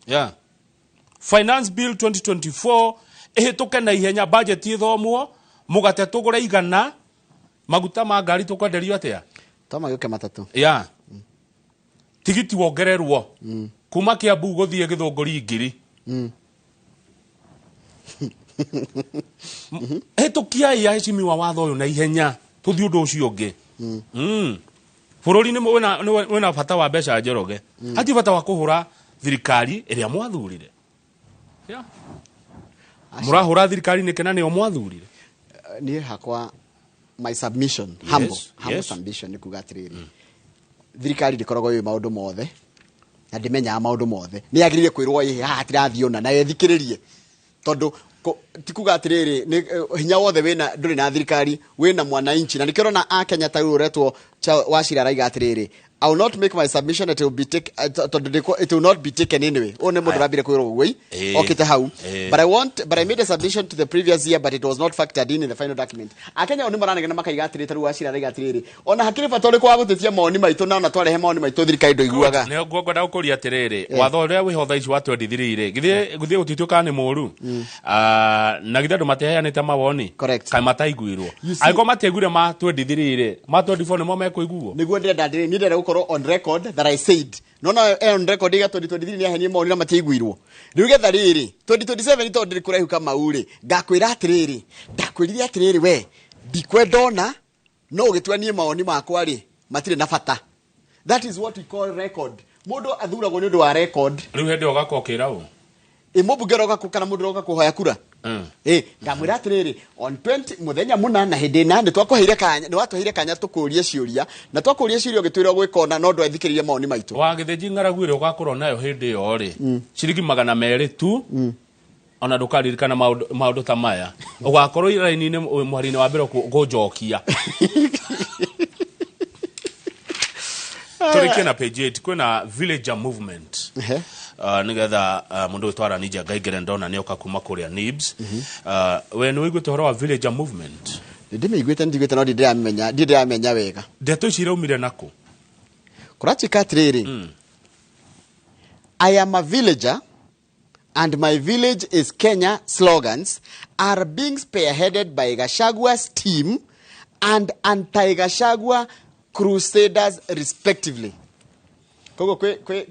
yeah. Finance bill 2024 ĩhĩtũke na ihenya, budget ĩthomwo, mũgate tũgũre 100, maguta ma ngari tũkwenderio atĩa? Toma gĩũke matatũ. Yeah. Tigiti wongererwo kuma Kiambu gũthiĩ Gĩthũngũri 1000. Hĩtũkiai aheshimiwa watho ũyũ na ihenya, tũthiĩ ũndũ ũcio ũngĩ. Bũrũri nĩ wĩna bata wa mbeca, Njoroge. Hati bata wa kũhũra thirikari ĩrĩa mwathurire. Yeah. Mũrahũra thirikari nĩkĩ na nĩo mwathurire? Niĩ hakwa, my submission, humble, humble submission nĩ kuga atĩrĩrĩ, thirikari ndĩkoragwo yũĩ maũndũ mothe na ndĩmenyaga maũndũ mothe. Nĩ yagĩrĩire kwĩrwo ĩ haha hatirathiĩ ũna, na ĩthikĩrĩrie, tondũ ti kuga atĩrĩrĩ nĩ hinya wothe wĩna ndũrĩ na thirikari, wĩna mwananchi. Na nĩkĩo ũrona a Kenya ta rĩu ũretwo Wachira araiga atĩrĩrĩ, "I will not make my submission, it will be take, tondũ it will not be taken anyway." Ũyũ nĩ mũndũ ũrambire kwĩrwo ũguo ĩ, okĩte hau. But I made a submission to the previous year, but it was not factored in the final document. Akenya o nĩ maranegena makaiga atĩrĩ, ta rĩu Wachira araiga atĩrĩrĩ, ona hakĩrĩ bata ũrĩkũ wa gũtetia mawoni maitũ, na ona twarehe mawoni maitũ thirikari ndũiguaga? Nĩ ngwenda gũkũria atĩrĩrĩ, watho ũrĩa wĩho thaa ici wa 23 rĩ, githĩ gũtituĩkaga nĩ mũũru? Ah, na githĩ andũ matiheanĩte mawoni kaĩ mataiguirwo? Angĩkorwo matiaiguire ma 23 rĩ, ma 24 nĩmo mekũiguo? Nĩguo ndĩrenda, niĩ ndĩrenda gũkorwo on record that I said, no no on record iga 2023 nĩ ahenie mawoni na matiaiguirwo. Rĩu getha rĩrĩ 2027, tondũ ndĩrĩ kũraihu Kamau rĩ, ngakwĩra atĩrĩrĩ, ndakwĩrire atĩrĩrĩ, we ndikwenda ona no ũgĩtua niĩ mawoni makwa rĩ matirĩ na bata. That is what we call record. Mũndũ athuragwo nĩ ũndũ wa record. Rĩu hĩndĩ ĩyo ũgakorwo ũkĩra ũ? Ĩ, mũmbunge ũroka kana mũndũ ũroka kũhoya kura. Ngamwĩra atĩrĩrĩ, on 20 mũthenya mũna na hĩndĩ ĩna nĩ kanya, nĩ watũheire kanya tũkũrie ciũria, na twakũria ciũria ũgĩtwĩra gwĩka ũna, no ndwathikĩrĩirie mawoni maitũ. Wa gĩthĩnji ng'aragu ĩrĩa ũgakorwo nayo hĩndĩ ĩyo rĩ, ciringi 200 tu, ona ndũkaririkana maũndũ ta maya, ũgakorwo raini-inĩ mũhari-inĩ wa mbere kũnjokia. Tũrĩkie na page 8, kwĩna villager movement. Nĩgetha mũndũ wĩtwo Aranija Ngaingĩre ndona nĩoka kuma kũrĩa NIBS. We nĩ ũiguĩte ũhoro wa villager movement? Ndĩmĩiguĩte, nĩnjiguĩte, no ndĩramenya wega. Ndeto ici iraumire nakũ? Kũratuĩka atĩrĩrĩ, I am a villager and my village is Kenya slogans are being spearheaded by Gachagua's team and anti-Gachagua crusaders respectively. Koguo kwĩ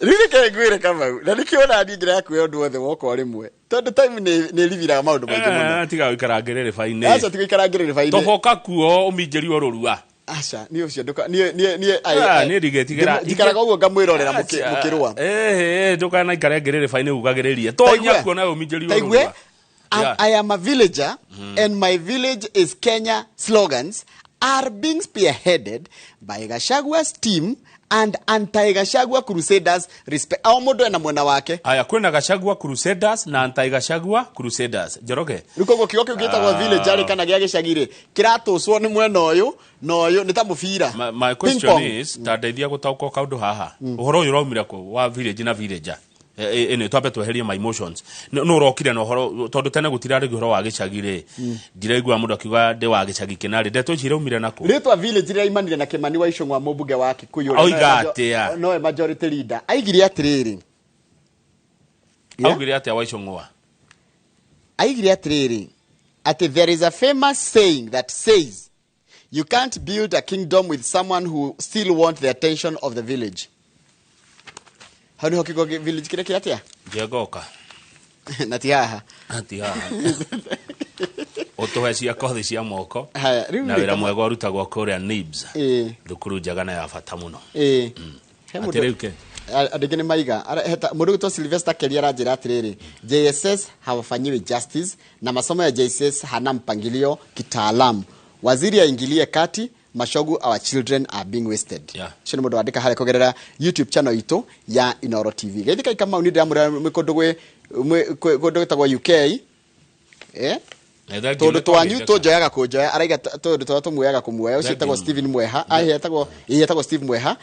rĩu reke ngwĩre Kamau, na nĩkĩo ona niĩ njĩra ya kuoya ũndũ wothe woka o rĩmwe, tondũ time nĩ ĩribiraga maũndũ maingĩ mũno. Tiga gũikara ngĩrĩrĩba-inĩ. Aca, tiga gũikara ngĩrĩrĩba-inĩ. Toboka kuo ũminjĩrio rũrua. Aca, niĩ ũcio ndũka, niĩ niĩ ndigĩtigĩra. Njikaraga ũguo ngamwĩrorera mũkĩrũa. Ndũkanaikare ngĩrĩrĩba-inĩ ugagĩrĩrie. Tonya kuo nawe ũminjĩrio rũrua. I am a villager and my village is Kenya slogans are being spearheaded by Gachagua's team and anti-Gachagua crusaders respect. Ao mũndũ ena mwena wake. Aya, kwĩna Gachagua crusaders na anti-Gachagua crusaders. Njoroge. Rĩu koguo kiugo kĩu gĩtagwo village arĩ kana gĩa gĩcagi rĩ, kĩratũcwo nĩ mwena ũyũ na ũyũ, nĩ ta mũbira. My question is, ta ndeithia gũtaũkwo kaũndũ haha. Ũhoro ũyũ ũraumire kũ wa village na villager? Ĩno twambe tweherie my emotions. No ũrokire na ũhoro tondũ tene gũtirarĩ ũhoro wa gĩcagi rĩ. Ndiraigua mũndũ akiuga ndĩ wa gĩcagi kĩna rĩ. Ndeto ici iraumire nakũ? Rĩtwa village rĩraimanire na Kĩmani wa Icũng'wa, mũmbunge wa Kikuyu. Oiga atĩa? Nowe majority leader. Aigire atĩrĩrĩ. Augire atĩa wa Icũng'wa? Aigire atĩrĩrĩ, atĩ there is a famous saying that says you can't build a kingdom with someone who still wants the attention of the village. Hau nĩho kiugo village kĩrĩa kĩ atĩa? Njengoka. Na ti haha. Ti haha. Ũtũhe cia kothi cia moko. Haya, rĩu na wĩra mwega ũrutagwo kũrĩa NIBS. Thukuru njega na ya bata mũno. Atĩrĩu ke? Andũ aingĩ nĩ maiga. Mũndũ ũgwĩtwo Sylvester Keria aranjĩra atĩrĩrĩ, JSS hawafanyiwi justice na masomo ya JSS hana mpangilio kitaalamu. Waziri aingilie kati, mashogu our children are being wasted. Ũcio nĩ mũndũ wandĩka harĩa kũgerera YouTube channel itũ ya Inooro TV. Geithĩkai Kamau, nĩ ndĩramwĩra mwĩ kũndũ kũndũ gwĩtagwo UK. Tondũ twanyu tũnjoyaga kũnjoya, araiga tondũ twa tũmuoyaga kũmuoya. Ũcio etagwo Steven Mweha, etagwo Steve Mweha,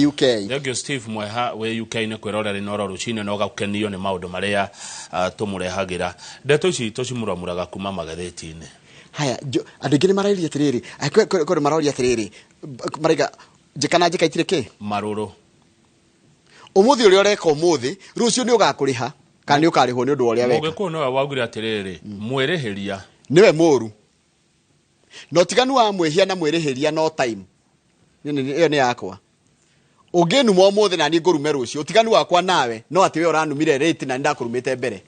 UK. Thank you Steve Mweha we UK nĩ kwĩrorera Inooro rũcinĩ na ũgakenio nĩ maũndũ marĩa tũmũrehagĩra. Ndeto ici tũcimuramuraga kuma magathĩti-inĩ. Haya, andũ aingĩ nĩ marairie atĩrĩrĩ, kwĩ maroria atĩrĩrĩ, maraiga njĩka na njĩka itirĩ kĩ? Marũrũ. Ũmũthĩ ũrĩa ũreka ũmũthĩ, rũciũ nĩ ũgakũrĩha kana nĩ ũkarĩhwo nĩ ũndũ wa ũrĩa weka. Mũgĩkũyũ nowe waugire atĩrĩrĩ, mwĩrĩhĩria nĩwe mũũru. Na ũtiganu wa mwĩhia na mwĩrĩhĩria no time. Ĩyo nĩ yakwa. Ũngĩnuma ũmũthĩ na niĩ ngũrume rũciũ, ũtiganu wakwa nawe no atĩ we ũranumire rate na nĩndakũrumĩte mbere.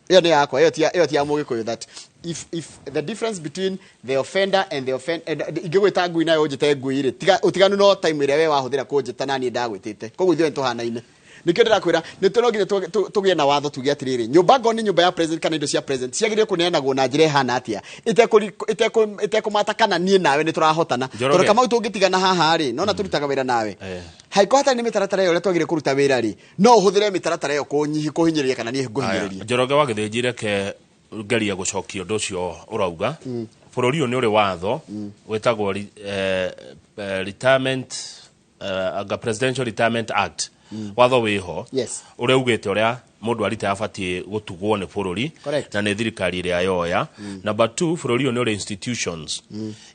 Ĩyo nĩ yakwa, ĩyo ti ya Mũgĩkũyũ, that if the difference between the offender and the offend, ingĩgwĩta ngui nawe ũnjĩte ngui rĩ, tiga ũtiganu no time ĩrĩa we wahũthĩra kũnjĩta na niĩ ndagwĩtĩte. Koguo ithuĩ nĩtũhanaine. Nĩkĩo ndĩrakwĩra, nĩ no nginya tũgĩe na watho tuge atĩrĩrĩ, nyũmba ngorwo nĩ nyũmba ya president kana indo cia president ciagĩrĩire kũneanagwo na njĩra ĩhana atĩa, ĩtekũmata kana niĩ nawe nĩ tũrahotana. Tondũ Kamau tũngĩtigana haha rĩ, nona tũrutaga wĩra nawe. Haingĩkorwo hatarĩ nĩ mĩtaratara ĩyo ũrĩa twagĩrĩire kũruta wĩra rĩ, no ũhũthĩre mĩtaratara ĩyo kũhinyĩrĩria kana niĩ ngũhinyĩrĩrie. Njoroge wa Gĩthĩnji, reke ngerie gũcokia ũndũ ũcio ũrauga. Bũrũri ũyũ nĩ ũrĩ watho wĩtagwo retirement, Presidential Retirement Act. Watho wĩho ũrĩa ugĩte ũrĩa mũndũ arita abatiĩ gũtugwo nĩ bũrũri na nĩ thirikari ĩrĩa yoya. Number 2, bũrũri ũyũ nĩ ũrĩ institutions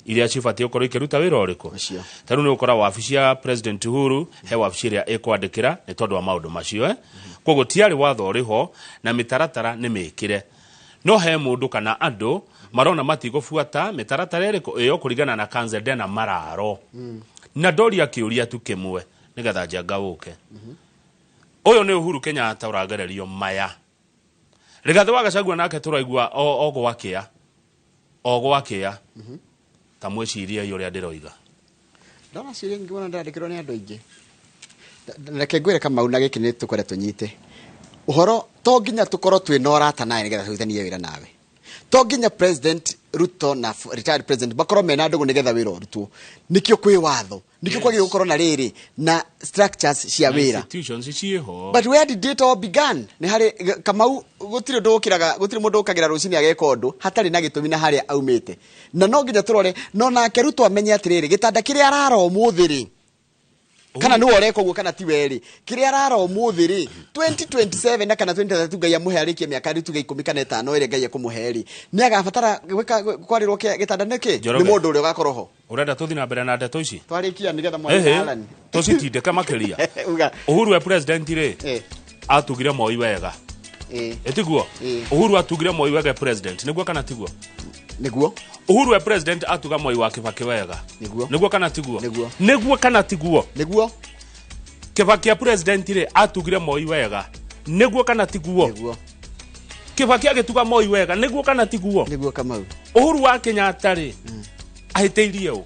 iria cibatiĩ gũkorwo ikĩruta wĩra ũrĩkũ. Ta rĩu nĩ ũgũkora wabici ya President Uhuru he wabici ĩrĩa ĩkwandĩkĩra nĩ tondũ wa maũndũ macio. Koguo tiarĩ watho ũrĩ ho na mĩtaratara nĩ mĩkĩre. No he mũndũ kana andũ marona matigũbuata mĩtaratara ĩrĩkũ ĩyo kũringana na Kanzede na mararo. Na ndoria kĩũria tu kĩmwe nĩgetha njanga ũke. Ũyũ nĩ Uhuru Kenyatta ũragererio maya. Rigathĩ wa Gachagua nake tũraigua o gwakĩa. O gwakĩa. Ta mwĩcirie ũrĩa ndĩroiga. Ndona ciũria nyingĩ mũno ndĩrandĩkĩrwo nĩ andũ aingĩ. Reke ngwĩre Kamau, na gĩkĩ nĩ tũkwenda tũnyite ũhoro, to nginya tũkorwo twĩ na ũrata nawe nĩgetha tũrutithanie wĩra nawe. To nginya President Ruto na retired president makorwo mena ndũgũ nĩgetha wĩra ũrutwo. Nĩkĩo kwĩ watho, nĩkĩo kwagĩrĩirwo gũkorwo na rĩrĩ na structures cia Na wĩra. Institutions ciĩho. But where did it all began? Nĩ harĩ, Kamau, gũtirĩ ũndũ ũkĩraga, gũtirĩ mũndũ ũkagĩra rũcinĩ ageka ũndũ hatarĩ na gĩtũmi na harĩa aumĩte. Na no nginya tũrore, no nake Ruto amenye atĩrĩrĩ, gĩtanda kĩrĩa arara ũmũthĩ rĩ, kana nĩwe ũreka ũguo kana ti we rĩ, kĩrĩa arara ũmũthĩ rĩ, 2027 na kana 2032, Ngai amũhe arĩkie mĩaka rĩ, tuge 10 kana 5 ĩrĩa Ngai ekũmũhe rĩ, nĩ agabatara gwĩka kwarĩrwo gĩtanda nĩkĩ nĩ Njoroge. Mũndũ ũrĩa ũgakorwo ho. Ũrenda tũthiĩ na mbere na ndeto ici? Twarĩkia nĩgetha mwarie Ehe, na Alan. Tũcitindĩke makĩria. Uga. Uhuru we president rĩ, atugire Moi wega. Ĩtiguo? Uhuru atugire Moi wega president, nĩguo kana tiguo? Nĩguo. Uhuru we president atuga Moi wa Kibaki wega. Nĩguo. Nĩguo kana tiguo? Nĩguo. Nĩguo kana tiguo? Nĩguo. Kibaki a president rĩ, atugire Moi wega, nĩguo kana tiguo? Nĩguo. Kibaki agĩtuga Moi wega, nĩguo kana tiguo? Nĩguo, Kamau. Uhuru wa Kenyatta rĩ, ahĩtĩirie ũ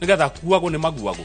nĩgetha akuagwo nĩ maguagwo?